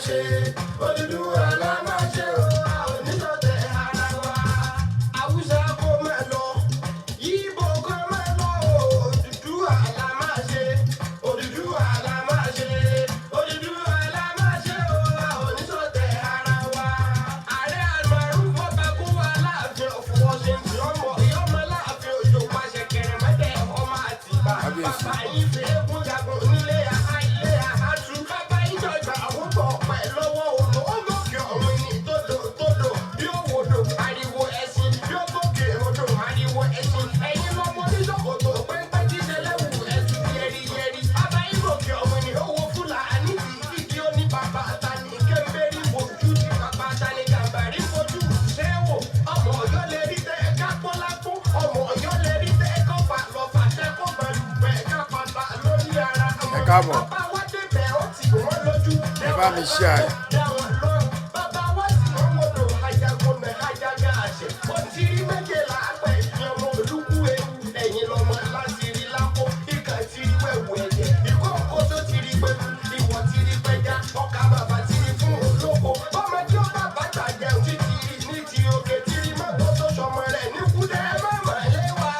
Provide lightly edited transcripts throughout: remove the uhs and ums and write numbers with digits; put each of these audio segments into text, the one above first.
Ṣe, Odùduwà la máa ṣe o, a ò ní ṣọ̀tẹ̀ ara wa. Haúsá kó máa lọ, Yíbò kó máa lọ o, Odùduwà la máa ṣe, Odùduwà la máa ṣe, Odùduwà la máa ṣe o, a ò ní ṣọ̀tẹ̀ ara wa. Ààrẹ Almaroof Ọbàkúwà Aláàfin of Washington, ọmọ ìyọ́mọ Láàfin Òjò pàṣẹ kẹrẹmẹdẹ ọmọ Àtìbà. Kábíyèsí. Bàbá yín fi eégún jagun nílé àhá ilé àhátú. Bàbá yín jọjà àwọn bọ̀ pẹ̀ lọ́wọ́ odò. Ó gòkè ọ̀hún ní tódò tódò. Bí ó wodò, ariwo ẹṣin. Bí ó gòkè odò, ariwo ẹṣin. Ẹ̀yin lọmọ oníṣòkòtò péńpé tí ṣẹlẹ́wù ẹṣin yẹri yẹri. Bàbá yín gòkè ọ̀hún ní owó Fúlàní tí ìdí ó ní bàbá tani kéńbérí wojú ti bàbá tani gàmbàrí fojú ṣẹ́wò. Ọmọ Ọ̀yọ́ lè rí tẹ́ ká pọ́n lápó. Ọmọ Ọ̀yọ́ lè rí tẹ́ kọ́ fà lọ́fà tẹ́ kó pẹ̀lú bẹ́ẹ̀ ká padà lórí ara. Ẹ káàbọ̀. Bàbá wa débẹ̀, ó tì wọ́n lójú. Ẹ bá mi share ẹ̀. Dá wọn lọ́rùn. Bàbá wa tì wọ́n mọ́tò ajagun mẹ́ ajaga àṣẹ. Ó ti rí méje làápẹ̀ ìyẹn ọmọ olúkú ewu. Ẹ̀yin lọmọ láti rí lápò. Ìkà ti rí wẹ̀wù ẹ̀jẹ̀. Ìkókó tó ti rí pẹ̀lú. Ìwọ̀ ti rí pẹja. Ọkà bàbà ti rí fún olóko. Bọ́mọdé ó bàbá tàjẹun títí rí ní ti òkè tí rí mọ́tò tó sọmọ rẹ̀ ní kúdẹ́. Ẹ má mà lé wa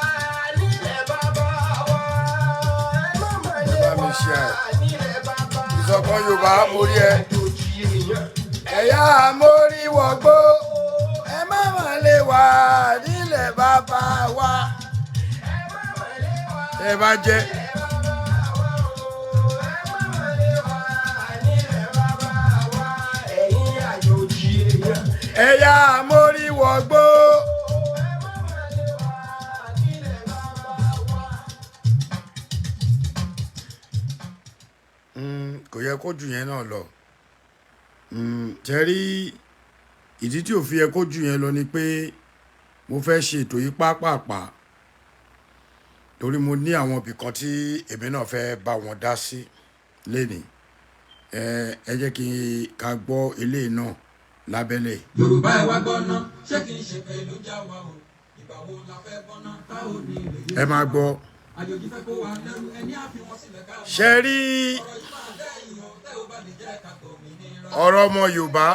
nílẹ̀ bàbá wa. Ẹ má mà lé Ẹ bá mi wa share ẹ̀. nílẹ̀ bàbá Ìṣọ̀kan Yorùbá, mo rí ẹ. àjòjì èèyàn. Ẹ̀yà mórí wọgbó, ẹ má mà lè wà nílẹ̀ bàbá wa. Ẹ má mà lé wa Ẹ bá jẹ́ nílẹ̀ bàbá wa o. Ẹ má mà lé wa nílẹ̀ bàbá wa. Ẹ̀yin àjòjì èèyàn. Ẹ̀yà mórí wọgbó. Ẹ má mà lé wa nílẹ̀ bàbá wa. Kò yẹ kó jù yẹn náà lọ. Ṣe rí ìdí tí ò fi yẹ kó jù yẹn lọ ni pé mo fẹ́ ṣe ètò yìí pápápá torí mo ní àwọn ibì kan tí èmi náà fẹ́ bá wọn dá sí lénìí. Ẹ jẹ́ kí ká gbọ́ eléyìí náà lábẹ́lẹ̀. Yorùbá, ẹ wá gbọ́ ná, ṣé kìí ṣe pé ló já wa o? Ìgbà wo la fẹ́ gbọ́ná tá ò ní ilé yé? Ẹ máa gbọ́. Àjòjì fẹ́ kó wa lẹ́rú, ẹni á fi wọn sílẹ̀ ká mọ̀. Ṣe rí ọ̀rọ̀ yìí máa lẹ́yìn o, tẹ́ ò bá lè jẹ́ ká gbòmìnira. Ọ̀rọ̀ ọmọ Yorùbá,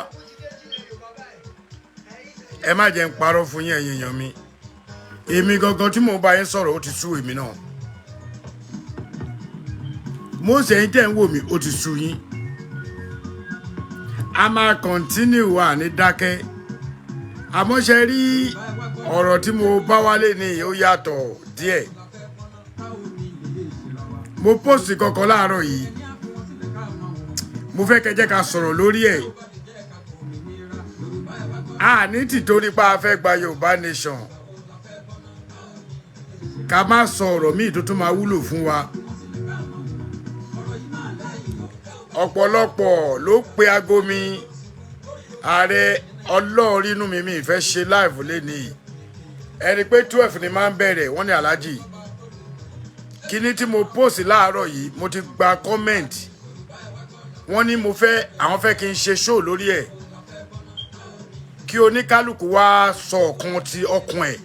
ẹ má jẹ́ ń parọ́ fún yín, ẹ̀yin èèyàn mi. Èmi gangan tí mò ń bá yín sọ̀rọ̀, ó ti sú èmi náà. Mo ṣe yín tẹ́ ń wò mí, ó ti sú yín. A máa continue wà ní dákẹ́, àmọ́ ṣe rí ọ̀rọ̀ tí mo bá wálé ní, ó yàtọ̀ díẹ̀. Mo post kankan láàárọ̀ yìí, mo fẹ́ kẹ́ jẹ́ ká sọ̀rọ̀ lórí ẹ̀. A ní tìtorí pa a fẹ́ gba Yorùbá Nation, ká má sọ ọ̀rọ̀ míì tó tún máa wúlò fún wa. Ọ̀pọ̀lọpọ̀ ló pe aago mi. Ààrẹ ọlọ́run inú mi, mi ìfẹ́ ṣe live lénìí. Ẹni pé 12 ni máa ń bẹ̀rẹ̀. Wọ́n ní, "Aláàjì, kíní tí mo post láàárọ̀ yìí, mo ti gba comment." Wọ́n ní mo fẹ́, àwọn fẹ́ kí n ṣe show lórí ẹ̀, kí oníkálukú wá sọ ọ̀kan ti ọkàn ẹ̀,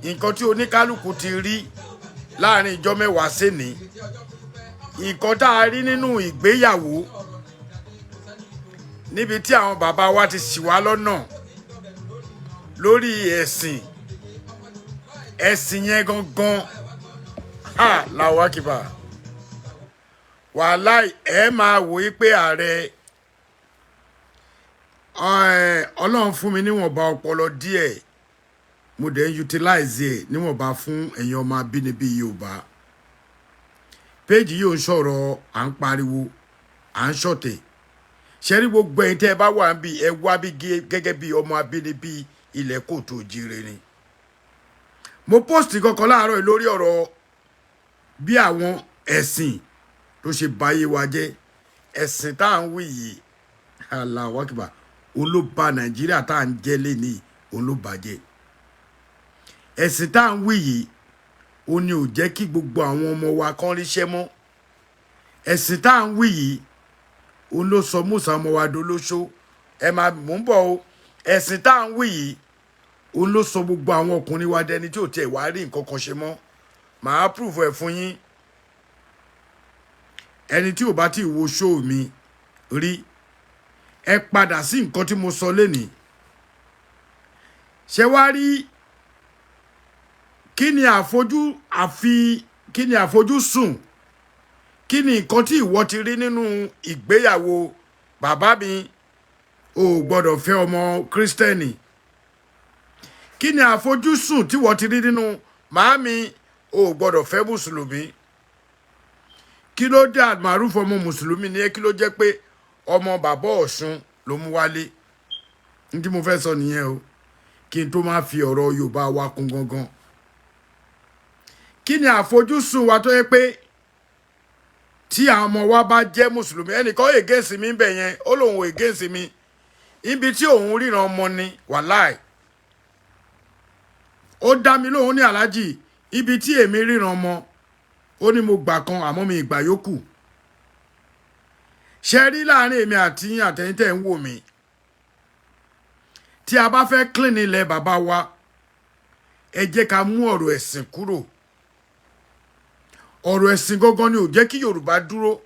nǹkan tí oníkálukú ti rí láàrin ìjọ 10 sénìí, nǹkan tá a rí nínú ìgbéyàwó níbi tí àwọn bàbá wa ti ṣì wá lọ́nà lórí ẹ̀sìn. Ẹ̀sìn yẹn gangan ha làwọn akíbà wàhálà. Ẹ máa wò ó pé ààrẹ Ọlọ́run fún mi níwọ̀nba ọpọlọ díẹ̀, mo dẹ̀ ń utilize ẹ̀ níwọ̀nba fún ẹ̀yin ọmọ abínibí Yorùbá. Péjì yìí ò ń sọ̀rọ̀ à ń pariwo, à ń ṣọ̀tẹ̀. Ṣe rí gbogbo ẹ̀yin tẹ́ ẹ bá wà ń bí, ẹ wá bí gẹ́gẹ́ bí ọmọ abínibí ilẹ̀ kòtò òjìrè ni. Mo post kankan láàárọ̀ yìí lórí ọ̀rọ̀ bí àwọn ẹ̀sìn tó ṣe báyé wa jẹ́. Ẹ̀sìn tá à ń wí yìí, Allahu Akbar, òun ló ba Nàìjíríà tá à ń jẹ́ lénìí, òun ló bàjẹ́. Ẹ̀sìn tá à ń wí yìí, òun ni ò jẹ́ kí gbogbo àwọn ọmọ wa kán ríṣẹ́ mọ́. Ẹ̀sìn tá à ń wí yìí, òun ló sọ Musa ọmọ wa dolóṣó. Ẹ máa mú ń bọ̀ o. Ẹ̀sìn tá à ń wí yìí, òun ló sọ gbogbo àwọn ọkùnrin wa dẹni tí ò tiẹ̀ wá rí nǹkan kan ṣe mọ́. Màá prove ẹ̀ fún yín. Ẹni tí ò bá tí ì wo show mi rí. Ẹ padà sí nǹkan tí mo sọ lénìí. Ṣé wá rí, kí ni àfojú àfi, kí ni àfojúsùn, kí ni nǹkan tí ìwọ ti rí nínú ìgbéyàwó? Bàbá mi, o ò gbọ́dọ̀ fẹ́ ọmọ Kírísítẹ́nì. Kí ni àfojúsùn tí ìwọ ti rí nínú? Màámi, o ò gbọ́dọ̀ fẹ́ mùsùlùmí. Kí ló dé? Àmàrúfọ ọmọ mùsùlùmí ni ẹ, kí ló jẹ́ pé ọmọ bàbá Ọ̀ṣun ló mú wálé? Ní tí mo fẹ́ sọ nìyẹn o, kí n tó máa fi ọ̀rọ̀ Yorùbá wa kún gangan. Kí ni àfojúsùn wa tó yẹ pé tí àwọn ọmọ wa bá jẹ́ mùsùlùmí? Ẹnìkan against mi bẹ̀ yẹn, ó lóun ò against mi, ibi tí òun ríran ọmọ ni. Wàláì, ó dá mi lóhùn ní, "Aláàjì, ibi tí èmi ríran ọmọ," ó ní, "mo gbà kan, àmọ́ mi ìgbà yòókù." Ṣe rí, láàrin èmi àti yín, àtẹ̀yìn tẹ̀ ń wò mí, tí a bá fẹ́ clean ilẹ̀ bàbá wa, ẹ jẹ́ ká mú ọ̀rọ̀ ẹ̀sìn kúrò. Ọ̀rọ̀ ẹ̀sìn gangan ni ò jẹ́ kí Yorùbá dúró.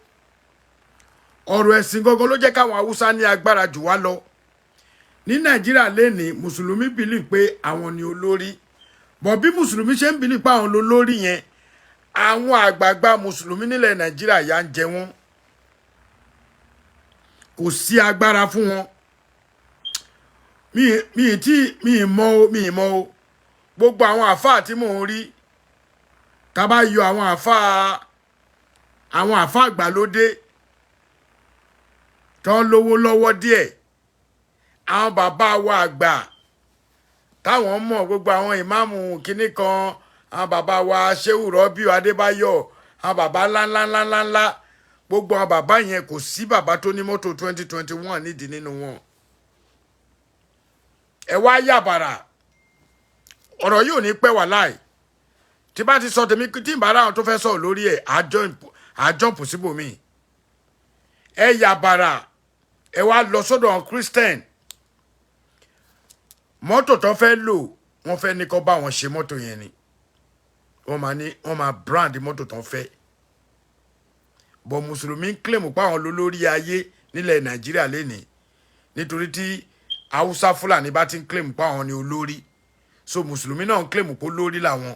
Ọ̀rọ̀ ẹ̀sìn gangan ló jẹ́ káwọn Haúsá ní agbára jù wá lọ ní Nàìjíríà lénìí. Mùsùlùmí believe pé àwọn ni olórí bọ̀. Bí mùsùlùmí ṣe ń believe pé àwọn lolórí yẹn, àwọn àgbààgbà mùsùlùmí nílẹ̀ Nàìjíríà yà ń jẹ wọ́n, kò sí agbára fún wọn. Mi tí mi mọ o, mi mọ o. Gbogbo àwọn àáfàá tí mò ń rí, tá bá yọ àwọn àáfàá àgbàlódé tó ń lówó lọ́wọ́ díẹ̀, àwọn bàbá wa àgbà táwọn mọ̀, gbogbo àwọn ìmáàmù kínní kan, àwọn bàbá wa Ṣéhù Rọ́bíù Adébáyọ̀, àwọn bàbá ńláńláńláńlá, gbogbo àwọn bàbá yẹn, kò sí bàbá tó ní mọ́tò 2021 nídìí nínú wọn. Ẹ wá yàbàrà, ọ̀rọ̀ yìí ò ní pẹ́ wà láì tí bá ti sọ tèmi, tí n bá ráwọn tó fẹ́ sọ̀rọ̀ lórí ẹ̀, àjọǹpù síbòmíì. Ẹ yàbàrà, ẹ wá lọ sọ́dọ̀ àwọn Christian. Mọ́tò tó fẹ́ lò, wọ́n fẹ́ ní kó bá wọn ṣe mọ́tò yẹn ni. Wọ́n máa ní wọ́n máa brand mọ́tò tó fẹ́ bọ̀. Mùsùlùmí ń claim pa àwọn lólórí ayé nílẹ̀ Nàìjíríà lénìí, nítorí tí Haúsá Fúlàní bá ti ń claim pa àwọn ni olórí, so mùsùlùmí náà ń claim pé olórí làwọn.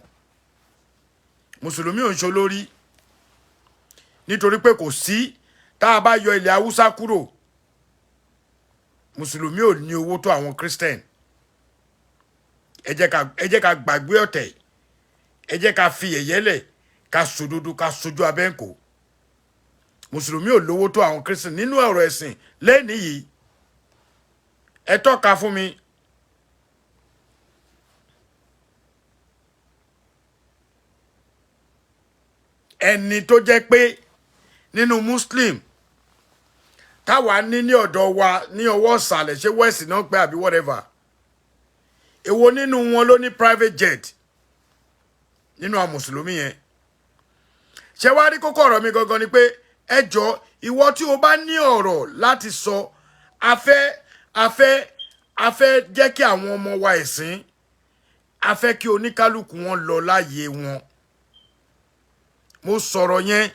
Mùsùlùmí ò ń ṣe olórí, nítorí pé kò sí, tá a bá yọ ilẹ̀ Haúsá kúrò, mùsùlùmí ò ní owó tó àwọn Christian. Ẹ jẹ́ ká gbàgbé ọ̀tẹ̀, ẹ jẹ́ ká fi ẹ̀yẹ́ lẹ̀, ká sòdodo, ká sojú abẹ́ǹkò. Mùsùlùmí ò lówó tó àwọn Christian nínú ọ̀rọ̀ ẹ̀sìn lẹ́nìí yìí. Ẹ tọ́ka fún mi. Ẹni tó jẹ́ pé nínú Muslim táwa ní ní ọ̀dọ̀ wa ní ọwọ́ ìsàlẹ̀, ṣé west náà pé àbí whatever, èwo nínú wọn ló ní private jet nínú àwọn mùsùlùmí yẹn? Ṣé wàá rí, kókó ọ̀rọ̀ mi gangan ni pé, ẹ jọ, ìwọ tí o bá ní ọ̀rọ̀ láti sọ, a fẹ́ jẹ́ kí àwọn ọmọ wa ẹ̀sìn, a fẹ́ kí oníkálukú wọn lọ láàyè wọn. Mo sọ̀rọ̀ yẹn,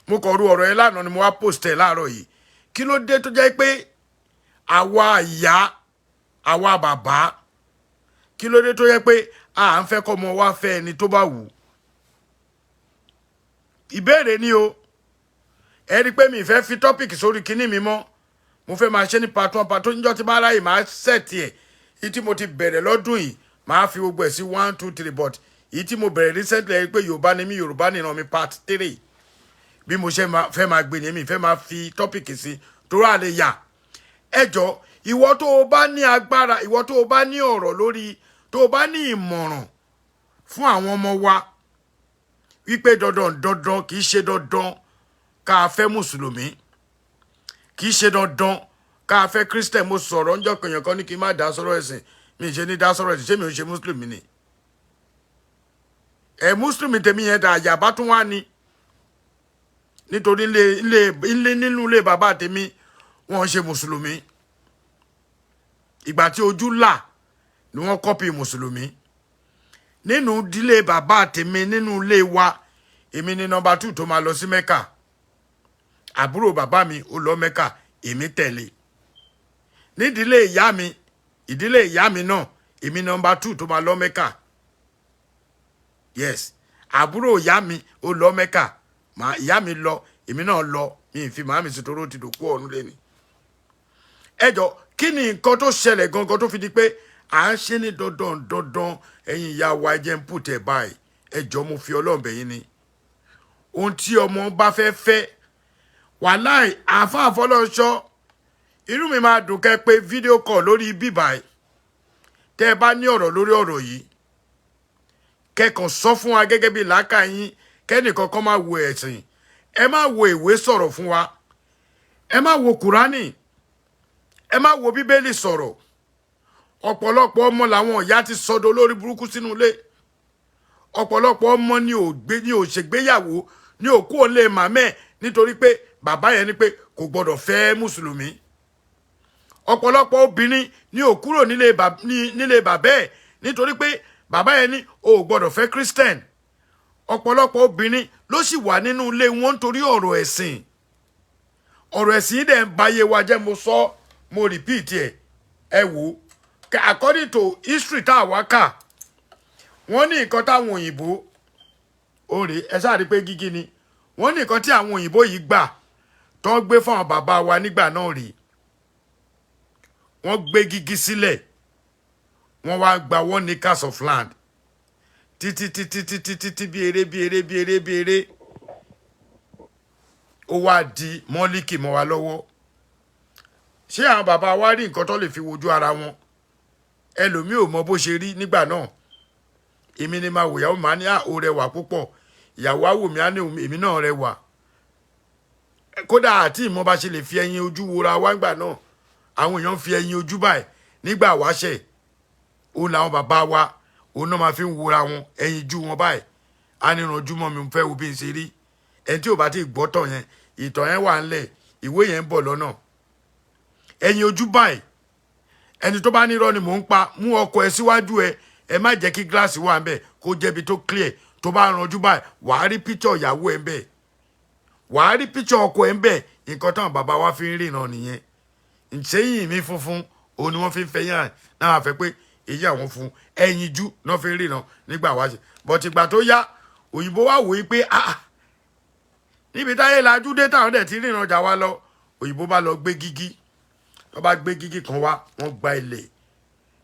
mo kọ̀ ru ọ̀rọ̀ yẹn lánàá ni mo wá post ẹ̀ láàárọ̀ yìí. Kí ló dé tó jẹ́ pé àwa ìyá, àwa bàbá, kí ló dé tó jẹ́ pé à ń fẹ́ kọ́ ọmọ wa fẹ́ ẹni tó bá wù? Ìbéèrè ni o. Ẹ rí i pé mi ì fẹ́ fi topic sórí kinní mi mọ́. Mo fẹ́ máa ṣe ní part one, part two. Níjọ́ tí bá ráyè, máa set ẹ̀. Èyí tí mo ti bẹ̀rẹ̀ lọ́dún yìí, máa fi gbogbo ẹ̀ sí one, two, three, but èyí tí mo bẹ̀rẹ̀ recently, ẹ rí i pé Yorùbá ni mí, Yorùbá nìran mi, part three. Bí mo ṣe fẹ́ máa gbé ni, mi fẹ́ máa fi topic sí torí àlè yà. Ẹ jọ, ìwọ tó o bá ní agbára, ìwọ tó o bá ní ọ̀rọ̀ lórí, tó o bá ní ìmọ̀ràn fún àwọn ọmọ wa wípé dandan dandan, kì í ṣe dandan ká fẹ́ mùsùlùmí, kì í ṣe dandan ká fẹ́ Christian. Mo sọ̀rọ̀ ńjọ́ kẹyàn kan ní kí n má dá sọ̀rọ̀ ẹ̀sìn. Mi ì ṣe ní dá sọ̀rọ̀ ẹ̀sìn. Ṣé mi ò ṣe mùsùlùmí ni? Ẹ mùsùlùmí tèmi yẹn dà, àyàbá tún wá ni, nítorí ilé ilé ilé nínú ilé bàbá tèmi, wọ́n ṣe mùsùlùmí. Ìgbà tí ojú là ni wọ́n copy mùsùlùmí nínú ìdílé bàbá tèmi. Nínú ilé wa, èmi ni number 2 tó máa lọ sí Mẹ́kà. Àbúrò bàbá mi ó lọ Mẹ́kà, èmi tẹ̀lé. Nídìílé ìyá mi, ìdílé ìyá mi náà, èmi number 2 tó máa lọ Mẹ́kà. Yes, àbúrò ìyá mi ó lọ Mẹ́kà. Ìyá mi lọ, èmi náà lọ. Mi ì fi màámi sí toró ti dòkú ọ̀run lẹ́ni. Ẹ jọ, kí ni nǹkan tó ṣẹlẹ̀ gangan tó fi di pé à ń ṣe ní dandan dandan? Ẹ̀yin ìyá wa, ẹ jẹ́ ń put ẹ̀ báyìí. Ẹ jọ, mo fi Ọlọ́run bẹ̀ yín ni. Ohun tí ọmọ bá fẹ́ fẹ́, wàláì, àáfàá fọlọ́ṣọ́, inú mi máa dùn kẹ́ pé video call lórí bíbá ẹ̀. Tẹ́ ẹ bá ní ọ̀rọ̀ lórí ọ̀rọ̀ yìí, kẹ́kàn sọ fún wa gẹ́gẹ́ bí làákà yín. Kẹ́nìkan kan máa wo ẹ̀sìn, ẹ má wo ìwé sọ̀rọ̀ fún wa, ẹ má wo Kùránì, ẹ má wo Bíbélì sọ̀rọ̀. Ọ̀pọ̀lọpọ̀ ọmọ làwọn ìyá ti sọdọ̀ lórí burúkú sínú ilé. Ọ̀pọ̀lọpọ̀ ọmọ ni ò gbé ní ò ṣègbéyàwó, ní òkú òǹlé màmẹ́, nítorí pé bàbá yẹn ni pé kò gbọdọ̀ fẹ́ mùsùlùmí. Ọ̀pọ̀lọpọ̀ obìnrin ní ò kúrò nílé bàbá ẹ̀ nítorí pé bàbá yẹn ní o ò gbọdọ̀ fẹ́ Christian. Ọ̀pọ̀lọpọ̀ obìnrin ló sì wà nínú ilé wọn nítorí ọ̀rọ̀ ẹ̀sìn. Ọ̀rọ̀ ẹ̀sìn yìí dẹ̀ ń bayé wa jẹ́. Mo sọ, mo repeat ẹ̀. Ẹ wò ó, according to history tá a wá kà, wọ́n ní nǹkan táwọn òyìnbó ó rèé. Ẹ sáà rí pé gígí ni. Wọ́n ní nǹkan tí àwọn òyìnbó yìí gbà tó ń gbé fún àwọn bàbá wa nígbà náà rèé. Wọ́n gbé gígí sílẹ̀, wọ́n wá gba 1 acres of land títí títí títí títí, bí eré bí eré bí eré bí eré, ó wá di mọ́líkì mọ́ wa lọ́wọ́. Ṣé àwọn bàbá wa rí nǹkan tó lè fi wojú ara wọn? Ẹlòmíì ò mọ bó ṣe rí nígbà náà. Èmi ni máa wò ìyàwó, màá ní à, ó rẹwà púpọ̀. Ìyàwó á wò mí, á ní èmi náà rẹwà. Kódà àti ìmọ̀ bá ṣe lè fi ẹyin ojú wora wá nígbà náà. Àwọn èèyàn fi ẹyin ojú báyìí nígbà wáṣẹ̀. Òun làwọn bàbá wa, òun náà máa fi ń wora wọn, ẹyin jú wọn báyìí. Á ní ìrànjú mọ́ mi, fẹ́ wo bí n ṣe rí. Ẹni tí ò bá ti gbọ́ tọ̀ yẹn, ìtàn yẹn wà ńlẹ̀, ìwé yẹn ń bọ̀ lọ́nà. Ẹyin ojú báyìí. Ẹni tó bá ní irọ́ ni mò ń pa, mú ọkọ ẹ síwájú ẹ. Ẹ má jẹ́ kí gíláàsì wà ńbẹ̀, kó jẹ́bi tó clear. Tó bá ranjú báyìí, wàá rí píchọ̀ ìyàwó ẹ ńbẹ̀, wàá rí píchọ̀ ọkọ ẹ ńbẹ̀. Nǹkan táwọn bàbá wa fi ń ríran nìyẹn. Ǹṣẹ́yìn mi funfun, òun ni wọ́n fi ń fẹ́ yàn náà, fẹ́ pé èyí àwọn fún ẹyin jú náà fi ń ríran nígbà wá ṣe. But ìgbà tó yá, òyìnbó wá wòó pé, ah, níbi táyé lajú dé, táwọn dẹ̀ ti ríran jà wá lọ. Òyìnbó bá lọ gbé gígí. Wọ́n bá gbé gígí kan wá, wọ́n gba ilẹ̀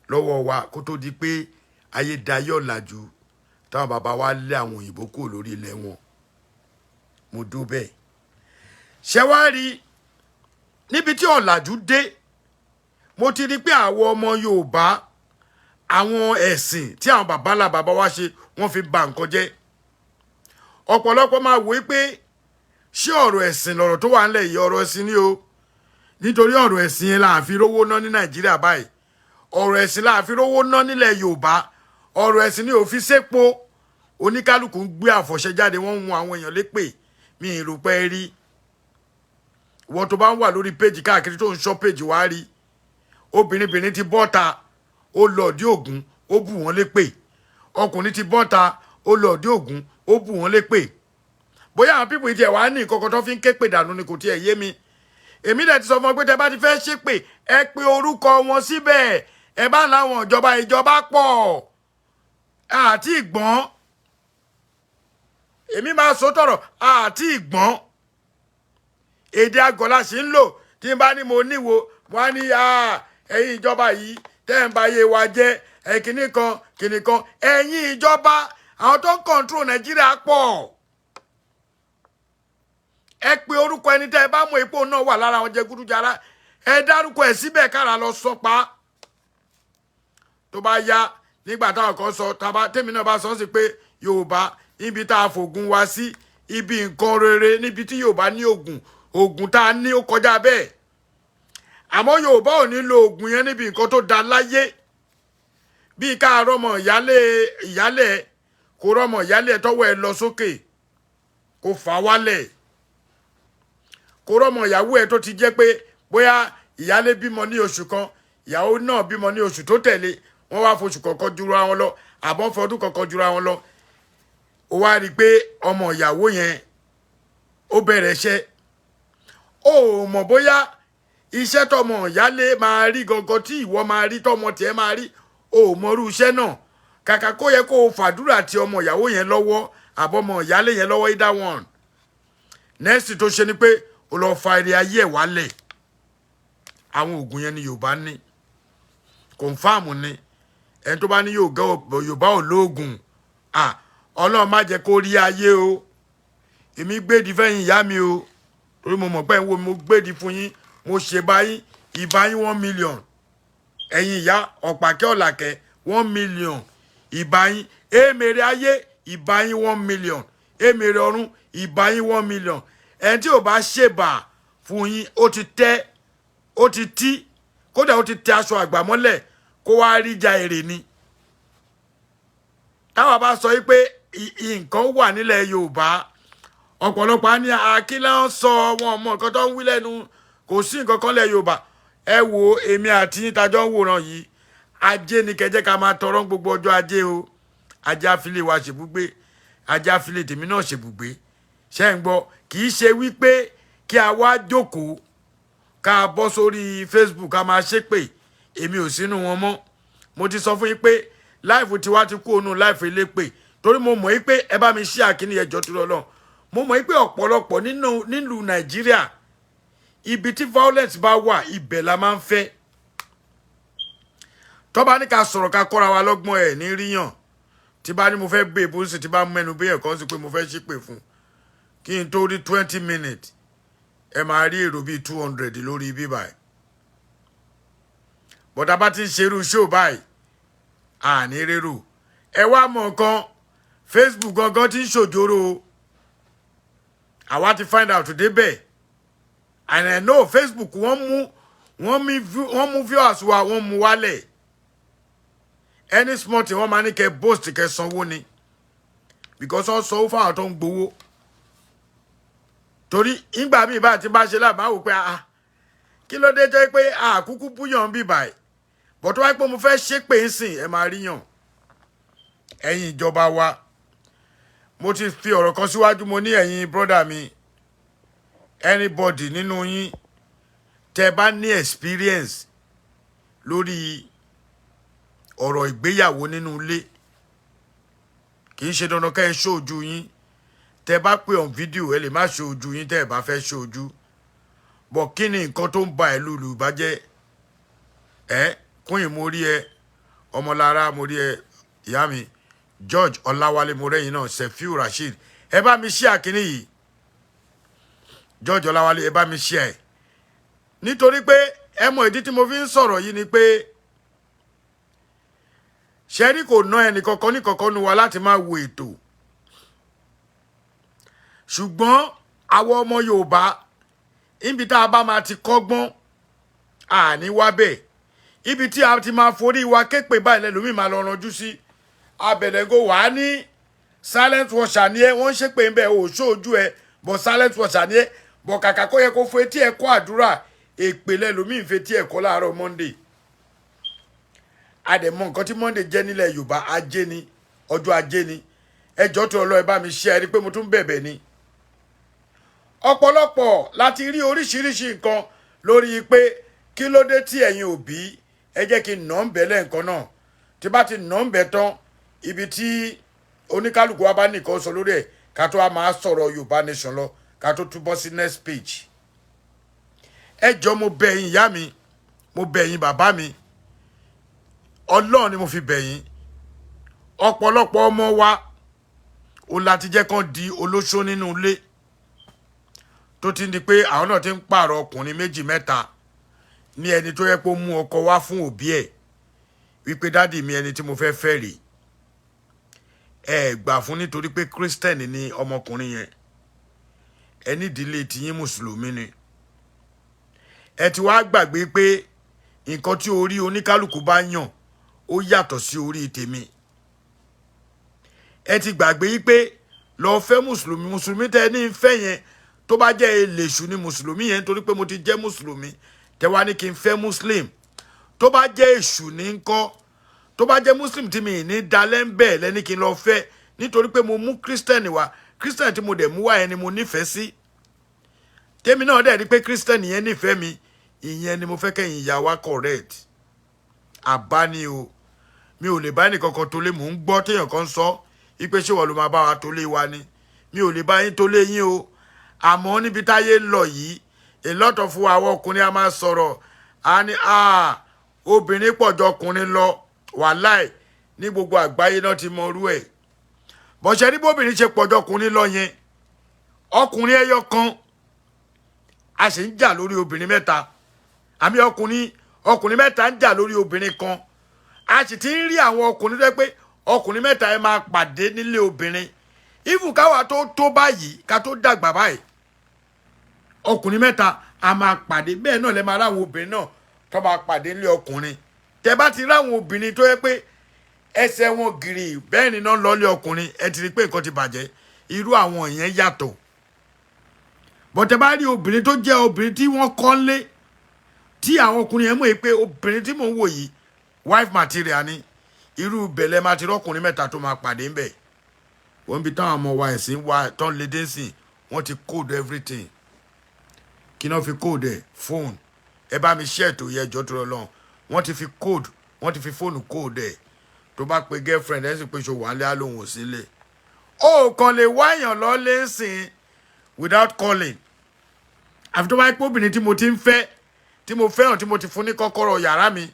lọ́wọ́ wa, kó tó di pé ayé dayé ọ̀làjú, táwọn bàbá wa lé àwọn òyìnbó kúrò lórí ilẹ̀ wọn. Mo dó bẹ́ẹ̀. Ṣé wá rí níbi tí ọ̀làjú dé, mo ti rí pé àwọn ọmọ Yorùbá, àwọn ẹ̀sìn tí àwọn bàbá ńlá bàbá wa ṣe, wọ́n fi ba nǹkan jẹ́. Ọ̀pọ̀lọpọ̀ máa wòó pé ṣé ọ̀rọ̀ ẹ̀sìn lọ̀rọ̀ tó wà ńlẹ̀ yìí? Ọ̀rọ̀ ẹ̀sìn ni o, nítorí ọ̀rọ̀ ẹ̀sìn yẹn là ń fi rówó ná ní Nàìjíríà báyìí. Ọ̀rọ̀ ẹ̀sìn là ń fi rówó ná nílẹ̀ Yorùbá. Ọ̀rọ̀ ẹ̀sìn ni òfin sépo. Oníkálukú ń gbé àfọ̀ṣẹ jáde, wọ́n ń hun àwọn èèyàn lépè. Mi ì rò pé rí wọ́n tó bá ń wà lórí péjì káàkiri, tó ń ṣọ́ péjì, wá rí obìnrin ti bọ́ta, ó lọ ọ̀dí Ògún, ó bù wọ́n lépè. Ọkùnrin ti bọ́ta, ó lọ ọ̀dí Ògún, ó bù wọ́n lépè. Bóyá àwọn people tiẹ̀ wá ní nǹkan kan tó fi ń képè dànù ni, kò tiẹ̀ yé mi. Èmi dẹ̀ ti sọ fún ọ pé tẹ bá ti fẹ́ ṣépè, ẹ pe orúkọ wọn síbẹ̀. Ẹ bá láwọn ìjọba, ìjọba pọ̀ àti ìgbọ́n. Èmi máa sọ tọrọ àti ìgbọ́n. Èdè àgọ́lá sì ń lò. Tí n bá ní mo níwo, wọ́n á ní ẹ̀yin ìjọba yìí tẹ́ ń ba ayé wa jẹ́, ẹ̀ kìíní kan kìíní kan. Ẹ̀yin ìjọba, àwọn tó ń control Nàìjíríà pọ̀. Ẹ pe orúkọ ẹni tẹ́ ẹ bá mọ ipò náà wà lára àwọn jẹgúdújàrá, ẹ dárúkọ ẹ síbẹ̀, kára lọ sọ pa. Tó bá yá, nígbà táwọn kan sọ tàbá, tèmi náà bá sọ sí pé Yorùbá, ibi tá a fògùn wá sí, ibi nǹkan rere, níbi tí Yorùbá ní ògùn, ògùn tá a ní ó kọjá bẹ́ẹ̀. Àmọ́ Yorùbá ò ní lo ògùn yẹn níbi nǹkan tó da láyé, bíi ká rọmọ ìyálé ìyálẹ̀, kó rọmọ ìyálé ẹ tọwọ́ ẹ lọ sókè, kó fà wálẹ̀, kó rọmọ ìyàwó ẹ tó ti jẹ́ pé bóyá ìyálé bímọ ní oṣù kan, ìyàwó náà bímọ ní oṣù tó tẹ̀lé, wọ́n wá foṣù kọ̀ọ̀kan jura wọn lọ, àbọ̀n fọdún kọ̀ọ̀kan jura wọn lọ. Ó wá rí i pé ọmọ ìyàwó yẹn ó bẹ̀rẹ̀ iṣẹ́, ó mọ̀ bóyá Iṣẹ́ tọmọ ìyálé máa rí gangan tí ìwọ máa rí, tọmọ tiẹ̀ máa rí, o ò mọrú iṣẹ́ náà. Kàkà kó yẹ kó o fàdúrà ti ọmọ ìyàwó yẹn lọ́wọ́ àbọ̀mọ ìyálé yẹn lọ́wọ́, either one, next tó ṣe ni pé o lọ fa eré ayé ẹ̀ wálẹ̀. Àwọn oògùn yẹn ni Yorùbá ní, confam ni. Ẹni tó bá ní Yorùbá ò lóògùn, ah, Ọlọ́run má jẹ́ kó rí ayé o. Èmi gbèdì fẹ́yìn ìyá mi o, torí mo mọ̀ pé ń wo mo gbèdì fún yín. Mo ṣe báyìí ìbá yín 1 million. Ẹ̀yin ìyá ọ̀pàkẹ́ ọ̀làkẹ́, 1 million ìbá yín. Èmèrè ayé, ìbá yín 1 million. Èmèrè ọ̀run, ìbá yín 1 million. Ẹni tí ò bá ṣèbà fún yín, ó ti tẹ́, ó ti tí, kódà ó ti tẹ aṣọ àgbà mọ́lẹ̀ kó wá rí ja èrè ni. Táwa bá sọ yìí pé nǹkan wà nílẹ̀ Yorùbá, ọ̀pọ̀lọpọ̀ á ní àkílà ń sọ, wọn mọ nǹkan tó ń wí lẹ́nu, kò sí nǹkan kan lẹ̀ Yorùbá. Ẹ wo èmi àti yín tajọ́ ń wòran yìí, ajé ni kẹjẹ́ ká máa tọrọ gbogbo ọjọ́ ajé o. Ajé àfilẹ̀ wa ṣèbùgbé, ajé àfilẹ̀ tèmi náà ṣèbùgbé. Ṣé ń gbọ́? Kì í ṣe wípé kí a wá jókòó, ká bọ́ sórí Facebook, ká máa ṣépè. Èmi ò sínú wọn mọ́. Mo ti sọ fún yín pé life tiwa ti kú ònú life elépè, torí mo mọ̀ yín pé ẹ bá mi ṣí àkíní ẹjọ́ tó lọ́lọ́. Mo mọ̀ yín pé ọ̀pọ̀lọpọ̀ nínú nílùú Nàìjíríà, ibi tí violence bá wà, ibẹ̀ la máa ń fẹ́. Tó bá ní ká sọ̀rọ̀, ká kọ́ra wa lọ́gbọ́n, ẹ̀ ní ríyàn. Tí bá ní mo fẹ́ gbé ebó sí, tí bá mẹ́nu bí ẹ̀kọ́ sí pé mo fẹ́ ṣépè fún, kí n tó rí 20 minutes, ẹ máa rí èrò bíi 200 lórí bíbá ẹ̀. Bọ̀dá bá ti ń ṣerú show báyìí, àní rérò. Ẹ wá mọ̀ nǹkan, Facebook gangan ti ń ṣòjóró o. Àwa ti find out débẹ̀ and I know Facebook, wọ́n mú viewers wa, wọ́n mú wálẹ̀. Any small thing, wọ́n máa ní kẹ́ post, kẹ́ sanwó ni, because wọ́n sanwó fáwọn tó ń gbowó. Torí ìgbà míì bá ti bá ṣe láàbá wò pé, ah, kí ló dé jẹ́ pé àkúkú búyàn bí báyìí? Bọ̀tọ́ wáyé pé mo fẹ́ ṣépè ń sìn, ẹ máa ríyàn. Ẹ̀yin ìjọba wa, mo ti fi ọ̀rọ̀ kan síwájú. Mo ní ẹ̀yin brother mi, anybody nínú yín tẹ́ bá ní experience lórí ọ̀rọ̀ ìgbéyàwó nínú ilé, kì í ṣe dandan ká ẹ ṣó ojú yín. Tẹ́ bá pè on video, ẹ lè má ṣó ojú yín tẹ́ ẹ bá fẹ́ ṣó ojú bọ̀. Kí ni nǹkan tó ń ba ìlú Yorùbá jẹ́? Ẹ kúnyìn, mo rí ẹ. Ọmọlára, mo rí ẹ. Ìyá mi George Ọláwálé, mo rẹ́yìn náà. Sefiu Rasheed, ẹ bá mi ṣí àkíní yìí. George Ọláwálé, ẹ bá mi ṣí ẹ, nítorí pé ẹ mọ ìdí tí mo fi ń sọ̀rọ̀ yìí ni pé ṣẹ́rí kò ná ẹnì kankan ní kankan nu wa láti máa wo ètò, ṣùgbọ́n àwọn ọmọ Yorùbá, níbi tá a bá máa ti kọ́gbọ́n, àní wá bẹ́ẹ̀. Ibi tí a ti máa forí wa képe báyìí lẹ́lòmíì máa lọ ranjú sí abẹ̀lẹ́gò wàá ní silent watcher ni ẹ. Wọ́n ń ṣépè ń bẹ̀ ò ṣojú ẹ bọ̀, silent watcher ni ẹ bọ̀. Kàkà kó yẹ kó fún etí ẹ kọ́ àdúrà, èpè lẹ́lòmíì ń fetí ẹ kọ́ láàárọ̀ Monday. Àdẹ̀mọ nǹkan tí Monday jẹ́ nílẹ̀ Yorùbá, ajé ni, ọjọ́ ajé ni. Ẹjọ́ tó lọ, ẹ bá mi ṣe ẹ rí pé mo tún bẹ̀bẹ̀ ni. Ọ̀pọ̀lọpọ̀ láti rí oríṣiríṣi nǹkan lórí pé kí ló dé tí ẹ̀yin òbí. Ẹ jẹ́ kí n nà ń bẹ̀ lẹ́ǹkan náà. Tí bá ti nà ń bẹ̀ tán, ibi tí oníkálukú wa bá nìkan sọ lórí ẹ̀, ká tó wá máa sọ̀rọ̀ Yorùbá Nation lọ, ká tó túbọ̀ sí next page. Ẹ jọ, mo bẹ̀ yín, ìyá mi, mo bẹ̀ yín, bàbá mi, Ọlọ́run ni mo fi bẹ̀ yín. Ọ̀pọ̀lọpọ̀ ọmọ wa ó láti jẹ́ kán di olóṣó nínú ilé, tó ti ń di pé àwọn náà ti ń pààrọ̀ ọkùnrin méjì mẹ́ta ní ẹni tó yẹ pé ó mú ọkọ wá fún òbí ẹ̀ wípé, "Daddy mi, ẹni tí mo fẹ́ fẹ́ rèé." Ẹ gbà fún nítorí pé Christian ni ọmọkùnrin yẹn, ẹni ìdílé tiyín mùsùlùmí ni. Ẹ ti wá gbàgbé pé nǹkan tí orí oníkálukú bá yàn, ó yàtọ̀ sí orí tèmi. Ẹ ti gbàgbé pé lọ fẹ́ mùsùlùmí, mùsùlùmí tẹ ní fẹ́ yẹn, tó bá jẹ́ èlèṣù ni mùsùlùmí yẹn, nítorí pé mo ti jẹ́ mùsùlùmí, tẹ wá ní kí n fẹ́ muslim, tó bá jẹ́ èṣù ní ń kọ́, tó bá jẹ́ muslim tí mi ní dalẹ́ ń bẹ̀ lẹ́ni kí n lọ fẹ́, nítorí pé mo mú Christian wá, Christian tí mo dẹ̀ mú wá yẹn ni mo nífẹ̀ẹ́ sí, tèmi náà dẹ̀ rí pé Christian yẹn nífẹ̀ẹ́ mi. Ìyẹn ni mo fẹ́ kẹ́yìn ìyá wa correct. Àbá ni o, mi ò lè bá ẹnìkankan tó lé. Mò ń gbọ́ téèyàn kan sọ ipe ṣé wọ́n ló máa bá wa tó lé wa ni. Mi ò lè bá yín tó lé yín o. Àmọ́ níbi táyé ń lọ yìí, a lot of àwọn ọkùnrin a máa sọ̀rọ̀, a ní a obìnrin pọ̀jọ ọkùnrin lọ. Wàláì, ní gbogbo àgbáyé náà ti mọ orú ẹ̀. Bọ̀ṣẹ́ ní bóbìnrin ṣe pọ̀jọ ọkùnrin lọ yẹn, ọkùnrin ẹyọ kan a sì ń jà lórí obìnrin mẹ́ta, àmì ọkùnrin mẹ́ta ń jà lórí obìnrin kan. A sì ti ń rí àwọn ọkùnrin tó yẹ pé ọkùnrin mẹ́ta ẹ máa pàdé nílé obìnrin. Ìfù káwa tó tó báyìí, ká tó dàgbà báyìí, ọkùnrin mẹ́ta a máa pàdé. Bẹ́ẹ̀ náà lẹ máa ráwọn obìnrin náà tó máa pàdé nílé ọkùnrin. Tẹ bá ti ráwọn obìnrin tó yẹ pé ẹsẹ̀ wọn gìrì bẹ́ẹ̀ ni náà lọ́lé ọkùnrin, ẹ ti rí pé nǹkan ti bàjẹ́. Irú àwọn yẹn yàtọ̀. Bọ̀tẹ́ bá rí obìnrin tó jẹ́ obìnrin tí wọ́n kọ́ lé, tí àwọn ọkùnrin yẹn mọ̀ pé obìnrin tí mò ń wò yìí, wife material ni, irú bẹ̀lẹ̀ máa ti rọ́kùnrin mẹ́ta tó máa pàdé ńbẹ̀. Wọ́n bí táwọn ọmọ wa ẹ̀sìn wa tán lé dé sìn, wọ́n ti code everything. Kí náà fi code ẹ̀? Phone. Ẹ bá mi share tó yẹ ẹjọ́ tó lọ lọ́hùn. Wọ́n ti fi code, wọ́n ti fi fóònù code ẹ̀. Tó bá pe girlfriend ẹ̀ sì pé ṣo wà á lé, lóhùn ò sílé. Ó kàn lè wáyàn lọ lé ń sìn without calling, àfi tó bá pé obìnrin tí mo ti ń fẹ́, tí mo fẹ́ràn, tí mo ti fún ní kọ́kọ́rọ́ yàrá mi,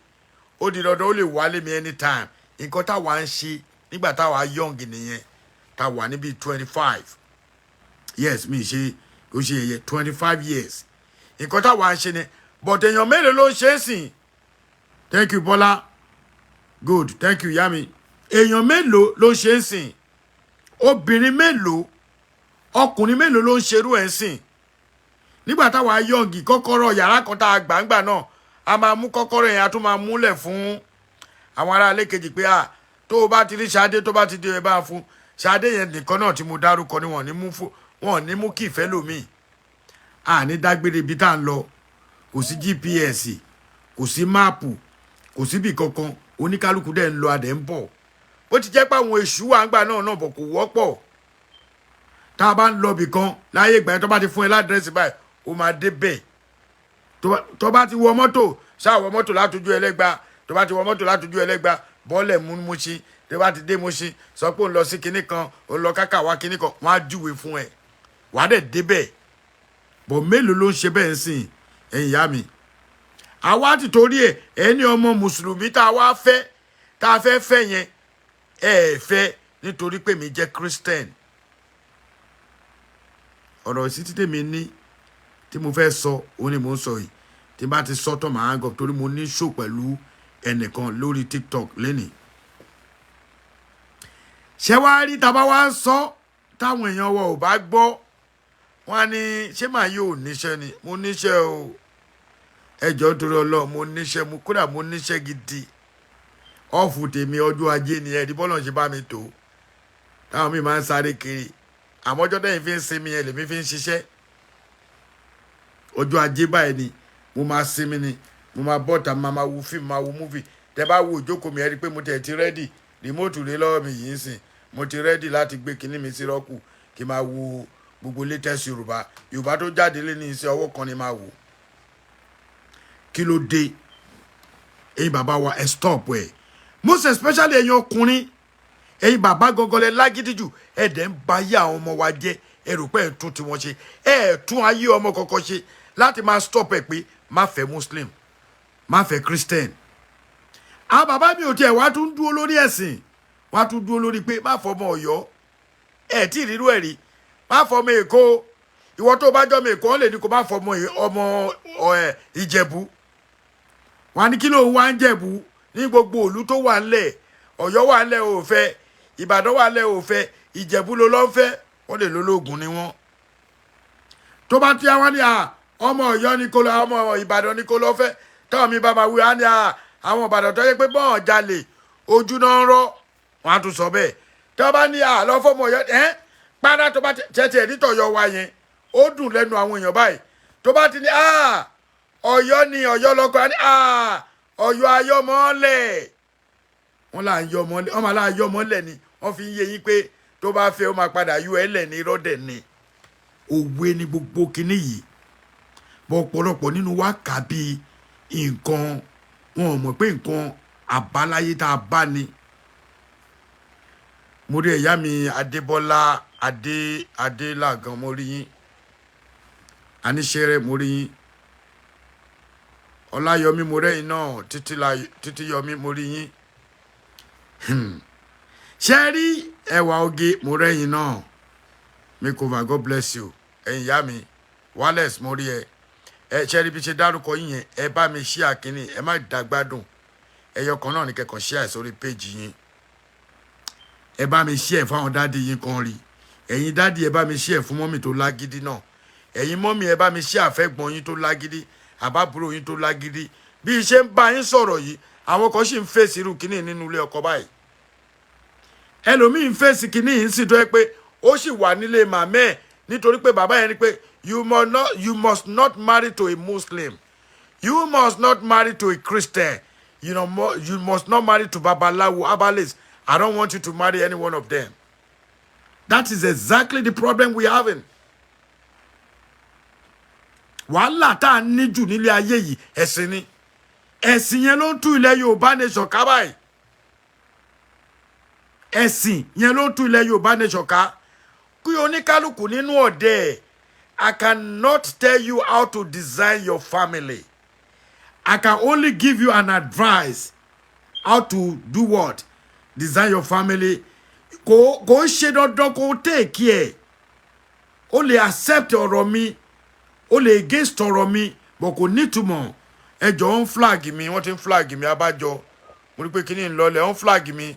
ó di dandan ó lè wálé mi anytime. Nǹkan táwa ń ṣe nígbà táwa young nìyẹn, tá wà níbi 25 years. Mi ṣe ó ṣe yẹyẹ, 25 years. Nǹkan táwa ń ṣe ni, but èèyàn mélòó ló ń ṣe é sìn? Thank you, Bọ́lá. Good, thank you, yami. Èèyàn mélòó ló ń ṣe é sìn? Obìnrin mélòó, ọkùnrin mélòó ló ń ṣerú ẹ̀ sìn? Nígbà táwa young, kọ́kọ́rọ́ yàrá kan tá a gbàǹgbà náà, a máa mú kọ́kọ́rọ́ yẹn, a tún máa múlẹ̀ fún àwọn aráalé kejì pé a tó o bá ti rí Ṣadé, tó bá ti dé, ẹ bá fún Ṣadé yẹn nìkan náà tí mo dárúkọ ni. Wọ́n ní mú fún wọn ní mú kí ìfẹ́ lòmíì a ní dágbére ibi tá à ń lọ. Kò sí GPS, kò sí map, kò síbì kankan. Oníkálukú dẹ̀ ń lọ, adẹ̀ ń bọ̀. Bó ti jẹ́ pé àwọn èṣù wà ń gbà náà náà bọ̀, kò wọ́pọ̀. Tá a bá ń lọ bì kan láyé ìgbà yẹn, tó bá ti fún ẹ ládírẹ́sì báyìí, ó máa dé bẹ́ẹ̀. Tó bá ti wọ mọ́tò, ṣáà wọ mọ́tò látọjú Ẹlẹ́gba. Tó bá ti wọ mọ́tò látọjú Ẹlẹ́gba, bọ́ọ̀lẹ̀ mú Mushin. Tó bá ti dé Mushin, sọ pé òun lọ sí kinní kan, òun lọ kákàwá kinní kan, wọ́n á júwe fún ẹ, wàá dẹ̀ débẹ̀. Bọ̀ mélòó ló ń ṣe bẹ́ẹ̀ ń sìn, ẹ̀yin ìyá mi? Àwa ti torí ẹ̀, ẹni ọmọ mùsùlùmí tá a wá fẹ́, tá a fẹ́ fẹ́ yẹn, ẹ ẹ̀ fẹ́ nítorí pé mi jẹ́ Christian. Ọ̀rọ̀ ìsítí tèmi ní tí mo fẹ́ sọ, òun ni mò ń sọ yìí. Tí n bá ti sọ tán, màá gọ̀ torí mo ní show pẹ̀lú ẹnìkan lórí TikTok lénìí. Ṣé wàá rí, tàbá wá ń sọ táwọn èèyàn wa ò bá gbọ́, wọn á ní ṣé màá yóò níṣẹ́ ni. Mo níṣẹ́ o, ẹ jọ̀ọ́, torí Ọlọ́run, mo níṣẹ́. Mo kódà mo níṣẹ́ gidi. Off tèmi ọjọ́ Ajé ni. Ẹ̀rí bọ́lọ̀ ṣe bá mi tó, táwọn míì máa ń sáré kiri, àmọ́ ọjọ́ tẹ́yìn fi ń sinmi yẹn lèmi fi ń ṣiṣẹ́. Ọjọ́ Ajé báyìí ni mo máa sinmi, ni mo máa bọ́ta, máa máa wo fíìmù, máa wo movie. Tẹ bá wo ìjókòó mi, ẹ rí i pé mo tẹ̀ ti ready. Remote rẹ lọ́wọ́ mi yìí ń sìn. Mo ti ready láti gbé kinní mi sí rọ́ọ̀kù kí n máa wo gbogbo latest Yorùbá Yorùbá tó jáde lé ní iṣẹ́ ọwọ́ kan ni máa wò. Kí ló dé, ẹ̀yin bàbá wa? Ẹ stop ẹ̀, most especially ẹ̀yin ọkùnrin, ẹ̀yin bàbá gangan lẹ lágídí jù. Ẹ dẹ̀ ń ba ayé àwọn ọmọ wa jẹ́. Ẹ rò pé ẹ̀ tún tiwọn ṣe, ẹ tún ayé ọmọ kankan ṣe láti máa stop ẹ pé má fẹ́ Muslim, má fẹ́ Christian. Àwọn bàbá mi ò tiẹ̀ wá tún dúró lórí ẹ̀sìn, wá tún dúró lórí pé má fọmọ Ọ̀yọ́. Ẹ tí ì rírú ẹ̀ rí. Má fọmọ Èkó. Ìwọ tó bá jọmọ Èkó, wọ́n lè ní kó má fọmọ ọmọ ẹ Ìjẹ̀bú. Wọn á ní kí ló ń wá ń Jẹ̀bú ní gbogbo ìlú tó wà ńlẹ̀? Ọ̀yọ́ wà ńlẹ̀ ò fẹ́, Ìbàdàn wà ńlẹ̀ ò fẹ́, Ìjẹ̀bú ló lọ́ ń fẹ́. Wọ́n lè lólógùn ni wọ́n. Tó bá tí àwọn ní à ọmọ Ọ̀yọ́ ní kó lọ, ọmọ Ìbàdàn ní kó lọ fẹ́. Táwọn mi bá máa wí, á ní à àwọn Ìbàdàn tó yẹ pé bọ́ọ̀ jalè, ojú náà ń rọ́. Wọ́n á tún sọ bẹ́ẹ̀. Tó bá ní à lọ fọmọ Ọ̀yọ́ ẹ́ pátá, tó bá tẹ́tí ẹ̀ nítọ̀yọ́ wa yẹn, ó dùn lẹ́nu àwọn èèyàn báyìí. Tó bá ti ní à Ọ̀yọ́ ni, Ọ̀yọ́ lọ́kọ̀, á ní à Ọ̀yọ́ ayọ́mọ́lẹ̀. Wọ́n là ń yọ ọmọlẹ̀, wọ́n máa là ń yọ ọmọlẹ̀ ni. Wọ́n fi ń yé yín pé tó bá fẹ́, ó máa padà yọ ẹ́ lẹ̀ ní. Irọ́ dẹ̀ ni, òwe ni gbogbo kinní yìí. Bọ́ ọ̀pọ̀lọpọ̀ nínú wa kà bí nǹkan, wọn ò mọ̀ pé nǹkan àbáláyé tá a bá ni. Mo rí ẹ̀yà mi Adébọ́lá Adé Adélàgán, mo rí yín. Aníṣẹ́rẹ́, mo rí yín. Ọláyọmí, mo rẹ́yìn náà. Títí yọmí, mo rí yín. Ṣe rí ẹwà oge, mo rẹ́yìn náà. Makeover, God bless you. Ẹ̀yin ìyá mi Wallace, mo rí ẹ. Ẹ ṣe rí bí ṣe dárúkọ yín yẹn, ẹ bá mi ṣí àkíní, ẹ má dàgbádùn. Ẹyọ kan náà ní kẹkọọ ṣí àìsórí péjì yín. Ẹ bá mi ṣí ẹ fáwọn daddy yín kan rí. Ẹ̀yin daddy, ẹ bá mi ṣí ẹ fún mummy tó lágídí náà. Ẹ̀yin mummy, ẹ bá mi ṣí àfẹ́gbọ́n yín tó lágídí, àbábúrò yín tó lágídí. Bí ṣe ń bá yín sọ̀rọ̀ yìí, àwọn kan sì ń fèsì irú kínní nínú ilé ọkọ báyìí. Ẹlòmíì ń fèsì kínní yìí sì tó yẹ pé ó sì wà nílé màmá ẹ̀, nítorí pé bàbá yẹn ni pé you must not marry to a Muslim, you must not marry to a Christian, you must not marry to babalawo, herbalist. I don't want you to marry any one of them. That is exactly the problem we having. Wàhálà tá a ní jù nílé ayé yìí, ẹ̀sìn ni. Ẹ̀sìn yẹn ló ń tú ilẹ̀ Yorùbá nation ká báyìí. Ẹ̀sìn yẹn ló ń tú ilẹ̀ Yorùbá nation ká. Kí oníkálukú nínú ọ̀dẹ̀ ẹ̀. I cannot tell you how to design your family. I can only give you an advice how to do what? Design your family. Kò ń ṣe dandan kò take care. O lè accept ọ̀rọ̀ mi, o lè against ọ̀rọ̀ mi, but kò nítumọ̀. Ẹ jọ̀ọ́, ń flag mi, wọ́n ti ń flag mi abájọ. Mo rí pé kíní ń lọlẹ̀, wọ́n flag mi.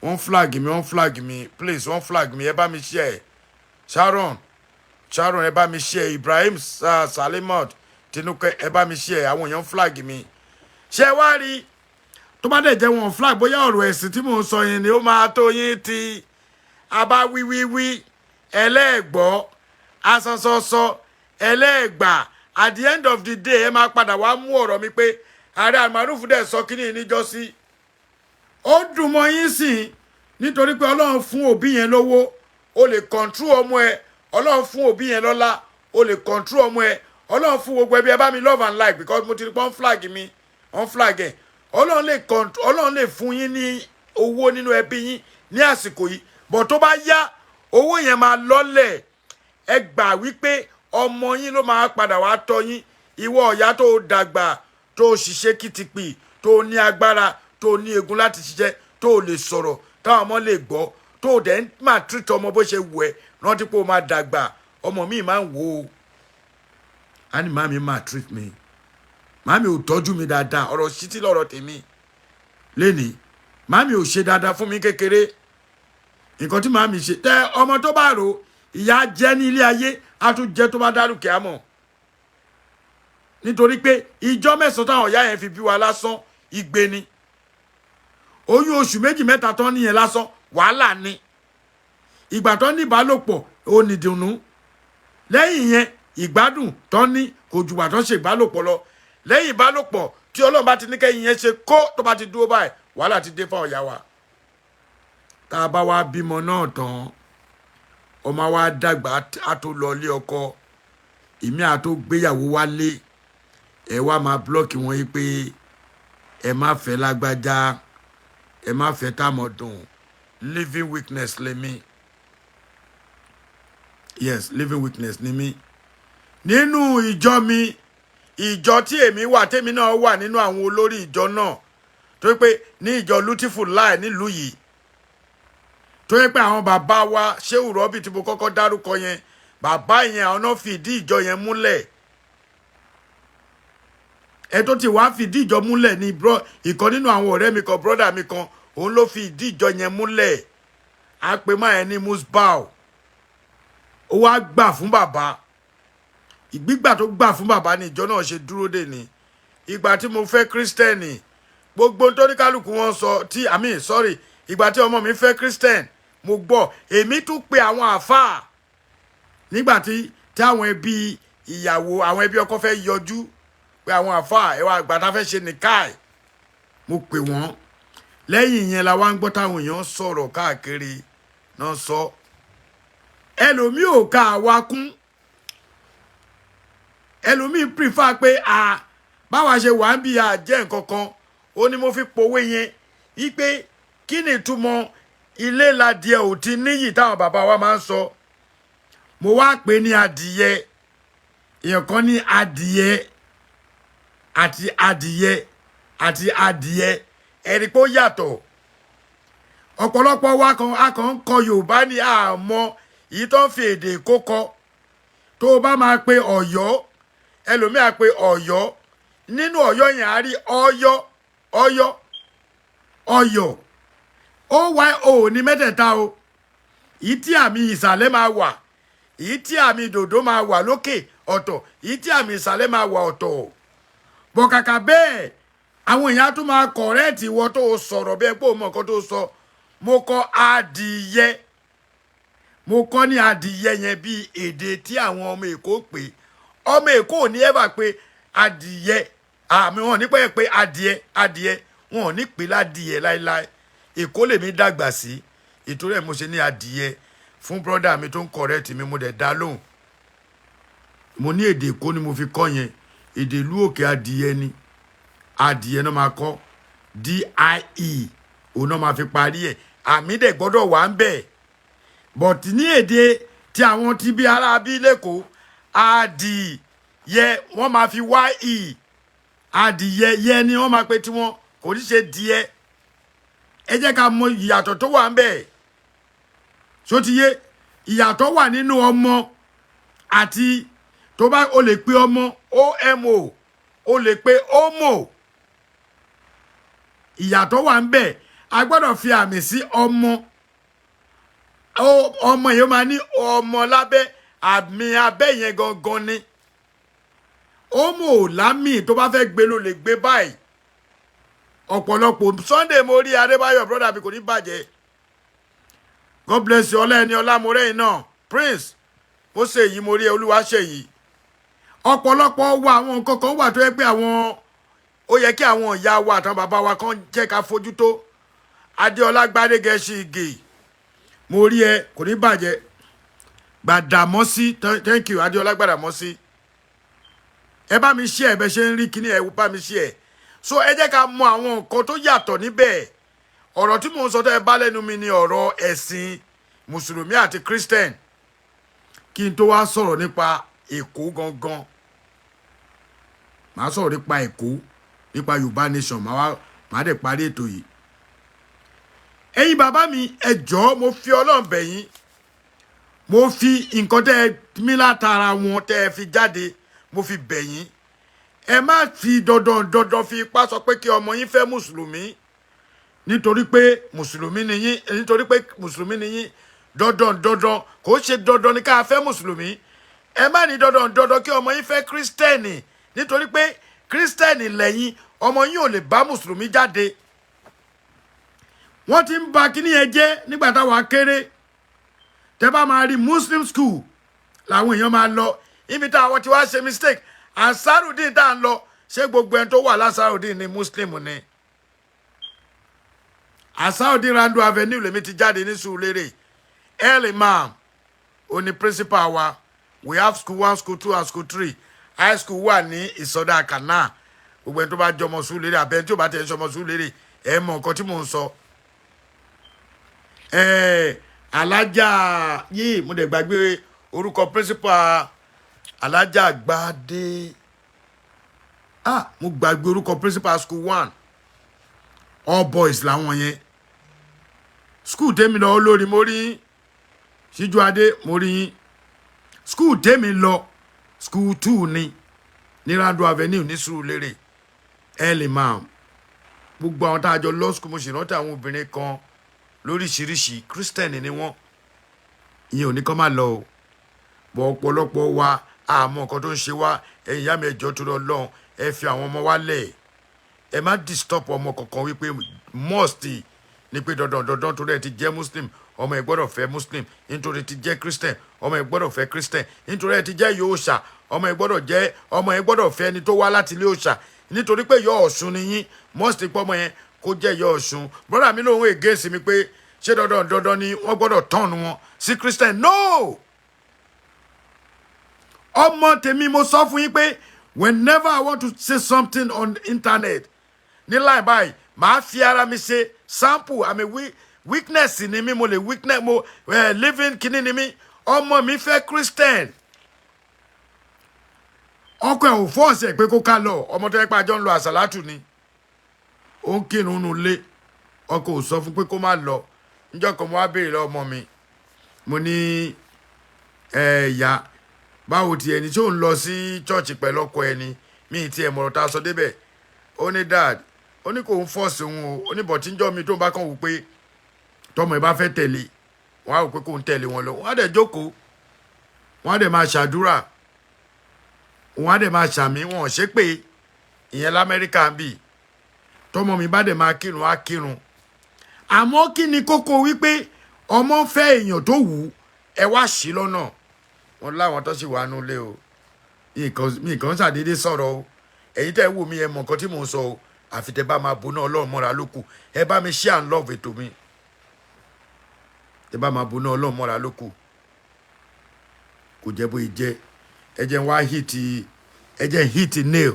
Wọ́n flag mi, wọ́n flag mi. Please, wọ́n flag mi, ẹ bá mi share. Sharon, Sharon, ẹ bá mi share. Ibrahim Salimot Tinuke, ẹ bá mi share. Àwọn èèyàn flag mi. Ṣé wá rí, tó bá dẹ̀ jẹ́ wọn flag, bóyá ọ̀rọ̀ ẹ̀sìn tí mò ń sọ yẹn ni ó máa tó yín tí a bá wí wí wí ẹlẹ́ẹ̀gbọ́ asọsọsọ ẹlẹ́ẹ̀gbà. At the end of the day, ẹ máa padà wá mú ọ̀rọ̀ mi pé ààrẹ Almaroof dẹ̀ sọ kíní níjọ́sí. Ó dùn mọ́ yín sìn nítorí pé Ọlọ́run fún òbí yẹn lówó, o lè control ọmọ ẹ. Ọlọ́run fún òbí yẹn lọ́lá, o lè control ọmọ ẹ. Ọlọ́run fún gbogbo ẹbí. Ẹ bá mi love and like, because mo ti rí pé wọ́n flag mi, wọ́n flag ẹ̀. Ọlọ́run lè control, Ọlọ́run lè fún yín ní owó nínú ẹbí yín ní àsìkò yìí, but tó bá yá, owó yẹn máa lọ́lẹ̀. Ẹ gbà wípé ọmọ yín ló máa padà wá tọ́ yín. Ìwọ ọ̀yá tó dàgbà, tó ṣiṣẹ́ kìtìpì, tó ní agbára, tó ní egun láti ṣiṣẹ́, tó lè sọ̀rọ̀ táwọn ọmọ lè gbọ́, tó dẹ̀ ń máa treat ọmọ bó ṣe wù ẹ́, rántí pé o máa dàgbà. Ọmọ mi máa ń wò ó, á ní màmí máa treat me, màmí ò tọ́jú mi dáadáa. Ọ̀rọ̀ ṣítí lọ̀rọ̀ tèmi lénìí. Màmí ò ṣe dáadáa fún mi kékeré. Nǹkan tí màmí ṣe tẹ ọmọ tó bá rò, ìyá jẹ́ ní ilé ayé, á tún jẹ́ tó bá dárúkẹ́ àmọ́, nítorí pé ìjọ 9 táwọn ìyá yẹn fi bí wa lásán, igbe ni. Oyún oṣù 2 3 tán níyẹn lásán, wàhálà ni. Ìgbà tó ní ìbálòpọ̀, ó ní ìdùnnú. Lẹ́yìn yẹn, ìgbádùn tó ní kò jùgbà tó ṣe ìbálòpọ̀ lọ. Lẹ́yìn ìbálòpọ̀, tí Ọlọ́run bá ti ní kẹ́yìn yẹn ṣe kó tó bá ti dúró báyìí, wàhálà ti dé fáwọn ìyá wa. Tá a bá wá bímọ náà tán, ọmọ wa dàgbà, á tó lọ ilé ọkọ, ìmí á tó gbéyàwó wálé, ẹ wá máa block wọn yìí pé ẹ má fẹ́ lágbájá, ẹ má fẹ́ tàmọ̀dùn. Living witness lèmi. Yes, living witness ni mí nínú ìjọ mi. Ìjọ tí èmi wà, tèmi náà wà nínú àwọn olórí ìjọ náà, tó yẹ pé ní ìjọ Lutiful Lai nílùú yìí, tó yẹ pé àwọn bàbá wa Ṣéhù Rọ́bì tí mo kọ́kọ́ dárúkọ yẹn, bàbá yẹn, àwọn náà fìdí ìjọ yẹn múlẹ̀. Ẹ tó ti wá fìdí ìjọ múlẹ̀ ní ìkan nínú àwọn ọ̀rẹ́ mi kan, brother mi kan, òun ló fi ìdí ìjọ yẹn múlẹ̀. Á pe máa yẹn ní Musbau. Ó wá gbà fún bàbá. Ìgbígbà tó gbà fún bàbá ní ìjọ náà ṣe dúró dè ní. Ìgbà tí mo fẹ́ Christian, gbogbo tó ní kálukú wọn sọ tí, I mean, sorry, ìgbà tí ọmọ mi fẹ́ Christian, mo gbọ́. Èmi tún pe àwọn àáfàá nígbà tí àwọn ẹbí ìyàwó, àwọn ẹbí ọkọ fẹ́ yọjú, pé àwọn àáfàá, ẹ wá àgbà tá fẹ́ ṣe nìkáì. Mo pè wọ́n. Lẹ́yìn ìyẹn la wá ń gbọ́ táwọn èèyàn sọ̀rọ̀ káàkiri náà sọ. Ẹlòmíì ò ka àwa kún. Ẹlòmíì prefer pé a báwa ṣe wà ń bí a jẹ́ nǹkan kan. Ó ní mo fi pòwe yẹn wípé kí ni ìtumọ̀ ilé ladìẹ ò ti níyì táwọn bàbá wa máa ń sọ. Mo wá pè ní adìyẹ. Èèyàn kan ní adìyẹ àti adìyẹ àti adìyẹ, ẹ̀rí pé ó yàtọ̀. Ọ̀pọ̀lọpọ̀ wa kan a kàn ń kọ Yorùbá ní àmọ́ èyí tó ń fi èdè Èkó kọ. Tó o bá máa pe Ọ̀yọ́, ẹlòmíà pe Ọ̀yọ́. Nínú Ọ̀yọ́ yẹn, á rí Ọ̀yọ́, Ọ̀yọ́, Ọ̀yọ́, oyo ní mẹ́tẹ̀ẹ̀ta o. Èyí tí àmì ìsàlẹ̀ máa wà, èyí tí àmì dòdò máa wà lókè ọ̀tọ̀, èyí tí àmì ìsàlẹ̀ máa wà ọ̀tọ̀. Bọ̀ kàkà bẹ́ẹ̀, àwọn èèyàn á tún máa correct ìwọ tó o sọ̀rọ̀ bẹ́ẹ̀ pé o mọ nǹkan tó sọ. Mo kọ adìyẹ, mo kọ́ ní adìyẹ yẹn bí èdè tí àwọn ọmọ Èkó pè. Ọmọ Èkó ò ní ever pé adìyẹ. Àmì wọn ò ní pẹ́ pé adìyẹ, adìyẹ. Wọn ò ní pè ládìyẹ láéláé. Èkó lèmi dàgbà sí, ìtorí ẹ̀ mo ṣe ní adìyẹ. Fún brother mi tó ń correct mi, mo dẹ̀ dá lóhùn. Mo ní èdè Èkó ni mo fi kọ́ yẹn. Èdè ìlú òkè, adìyẹ ni. Adìyẹ náà máa kọ́ die, òun náà máa fi parí ẹ̀. Àmì dẹ̀ gbọ́dọ̀ wà ń bẹ̀. But ní èdè tí àwọn tí bí ara bí lẹ́kọ̀ọ́, adìyẹ, wọ́n máa fi ye. Adìyẹ yẹ ni wọ́n máa pe tiwọn, kò ní ṣe díẹ̀. Ẹ jẹ́ ká mọ ìyàtọ̀ tó wà ń bẹ̀. Ṣó ti yé? Ìyàtọ̀ wà nínú ọmọ àti tó bá o lè pe ọmọ omo, o lè pe omo. Ìyàtọ̀ wà ń bẹ̀. A gbọ́dọ̀ fi àmì sí ọmọ. Ọmọ yìí, ó máa ní ọmọ lábẹ́. Àmì abẹ́ yẹn gangan ni ọmọ ò lámì. Tó bá fẹ́ gbé, ló lè gbé báyìí. Ọ̀pọ̀lọpọ̀ Sunday, mo rí Adébáyọ̀, brother mi, kò ní bàjẹ́. God bless you. Ọlá ẹni ọlá, mo rẹ́yìn náà. Prince mo ṣe èyí, mo rí ẹ. Olúwa ṣe yìí. Ọ̀pọ̀lọpọ̀ wa, àwọn nǹkan kan wà tó yẹ pé àwọn ó yẹ kí àwọn ìyá wa àtàwọn bàbá wa kan jẹ́ ká fojú tó. Adéọlá Gbádégẹṣin Ìgè, mo rí ẹ, kò ní bàjẹ́. Gbàdàmọ́sí, thank you, Adéọlá Gbàdàmọ́sí. Ẹ bá mi ṣe ẹ bẹ ṣe ń rí kíní, ẹ bá mi ṣe ẹ. So ẹ jẹ́ ká mọ àwọn nǹkan tó yàtọ̀ níbẹ̀. Ọ̀rọ̀ tí mò ń sọ tó ẹ bá lẹ́nu mi ni ọ̀rọ̀ ẹ̀sìn Mùsùlùmí àti Christian. Kí n tó wá sọ̀rọ̀ nípa Èkó gangan, màá sọ̀rọ̀ nípa Èkó, nípa Yorùbá Nation, màá wá, màá dẹ̀ parí ètò yìí. Ẹ̀yin bàbá mi, ẹ jọ̀ọ́, mo fi Ọlọ́run bẹ̀ yín. Mo fi nǹkan tẹ́ ẹ mí látara wọn tẹ́ ẹ fi jáde, mo fi bẹ̀ yín. Ẹ má fi dandan dandan fi ipá sọ pé kí ọmọ yín fẹ́ Mùsùlùmí nítorí pé Mùsùlùmí ni yín, nítorí pé Mùsùlùmí ni yín. Dandan dandan kò ṣe dandan ní ká fẹ́ Mùsùlùmí. Ẹ má ní dandan dandan kí ọmọ yín fẹ́ Christian nítorí pé Christian lẹ́yìn, ọmọ yín ò lè bá Mùsùlùmí jáde. Wọ́n ti ń ba kíní yẹn jẹ́ nígbà táwa kéré. Tẹ́ bá máa rí, Muslim school làwọn èèyàn máa lọ. Ibi tá àwọn ti wá ṣe mistake, Ansarudeen tá à ń lọ, ṣé gbogbo ẹni tó wà lásàrùdín ni Muslim ni? Ansarudeen Rando Avenue lèmi ti jáde ní Sùúrùlérè. El Imam oní principal wa. We have school one, school two and school three. High school wà ní Ìsọdá Kànáà. Gbogbo ẹni tó bá jọmọ Sùúrùlérè, àbẹ tí ó bá tẹ̀ ń sọmọ Sùúrùlérè, ẹ mọ nǹkan tí mò ń sọ. Alájà yìí, mo dẹ̀ gbàgbé orúkọ principal, Alájà Gbadé. Ah, mo gbàgbé orúkọ principal school one. All boys làwọn yẹn. School tèmi lọ, olórí, mo rí yín. Síjú adé, mo rí yín. School tèmi lọ, school two ni ní Rando Avenue ní Sùúrùlérè. El Imam, gbogbo àwọn tá a jọ lọ school, mo sì rántí àwọn obìnrin kan lóríṣiríṣi, Christian ni wọ́n. Ìyẹn ò ní kọ́ máa lọ o, bọ̀ ọ̀pọ̀lọpọ̀ wa, àmọ́ nǹkan tó ń ṣe wá. Ẹ̀yin ìyá mi, ẹ jọ̀ọ́, torí Ọlọ́run, ẹ fi àwọn ọmọ wa lẹ̀. Ẹ má disturb ọmọ kankan wípé must ní pé dandan dandan, torí ẹ ti jẹ́ Muslim, ọmọ ẹ gbọ́dọ̀ fẹ́ Muslim, nítorí ti jẹ́ Christian, ọmọ ẹ gbọ́dọ̀ fẹ́ Christian, nítorí ẹ ti jẹ́ yóòṣà, ọmọ ẹ gbọ́dọ̀ jẹ́, ọmọ ẹ gbọ́dọ̀ fẹ́ ẹni tó wá láti ilé òòṣà, nítorí pé yọ Ọ̀ṣun ni yín, must pọ́ ọmọ yẹn kó jẹ́ yọ Ọ̀ṣun. Brother mi lòun against mi pé ṣé dandan dandan ni wọ́n gbọ́dọ̀ turn wọn sí Christian? No. Ọmọ tèmi, mo sọ fún yín pé whenever I want to say something on the internet ní láì báyìí, màá fi ara mi ṣe sample. Àmì weakness ni mí, mo lè weakness mo living kíní ni mí. Ọmọ mi fẹ́ Christian, ọkọ ẹ̀ ò force ẹ̀ pé kó ká lọ. Ọmọ tó yẹ pé àjọ ń lọ àsàlátù ni, ó ń kírun nù lé, ọkọ ò sọ fún pé kó má lọ. Níjọ́ kan, mo wá béèrè lọ́wọ́ ọmọ mi, mo ní, "Ẹ ìyá, báwo ti ẹni tí ò ń lọ sí church pẹ̀lú ọkọ ẹni?" Mi ì tiẹ̀ mọ̀rọ̀ tá a sọ débẹ̀. Ó ní, "Dad," ó ní kò ń force òun o. Ó ní bọ̀ tí ń jọ́ mi tó ń bá kàn wò pé tọmọ ẹ bá fẹ́ tẹ̀lé wọn, á wò pé kò ń tẹ̀lé wọn lọ. Wọn á dẹ̀ jókòó, wọn á dẹ̀ máa ṣàdúrà, wọn á dẹ̀ máa ṣàmì, wọn ò ṣe pé ìyẹn Lamẹ́ríkà ń bì. Tọmọ mi bá dẹ̀ máa kírun, á kírun. Àmọ́ kí ni kókó wípé ọmọ fẹ́ èèyàn tó wù ú, ẹ wá sí lọ́nà? Wọn láwọn tó sì wà nulẹ̀ o. Mi kàn ṣàdédé sọ̀rọ̀ o. Ẹ̀yin tẹ́ ẹ wò mí, ẹ mọ̀ nǹkan tí mò ń sọ o. Àfi tẹ́ bá máa boná Ọlọ́run mọ́ra lókù. Ẹ bá mi share and love ètò mi. Tẹ́ bá máa boná Ọlọ́run mọ́ra lókù, kò jẹ́ bóyá jẹ́. Ẹ jẹ́ n wá hit, ẹ jẹ́ n hit nail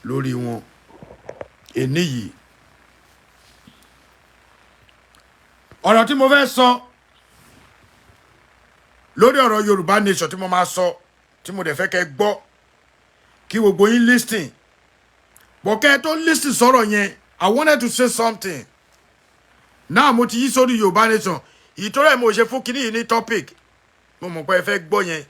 lórí wọn èní yìí. Ọ̀rọ̀ tí mo fẹ́ sọ lórí ọ̀rọ̀ Yorùbá Nation tí mo máa sọ, tí mo dẹ̀ fẹ́ kẹ́ gbọ́, kí gbogbo yín listen, but kẹ́ ẹ tó listen sọ̀rọ̀ yẹn, I wanted to say something. Now mo ti yí sórí Yorùbá Nation. Ìtọ́rọ̀ ẹ̀ mo ṣe fún kinní yìí ní topic. Mo mọ̀ pé ẹ fẹ́ gbọ́ yẹn,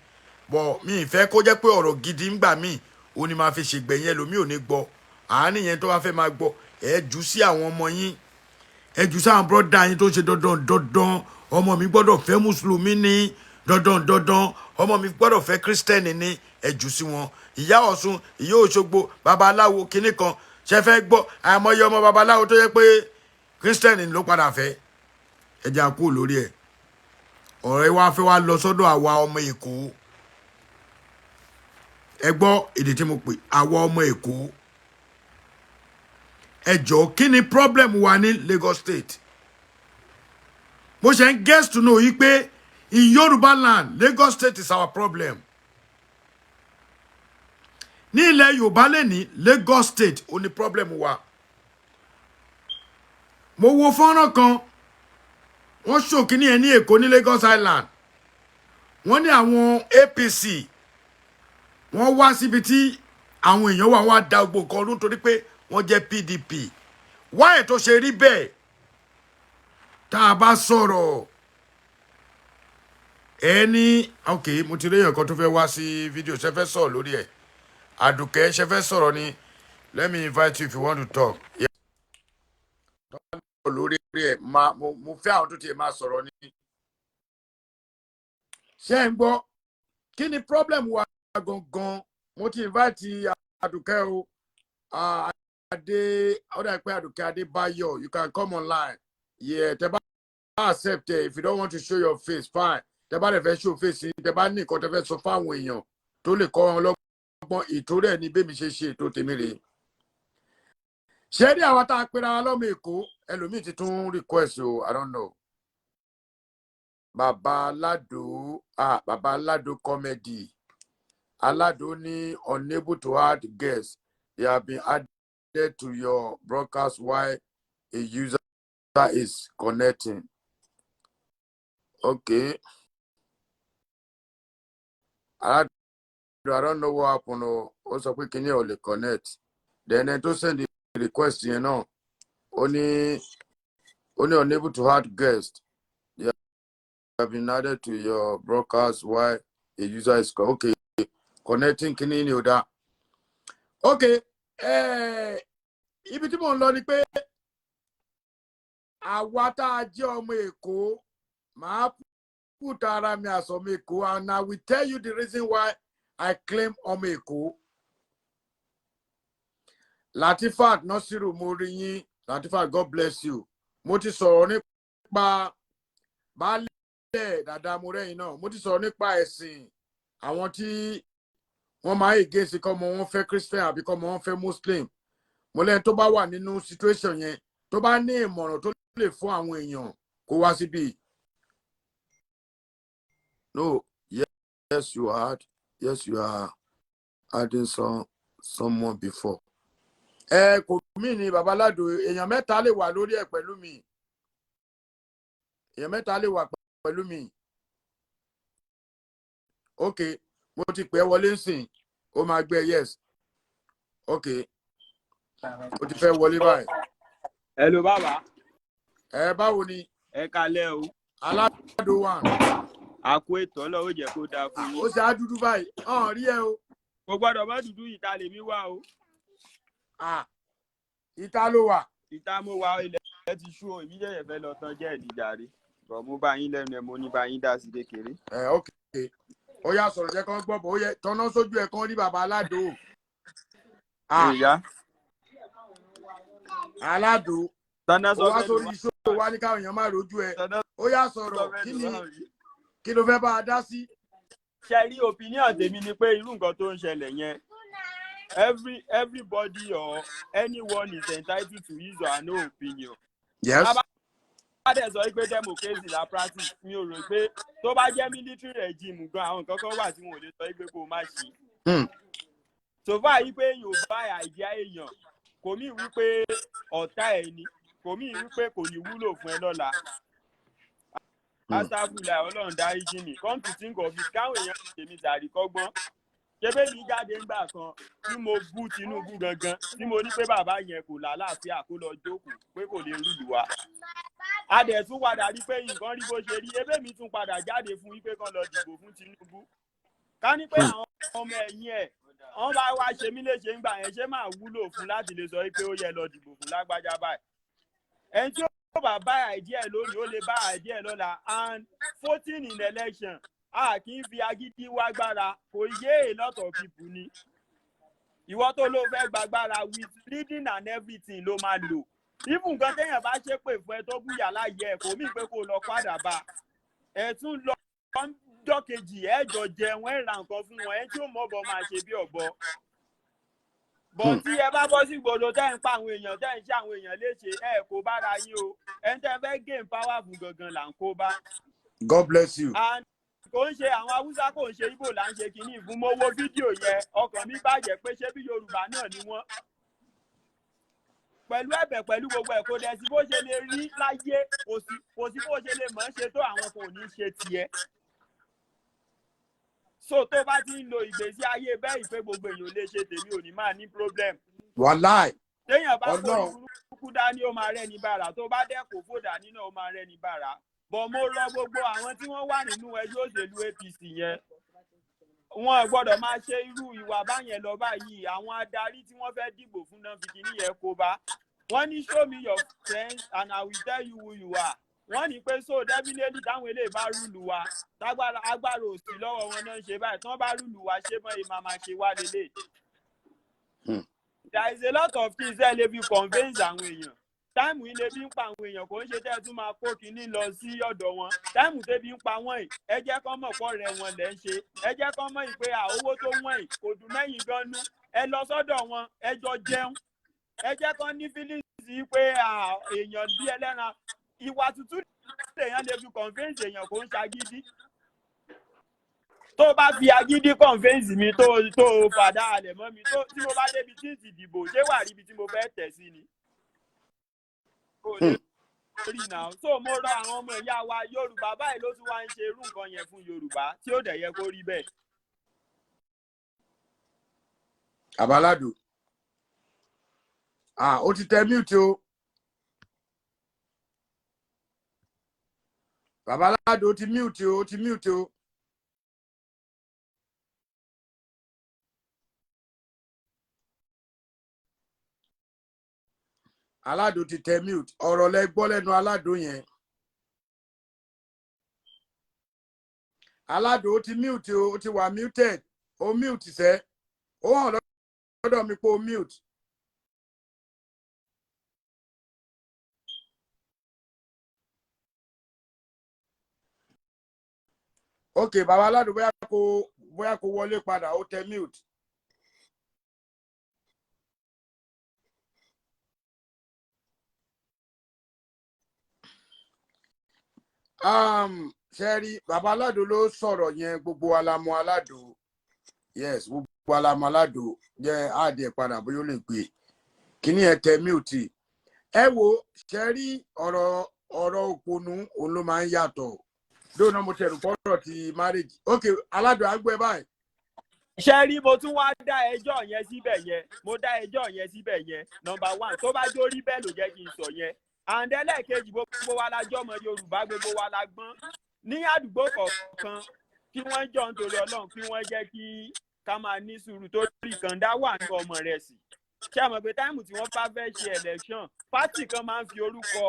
but mi ì fẹ́ kó jẹ́ pé ọ̀rọ̀ gidi ń gbà míì ó ní máa fi ṣègbẹ̀yìn, ẹlòmíì ò ní gbọ́ àárín yẹn. Tó bá fẹ́ máa gbọ́, ẹ jù sí àwọn ọmọ yín, ẹ jù sí àwọn brother yín tó ń ṣe dandan dandan, ọmọ mi gbọ́dọ̀ fẹ́ mùsùlùmí ní dandan dandan, ọmọ mi gbọ́dọ̀ fẹ́ Christian ní. Ẹ jù sí wọn. Ìyá Ọ̀ṣun, ìyá Òṣogbo, babaláwo kinní kan ṣe fẹ́ gbọ́. Àìmọye ọmọ babaláwo tó yẹ pé Christian ló padà fẹ́. Ẹ jẹ́ àkú lórí ẹ̀. Ọ̀rẹ́ wa fẹ́ wá lọ sọ́dọ̀ àwa ọmọ Èkó. Ẹ gbọ́ èdè tí mo pè, àwa ọmọ Èkó. Ẹ jọ̀ọ́, kí ni problem wa ní Lagos State? Mo ṣe ń get to know yìí pé in Yorùbá land, Lagos State is our problem. Ní ilẹ̀ Yorùbá lè ní Lagos State ó ní problem wa. Mo wo fọ́nrán kan, wọ́n ṣòkíní ẹ̀ ní Èkó, ní Lagos Island. Wọ́n ní àwọn APC, wọ́n wá síbi tí àwọn èèyàn wà, wọ́n á da gbogbo nǹkan ọdún torí pé wọ́n jẹ́ PDP. Wáyé tó ṣe rí bẹ́ẹ̀, tá a bá sọ̀rọ̀ ẹ ní, ok, mo ti rí èèyàn kan tó fẹ́ wá sí fídíò. Ṣe fẹ́ sọ̀rọ̀ lórí ẹ̀? Àdùkẹ́, ṣe fẹ́ sọ̀rọ̀ ni? Let me invite you if you want to talk. Lórí ẹ̀ máa mo fẹ́ àwọn tó tiẹ̀ máa sọ̀rọ̀ ni. Ṣé ń gbọ́? Kí ni problem wa gangan? Mo ti invite Àdùkẹ́ o. Adé, ó dà pé Àdùkẹ́ Adébáyọ̀, you can come online. Yeah, tẹ bá accept ẹ. If you don't want to show your face, fine. Tẹ bá lè fẹ́ show face yín, tẹ bá ní nǹkan tẹ fẹ́ sọ fáwọn èèyàn tó lè kọ́ wọn lọ́gbọ́n, ìtorí ẹ̀ ní bẹ́ẹ̀ mi ṣe ṣe ètò tèmi rèé. Ṣé rí àwọn tá a pera wa lọ́mọ Èkó, ẹlòmíì ti tún request o. I don't know. Bàbá Aládò, ah, Bàbá Aládò comedy. Aládò ní unable to add guests. They have been added to your broadcast while a user is connecting. Okay. Aládò, I don't know what happened o. Ó sọ pé kíní ò lè connect. Then ẹni tó send the request yẹn náà, ó ní unable to add guest. They have been added to your broadcast while a user is okay connecting. Kíní ni ò dáa. Okay, ibi tí mò ń lọ ni pé àwa tá a jẹ́ ọmọ Èkó, màá put ara mi as ọmọ Èkó, and I will tell you the reason why I claim ọmọ Èkó. Latifat Nasiru, mo rí yín. Latifat, God bless you. Mo ti sọ̀rọ̀ nípa baálẹ̀ dàda, mo rẹ́yìn náà. Mo ti sọ̀rọ̀ nípa ẹ̀sìn, àwọn tí wọ́n máa ń against kọ́mọ wọn fẹ́ Christian àbí kọ́mọ wọn fẹ́ Muslim. Mo lẹ́yìn tó bá wà nínú situation yẹn, tó bá ní ìmọ̀ràn tó lè fún àwọn èèyàn, kó wá síbí. No, yes, you had. Yes, you are adding someone before. Ẹ kò mí ni babaládo, èèyàn mẹ́ta lè wà lórí ẹ̀ pẹ̀lú mi. Èèyàn mẹ́ta lè wà pẹ̀lú mi. Ok, mo ti pè é wọlé nsìn, ó máa gbé. Yes, ok, ó ti fẹ́ wọlé báyìí. Hello, bàbá. Ẹ báwo ni? Ẹ kalẹ́ o. Aládò one. A kú ètò, Ọlọ́run jẹ́ kó dáa fún Ó yín. ṣe á dúdú báyìí, ọ̀hún rí ẹ o. Kò gbọ́dọ̀ mọ́ dúdú, ìta lèmi wà o. Ah, ìta ló wà. Ìta mo wà, ilẹ̀ ti ṣú o. Èmi jẹ̀yẹ̀ fẹ́ lọ tán jẹ́ ìdíjàre bọ̀, mo bá yín lẹ́nu ẹ̀, mo ní bá yín dá sí kékeré. Ẹ ok, ó yá, sọ̀rọ̀, jẹ́ kán gbọ́ bọ̀. Ó yẹ tọ́nà sójú ẹ̀ kán rí bàbá aládò. Ah, Ìyá aládò. Tọ́nà Ó sọ wá fẹ́ sórí iṣó wa ní káwọn èèyàn má rojú ẹ. Tọ́nà Ó yá, sọ sọ̀rọ̀. fẹ́ Kí lù ni wá rí. Kí ló fẹ́ bá a dá sí? Ṣe rí, opinion tèmi ni pé irú nǹkan tó ń ṣẹlẹ̀ yẹn, everybody or anyone is entitled to his or her own opinion. Bá dẹ̀ sọ pé democracy la practice, mi ò rò pé tó bá jẹ́ military regime gan, àwọn nǹkan kan wà tí wọn ò lè sọ pé kó o má ṣe. So far yìí pé èèyàn ò bá idea èèyàn, kò mí wípé ọ̀tá ẹ̀ ni, kò mí wípé kò ní wúlò fún ẹ lọ́la. Astagfirullah, Ọlọ́run dáríjì mí. Come to think of it, káwọn èèyàn tèmi sàríkọ́gbọ́n ṣébé mi jáde ńgbà kan tí mo bú Tinubu gangan, tí mo ní pé bàbá yẹn kò lálàáfíà, kó lọ jókòó, pé kò lè rule wa. A dẹ̀ tún padà rí pé nǹkan rí bó ṣe rí. Ebé mi tún padà jáde fún wípé kán lọ dìbò fún Tinubu. Ká ní pé àwọn ọmọ ẹ̀yìn ẹ̀ wọ́n bá wá ṣe mí léṣe ńgbà yẹn, ṣé máa wúlò fún láti lè sọ wípé ó yẹ lọ dìbò fún lágbájá báyìí? Ẹni tí ó bá bá idea lónìí, ó lè bá idea lọ́la. And voting in election, a kì í fi agídí wá gbára. Kò yé a lot of people ni ìwọ tó ló fẹ́ gbàgbára with leading and everything ló máa lò. Even nǹkan téèyàn bá ṣépè fún ẹ, tó búyà láyé ẹ, kò mí pé kó lọ padà bá ẹ tún lọ ọjọ́ kejì, ẹ jọ jẹun, ẹ ra nǹkan fún wọn. Ẹ tí ó mọ̀ bọ̀ máa ṣe bí ọ̀bọ bọ̀. Tí ẹ bá bọ́ sí gbòdo, tẹ́ ń pa àwọn èèyàn, tẹ́ ń ṣe àwọn èèyàn léṣe, ẹ kò bára yín o. Ẹni tẹ́ fẹ́ gain power fún gangan là ń kó bá. God bless you. And kò ń ṣe àwọn Haúsá, kò ń ṣe Ibo là ń ṣe kínní fún. Mo wo fídíò yẹn, ọkàn mi bàjẹ́ pé ṣé bí Yorùbá náà ni wọ́n, pẹ̀lú ẹ̀bẹ̀, pẹ̀lú gbogbo ẹ̀, kò dẹ̀ sí bó ṣe lè rí láyé, kò sí bó ṣe lè mọ̀ ọ́n ṣe tó, àwọn kò ní ṣe tiẹ̀. So tó bá ti ń lo ìgbésí ayé bẹ́ẹ̀ ìpé gbogbo èèyàn lè ṣe tèmi, ò ní máa ní problem. Wàláì. Téèyàn bá kó Ọlọ́run. burúkú dání, ó máa rẹ́ni bàrà. Tó bá dẹ́ kó fòdà nínú, ó máa rẹ́ni bàrà. Bọ̀ mo rọ gbogbo àwọn tí wọ́n wà nínú ẹgbẹ́ òṣèlú APC yẹn, wọn gbọ́dọ̀ máa ṣe irú ìwà báyẹn lọ báyìí. Àwọn adarí tí wọ́n fẹ́ dìbò fún náà fi kíní yẹn kó bá wọ́n ní, "Show me your friends and I will tell you who you are." Wọ́n ní pé so definitely, táwọn eléyìí bá rule wa, tágbára agbára òsì lọ́wọ́ wọn náà ń ṣe báyìí. Tí wọ́n bá rule wa, ṣé mọ́ ìmọ̀ máa ṣe wá lélẹ̀? There is a lot of things ẹ lè fi convince àwọn èèyàn. Time ilé bí ń pa àwọn èèyàn, kò ń ṣe tẹ́ ẹ tún máa kó kinní lọ sí ọ̀dọ̀ wọn. Time tẹ́bi ń pa wọ́n yìí, ẹ jẹ́ kán mọ̀ pọ̀ rẹ̀ wọn lẹ́ ń ṣe. Ẹ jẹ́ kán mọ̀ yìí pé owó tó wọ́n yìí kò dùn mẹ́yìn gan nú. Ẹ lọ sọ́dọ̀ wọn, ẹ jọ jẹun. Ẹ jẹ́ kán ní feelings yìí pé èèyàn bí ẹlẹ́ran ìwà tútù lèèyàn lè fi convince èèyàn, kò ń ṣagídí. Tó bá fi agídí convince mi, tó fàdá alẹ̀ mọ́ mi, tó tí mo bá débi tí ń ti dìbò, ṣé wà ríbi tí mo fẹ́ tẹ̀ sí ni? Kò lè rí náà. So mo rọ àwọn ọmọ ìyá wa Yorùbá báyìí, ló tún wá ń ṣe irú nǹkan yẹn fún Yorùbá, tí ó dẹ̀ yẹ kó rí bẹ́ẹ̀. Àbáládò, ah, ó ti tẹ mute o. Babaládò, ó ti mute o, ó ti mute o. Aládò ti tẹ mute. Ọ̀rọ̀ lẹ gbọ́ lẹ́nu aládò yẹn. Aládò, ó ti mute o, ó ti wà muted. Ó mute sẹ́, ó hàn lọ́dọ̀ mi pé ó mute. Ok, bàbá aládò, bóyá kó wọlé padà, ó tẹ mute. Ṣe rí, bàbá aládò ló sọ̀rọ̀ yẹn, gbogbo wa la mọ̀ aládò. Yes, gbogbo alamọ aládò jẹ́ àdìẹ padà bóyá ó lè gbé kíní ẹ tẹ mute. Ẹ wo, ṣe rí ọ̀rọ̀ òpònú, òun ló máa ń yàtọ̀ dóònà. Mo tẹ̀rù pọ́rọ̀ ti marriage. Ok, aládùn àgbẹ̀ báyìí. Ṣe rí, mo tún wá dá ẹjọ́ yẹn síbẹ̀ yẹn, mo dá ẹjọ́ yẹn síbẹ̀ yẹn. Number one, tó bá jó rí bẹ́ẹ̀ ló jẹ́ kí n sọ yẹn. And ẹlẹ́ẹ̀kejì, gbogbo wa la jọ́mọ Yorùbá, gbogbo wa la gbọ́n ní àdúgbò kọ̀ọ̀kan. Kí wọ́n jọ nítorí Ọlọ́run, kí wọ́n jẹ́ kí ká máa ní sùúrù, torí kàńdá wà ní ọmọ rẹ̀ sí. Ṣé àmọ̀ pé time tí wọ́n bá fẹ́ ṣe election, party kan máa ń fi orúkọ,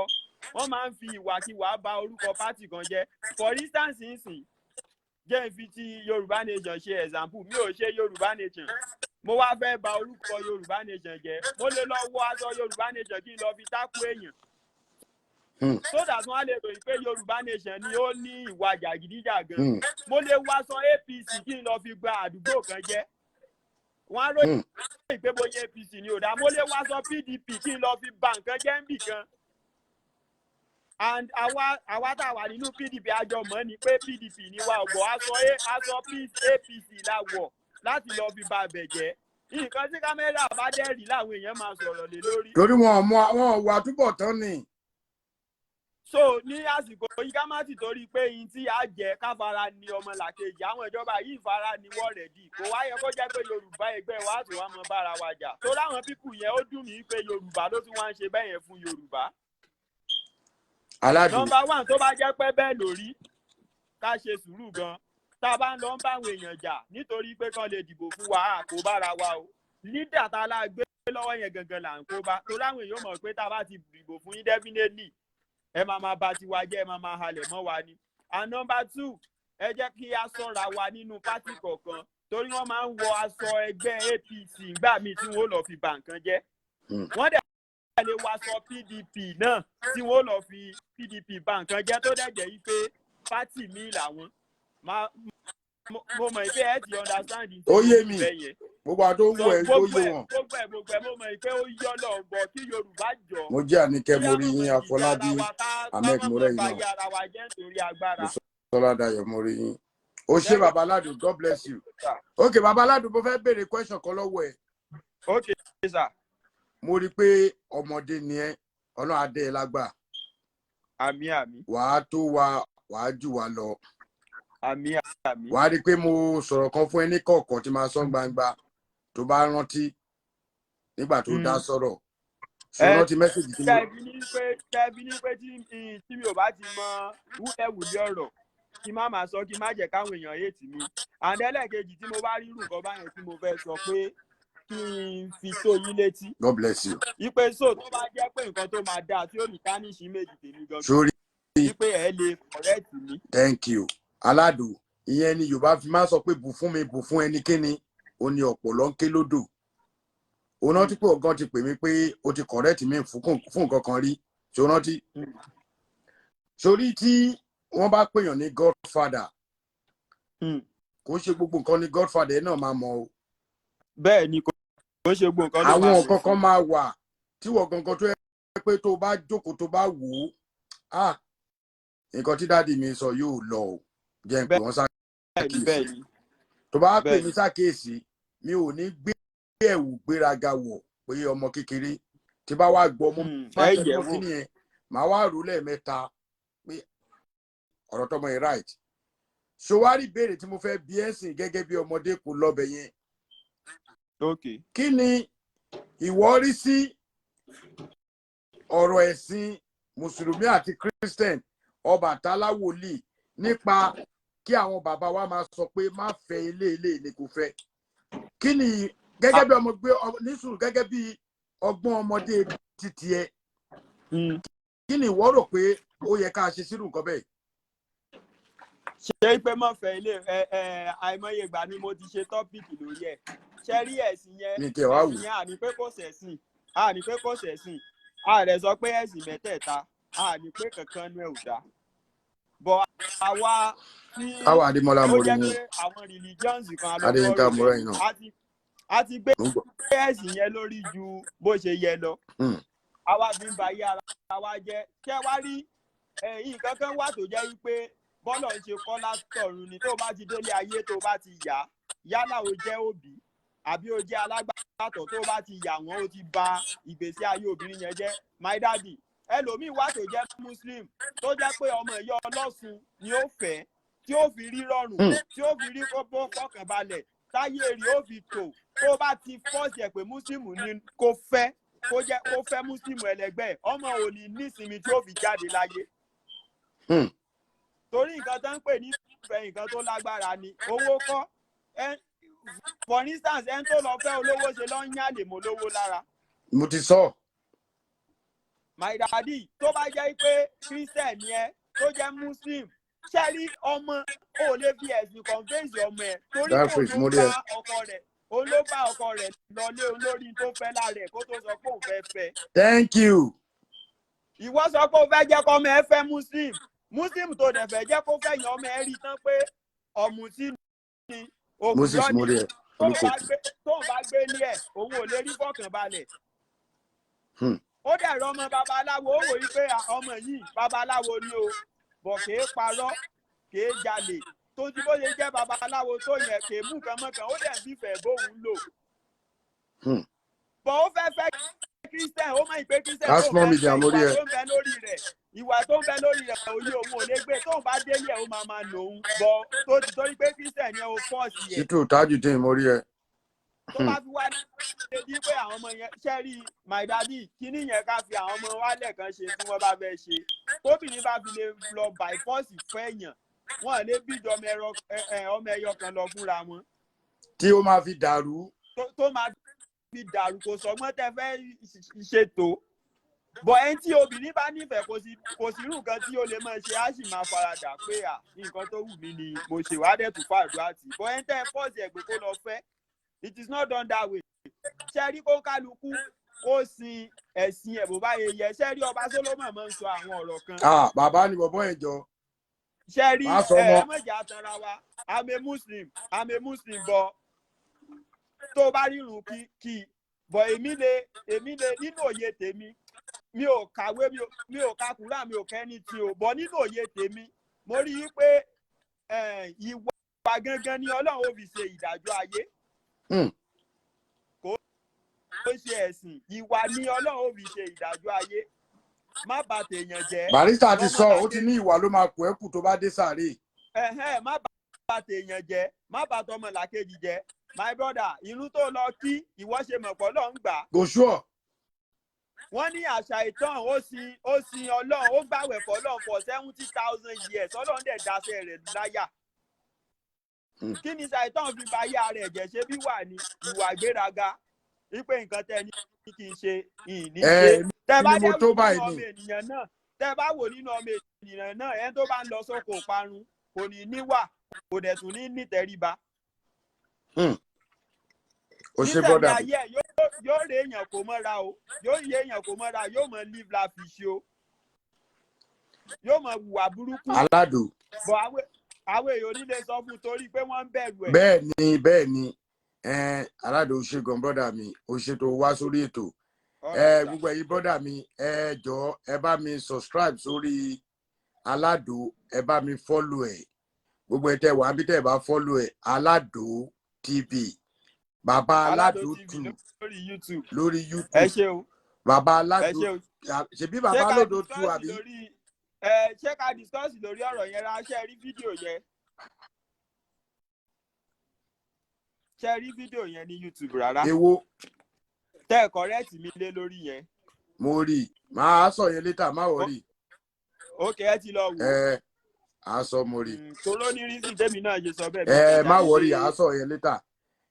wọ́n máa ń fi ìwàkiwà bà orúkọ party kan jẹ́? For instance, nsìn jẹ́ n fi ti Yorùbá Nation ṣe example. Mi ò ṣe Yorùbá Nation, mo wá fẹ́ bà orúkọ Yorùbá Nation jẹ́, mo lè lọ wọ aṣọ Yorùbá Nation kí n lọ fi tákù èèyàn, so that wọ́n á lè ròyìn pé Yorùbá Nation ni ó ní ìwà jàgídíjàgan. Mo lè wọ aṣọ APC kí n lọ fi gba àdúgbò kan jẹ́, wọ́n á ròyìn pé bóyá APC ni ò dáa. Mo lè wọ aṣọ PDP kí n lọ fi ba nǹkan jẹ́ níbì kan. And àwa tá a wà nínú PDP, àjọ mọ̀ ni pé PDP ni wa ọ̀bọ̀, aṣọ APC la wọ̀ láti lọ fi ba abẹ̀ jẹ́. Nǹkan tí camera bá dẹ̀ rí làwọn èèyàn máa sọ̀rọ̀ lé lórí. Torí wọn ò mọ, wọn ò wà túbọ̀ tán ni. So ní àsìkò yìí, ká má ti torí pé yín tí a jẹ ká fara ní ọmọ làkejì. Àwọn ìjọba yìí fara ní wọ́ọ̀rẹ́dì, kò wá yẹ kó jẹ́ pé Yorùbá ẹgbẹ́ wa tó wá mọ bára wa jà tó láwọn people yẹn. Ó dùn mí pé Yorùbá ló tún wá ń ṣe bẹ́ẹ̀ yẹn fún Yorùbá. Aládùn. Number one, tó bá jẹ́ pé bẹ́ẹ̀ lórí, ká ṣe sùúrù gan. Tá a bá ń lọ ń bá àwọn èèyàn jà nítorí pé kán lè dìbò fún wa, a kò bára wa o. Leader tá a la gbé lọ́wọ́ yẹn gangan là ń kó bá, torí àwọn èèyàn mọ̀ pé tá a bá ti dìbò fún yín, definitely ẹ máa máa ba tiwa jẹ́, ẹ máa máa halẹ̀ mọ́ wa ni. And number two, ẹ jẹ́ kí a ṣọ́ra wa nínú party kọ̀ọ̀kan, torí wọ́n máa ń wọ aṣọ ẹgbẹ́ APC ìgbà míì tí wọ́n lọ fi bà nǹkan jẹ́. Wọ́n dẹ̀ lè wọ aṣọ PDP náà tí wọ́n lọ fi PDP bà nǹkan jẹ́, tó dẹ̀ jẹ́ yí pé party míì làwọn. Mo mọ̀ pé ẹ ti understand. Ó yé mi. Gbogbo àti ó wù ẹ, ó Gbogbo yé ẹ wọn. Gbogbo ẹ, gbogbo ẹ, mo mọ̀ pé ó yọ lọ bọ̀ kí Yorùbá jọ. Mo jẹ́ Àníkẹ́, mo rí yín. Afọlábí Ahmed, mo rẹ́yìn náà. Ara wa jẹ́ nítorí agbára. Sọlá Dayọ̀, mo rí yín. O ṣé, baba aládùn, God bless you. Ok, baba aládùn, mo fẹ́ béèrè question kan lọ́wọ́ ẹ. Ok sir. Mo rí i pé ọmọdé ni ẹ, Ọlọ́run adé ẹ lágbà. Àmín, àmín. Wàá tó wa, wàá jù wá lọ. Àmín, àmín. Wàá rí i pé mo sọ̀rọ̀ kan fún ẹ ní kọ̀ọ̀kan tí máa sọ gbangba, tó bá rántí nígbà tó dá sọ̀rọ̀ ṣe rántí message tí mo Tẹ́bi ní pé tí mi ò bá ti mọ wúlẹ̀wúlẹ̀ ọ̀rọ̀, kí má máa sọ, kí má jẹ́ káwọn èèyàn hate mi. And ẹlẹ́ẹ̀kejì, tí mo bá rí irú nǹkan báyẹn tí mo fẹ́ sọ pé kí n fi tó yín létí. God bless you. Ipe so tó bá jẹ́ pé nǹkan tó máa dáa tí ó ní tarnish image tèmi gangan, sórí wípé ẹ lè correct mi. Thank you, aládùn. Ìyẹn ni Yorùbá fi máa sọ pé bù fún mi, bù fún ẹni kíni, ó ní ọ̀pọ̀lọ́ ń ké lódò. Òun rántí pé ọ̀gán ti pè mí pé o ti correct mi fún nǹkan kan rí. Ṣó rántí? Sórí tí wọ́n bá pèèyàn ní godfather, kò ṣe gbogbo nǹkan ní godfather náà máa mọ̀ o. Bẹ́ẹ̀ ni, kò ń ṣe gbogbo nǹkan ló Àwọn máa nǹkan kan máa wà tí wọ́n gangan tó yẹ pé tó bá jókòó, tó bá wò ó, ah, nǹkan tí daddy mi sọ yóò lọ o, jẹ́ n pè wọ́n Bẹ́ẹ̀ ni. sákìyèsí. Bẹ́ẹ̀ ni. Tó bá pè Bẹ́ẹ̀ mí sákìyèsí, mi ò ní gbé ẹ̀wù gbéraga wọ̀ pé ọmọ kékeré tí bá wá gbọ́ mo máa Ẹ tẹnu yẹ̀ mọ́ wò. kíní yẹn, màá wá rò lẹ́ẹ̀mẹ́ta pé ọ̀rọ̀ tọmọ yẹn right. Ṣòwárí ìbéèrè tí mo fẹ́ bí ẹ́ sìn gẹ́gẹ́ bí ọmọdé kò lọ́bẹ̀ yẹn. Kí ni ìwọ rí sí ọ̀rọ̀ ẹ̀sìn Mùsùlùmí àti Christian, Ọbàtálá, wòlíì, nípa kí àwọn bàbá wa máa sọ pé má fẹ́ ilé, ilé ni kò fẹ́? Kí ni gẹ́gẹ́ bí ọmọ gbé nísùn, gẹ́gẹ́ bí ọgbọ́n ọmọdé títí ẹ, kí ni ìwọ rò pé ó yẹ ká ṣe sírù nǹkan bẹ́ẹ̀? Ṣé pé mọ̀ fẹ́ ilé ẹ ẹ, àìmọye ìgbà ni mo ti ṣe topic lórí ẹ̀. Ṣe rí ẹ̀sìn yẹn, Ní tiẹ̀ wá wù. ẹ̀sìn yẹn, àní pé kò ṣẹ̀sìn, àní pé kò ṣẹ̀sìn, àrẹ sọ pé ẹ̀sìn mẹ́tẹ̀ẹ̀ta, àní pé kankan nu ẹ̀ ò dá bọ̀ àwa tí Káwa Adémọlá, ó mo rí jẹ́ yín. pé àwọn religions kan Adéyínká, alọ́gọ́rùn mo rẹ́yìn náà. a ti gbé Mo ń gbọ́. ẹ̀sìn yẹn lórí ju bó ṣe yẹ lọ. Àwa fi ń ba ayé ara wa jẹ́. Ṣé wá rí nǹkan kan wà tó jẹ́ wípé bọ́lọ̀ ń ṣe kọ́ látọ̀run ni, tó bá ti délé ayé, tó bá ti yá Yálà o jẹ́ òbí àbí o jẹ́ alágbàtọ́, tó bá ti yà wọ́n, ó ti ba ìgbésí ayé obìnrin yẹn jẹ́. My daddy, ẹlòmíín wà tó jẹ́ Muslim, tó jẹ́ pé ọmọ ìyá ọlọ́sùn ni ó fẹ́, tí ó fi rí rọrùn, tí ó fi rí kókó fọkànbalẹ̀, táyé rí ó fi tò. Tó bá ti force ẹ̀ pé Muslim ni kó fẹ́, kó jẹ́ kó fẹ́ Muslim ẹlẹgbẹ́ ẹ̀, ọmọ ò ní nísinmi tí ó fi jáde láyé. Torí nǹkan tó ń pè ní ìfẹ́, nǹkan tó lágbára ni. Owó kọ́. For instance, ẹni tó lọ fẹ́ olówó, ṣe lọ ń yàlè mọ́ lówó lára. Mo ti sọ. My daddy, tó bá jẹ́ pé Christian ni ẹ, tó jẹ́ Muslim, ṣẹ́rí ọmọ ò lè fi ẹ̀sìn convince ọmọ ẹ̀, torí That kò phrase, ló mo rí ẹ. bá ọkọ rẹ̀, òun ló bá ọkọ rẹ̀ lọlé olórí tó fẹ́ lára ẹ̀ kó tó sọ pé òun fẹ́ fẹ́. Thank you. Ìwọ sọ pé o fẹ́ jẹ́ kọ́ ọmọ ẹ fẹ́ Muslim. Muslim tó dẹ̀ fẹ́ jẹ́ kó fẹ́ yàn, ọmọ ẹ rí tán pé ọ̀mùtí ni, Moses, òkùnjọ́ mo ni. rí ẹ. Tóun bá Olùkọ́. Tóun bá gbé ní ẹ̀, òun ò lè rí fọkànbalẹ̀. Ó dẹ̀ rọ ọmọ babaláwo, ó wò yí pé, "À, ọmọ yìí, babaláwo ni o, bọ̀ kèé parọ́, kèé jalè, tó ti bó ṣe jẹ́ babaláwo tó yẹ, kèé mú nǹkan mọ́kàn, ó dẹ̀ ń fífẹ́ bóun lò." Bọ̀ ó fẹ́ fẹ́ Christian, ó mọ̀ ìpè Christian tó Asmall fẹ́ Media, fẹ́ mo rí ìwà ẹ. tó ń bẹ lórí rẹ̀, ìwà tó ń bẹ lórí rẹ̀, òye òun ò lè gbé. Tóun bá délé ẹ̀, ó máa máa lò òun bọ̀ tó ti torí pé Christian yẹn, ó force ẹ̀. Ṣítù Tajudeen, mo rí ẹ. Tó bá fi wá lé di pé àwọn ọmọ yẹn, ṣẹ́rí, my daddy, kíní yẹn, ká fi àwọn ọmọ wálẹ̀ kan ṣe tí wọ́n bá fẹ́ ṣe. Tóbìnrin bá fi lè lọ by force fẹ́ yàn, wọ́n lè bíjọ ọmọ ẹyọ kan lọ fúnra wọn. Tí ó máa fi dàrú. Tó máa fi dàrú, kò sọgbọ́n tẹ fẹ́ ṣètò bọ̀. Ẹni tí obìnrin bá nífẹ̀ẹ́, kò sí irú nǹkan tí ó lè máa ṣe, á sì máa faradà pé, à, nǹkan tó wù mí ni mo ṣe, wá dẹ̀ tún fàdúrà tì. Bọ̀ ẹni tẹ́ ẹ force ẹ̀ pé kó lọ fẹ́, it is not done that way. Ṣe rí, kó kálukú kó sin ẹ̀sìn ẹ̀ bó bá yẹ yẹ. Ṣe rí, ọba Solomon máa ń sọ àwọn ọ̀rọ̀ kan. Ah, bàbá ni bọ̀bọ́ yẹn jọ. Ṣe rí, Má sọ ẹ mọ́. ẹ mọ̀jà tanra wa. I'm a Muslim, I'm a Muslim, bọ̀ tó bá rírun kí kí bọ̀, èmi lè nínú òye tèmi, mi ò kàwé, mi ò ka Kùránì, mi ò kẹ́ni tí o bọ̀, nínú òye tèmi, mo rí i pé ìwà gangan ni Ọlọ́run ó fi ṣe ìdájọ́ ayé. Kò ó ṣe ẹ̀sìn, ìwà ni Ọlọ́run ó fi ṣe ìdájọ́ ayé. Má bà tèèyàn jẹ́. Barrister ti Lọ́mọ sọ, bá ó ti ní ìwà ló máa kù ẹ́ kù tó bá dé sàárè. Ẹ̀hẹ́n, má bà tèèyàn jẹ́, má bà tọmọ làkejì jẹ́. My brother, ìrun tó lọ kí, ìwọ ṣe mọ̀pọ̀ lọ́n gbà? Go sure. Wọ́n ní àṣà ìtàn, ó sin Ọlọ́run, ó gbàwẹ̀ fọlọ́run for 70,000 years, Ọlọ́run dẹ̀ daṣẹ́ rẹ̀ láyà. Kí ni ṣàìtàn fi ba ayé ara ẹ̀ jẹ́? Ṣe bí wà ní ìwà gbéraga wípé nǹkan tẹ́ ní kí n ṣe, ìní ṣe. Tẹ́ bá ni mo dẹ̀ tó wò báyìí nínú ni. ọmọ ènìyàn náà, tẹ́ bá wò nínú ọmọ ènìyàn náà, ẹni tó bá ń lọ sóko parun kò ní níwà, kò dẹ̀ tún ní nítẹríba. O ṣe, Nísẹ̀mí brother mi. ayé ẹ̀, yóò rè èèyàn kò mọ́ra o, yóò yé èèyàn kò mọ́ra, yóò mọ live lavish o, yóò mọ hùwà burúkú. Aládùn. Bọ̀ àwọn èèyàn onílé sọ fún un torí pé wọ́n ń bẹ̀rù ẹ̀. Bẹ́ẹ̀ ni, aládùn, o ṣe gan, brother mi. O ṣe tó wá sórí ètò. Alright, sir. Gbogbo ẹ̀yin brother mi, ẹ jọ̀ọ́, ẹ bá mi subscribe sórí Aládò, ẹ bá mi follow ẹ. Gbogbo ẹ tẹ́ wà bí tẹ́ ẹ bá follow ẹ, Aládò TV, bàbá Aládò Aládò TV tù lórí YouTube. Lórí Ẹ YouTube. ṣé o. Bàbá Ẹ Aládò. ṣé o. Ṣebí Ṣé bàbá ká Aládò tù discuss àbí? lórí ẹ, ṣé ká discuss lórí ọ̀rọ̀ yẹn rà? Ṣe rí fídíò yẹn? Ṣe rí fídíò yẹn ní YouTube rárá? Èwo? Tẹ́ ẹ correct mi lé lórí yẹn. Mo rí i, máa sọ yẹn later, má worry. Ok, ẹ ti lọ wò ó. Ẹ à sọ, mo rí i. Toró ní reason tèmi náà ṣe sọ bẹ́ẹ̀. Mi Ẹ ò má jáde worry, pé à sọ yẹn later.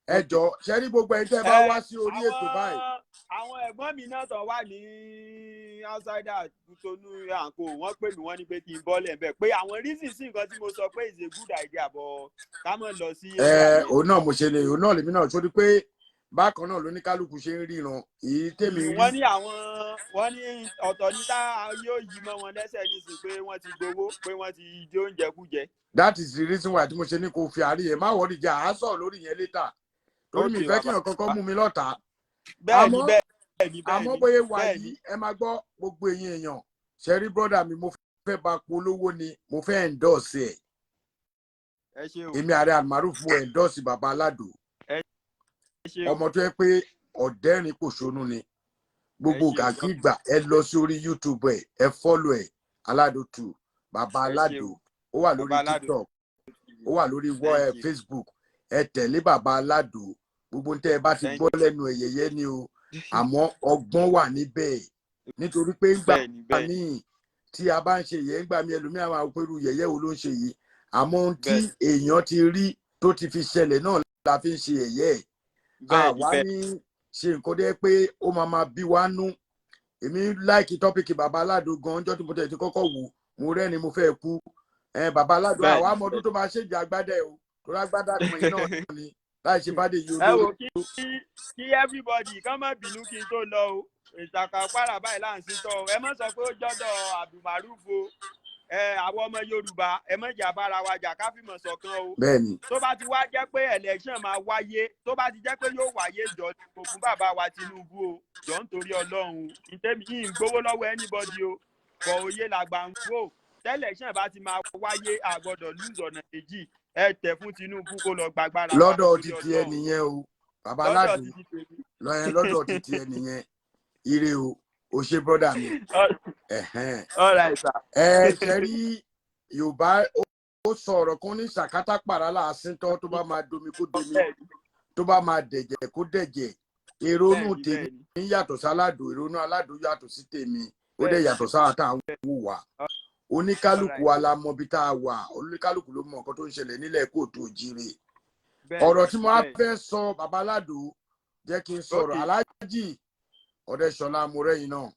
Ẹ jọ, ṣe rí gbogbo ẹni tẹ́ bá Ẹ wá sí orí ètò báyìí. Àwọn ẹ̀gbọ́n mi náà tán wà ní outsider Kútọ́nù àǹkó, wọ́n pè mí, wọ́n ní pé kí n bọ́lẹ̀ bẹ́ẹ̀, pé àwọn reason sí nǹkan tí mo sọ pé is a good idea, but ká mọ̀ lọ sí Ẹ area yẹn. òun náà mo ṣe lè, òun náà lèmi náà sórí pé bákan náà lóníkálukú ṣe ń ríran èyí tèmi rí. Wọ́n ní àwọn, wọ́n ní ọ̀tọ̀ ní tá yóò yí mọ́ wọn lẹ́sẹ̀ nísìnyí pé wọ́n ti gbowó, pé wọ́n ti jẹ oúnjẹ kújẹ. That is the reason why tí mo ṣe ní kó fi àárí yẹn. Má worry, jẹ́ àá sọ̀rọ̀ lórí yẹn later, torí mi fẹ́ kí bàbá. èèyàn kankan mú mi lọ́tàá. Bẹ́ẹ̀ ni. Àmọ́ Bẹ́ẹ̀ ni, bẹ́ẹ̀ àmọ́ ni. Bóyá wà Bẹ́ẹ̀ yìí ni. Ẹ máa gbọ́, gbogbo ẹ̀yin èèyàn, ṣe rí brother mi, mo fẹ́ bá polówó ni, mo fẹ́ endorse ẹ̀. Ẹ ṣé o. Èmi Ààrẹ Almaroof, mo endorse bàbá Aládò. Ẹ ṣé o. Ọmọ tó yẹ pé ọ̀dẹ́rìn kò ṣonú ni gbogbo Ẹ ṣé o. gàkígbà. Ẹ lọ sí orí YouTube, ẹ follow ẹ, Aládò two, bàbá Ẹ ṣé Aládò. o. Ó wà lórí Bàbá Aládò. TikTok, ó wà lórí Thank you. Facebook. Ẹ tẹ̀lé bàbá Aládò. Gbogbo tẹ́ ẹ bá ti Thank gbọ́ lẹ́nu ẹ̀yẹ̀yẹ́ ni o, àmọ́ ọgbọ́n wà níbẹ̀, nítorí pé ńgbà bẹ́ẹ̀ni bẹ́ẹ̀ni míì tí a bá ń ṣe yẹ̀yẹ́, ńgbà míì ẹlòmíì àwọn àpérò yẹ̀yẹ́ wo ló ń ṣe yìí, àmọ́ ohun tí èèyàn ti rí tó ti fi ṣẹlẹ̀ náà la fi ń ṣe yẹ̀yẹ́ ẹ̀. bẹ́ẹ̀ni Àwa ní ṣe nǹkan dẹ́ pé ó máa máa bí wa nú. Èmi like topic bàbá Aládò gan. Ọjọ́ tí mo tẹ̀ ti kọ́kọ́ wò, mo rẹ́ni mo fẹ́ kú. Ẹ bàbá Aládò, àwa ọmọ ọdún tó máa ṣèjì agbádẹ́ o, torí agbádá kan yìí náà ni láì ṣe bá dé yìí Ẹ wò, olóró. kí everybody kán má bínú kí n tó lọ o. Ìtàkà pàrà báyìí là ń sí tọ́ o. Ẹ má sọ pé ó jọ́dọ̀ Abdulmaruf o. Ẹ àwọn ọmọ Yorùbá, ẹ má jà bára wa jà, ká fìmọ̀ ṣọ̀kan o. Tó bá ti wá jẹ́ pé election máa wáyé, tó bá ti jẹ́ pé yóò wáyé, jọ dìbò fún bàbá wa Tinubu o. Jọ, nítorí Ọlọ́run, ìtẹ́mi yìí ń gbowó lọ́wọ́ anybody o, kọ òye làgbà ń wò. Tí election bá ti máa wáyé, a gbọ́dọ̀ lose ọ̀nà méjì. Ẹ tẹ̀ fún Tinubu kó lọ gbàgbára wa. Lọ́dọ̀ Nítorí títí ẹ Ọlọ́run. nìyẹn o, bàbá Lọ́dọ̀ Aládò. títí tèmi. Lọ́yẹn lọ́dọ̀ títí ẹ nìyẹn. Ire o, o ṣe, brother mi. Ẹ̀hẹ́n. All right, sir. Ẹ ṣe rí Yorùbá, ó sọ ọ̀rọ̀ kan ní sàkátà pàrà láàsíntọ́. Tó bá máa domi, kó domi. Tó bá máa dẹ̀jẹ̀, kó dẹ̀jẹ̀. Èrònú tèmi yàtọ̀ sáládò, èrònú Aládò yàtọ̀ sí tèmi, ó dẹ̀ yàtọ̀ sáà tá à ń wò wá. Oníkálukú wa la mọ ibi tá a wà, oníkálukú ló mọ nǹkan tó ń ṣẹlẹ̀ nílẹ̀ kóòtù òjìrè. Ọ̀rọ̀ tí mo wá fẹ́ sọ, bàbá Aládò, jẹ́ kí n sọ̀rọ̀. Aláàjì Ọ̀dẹ́sọlá Morẹ́yìn náà,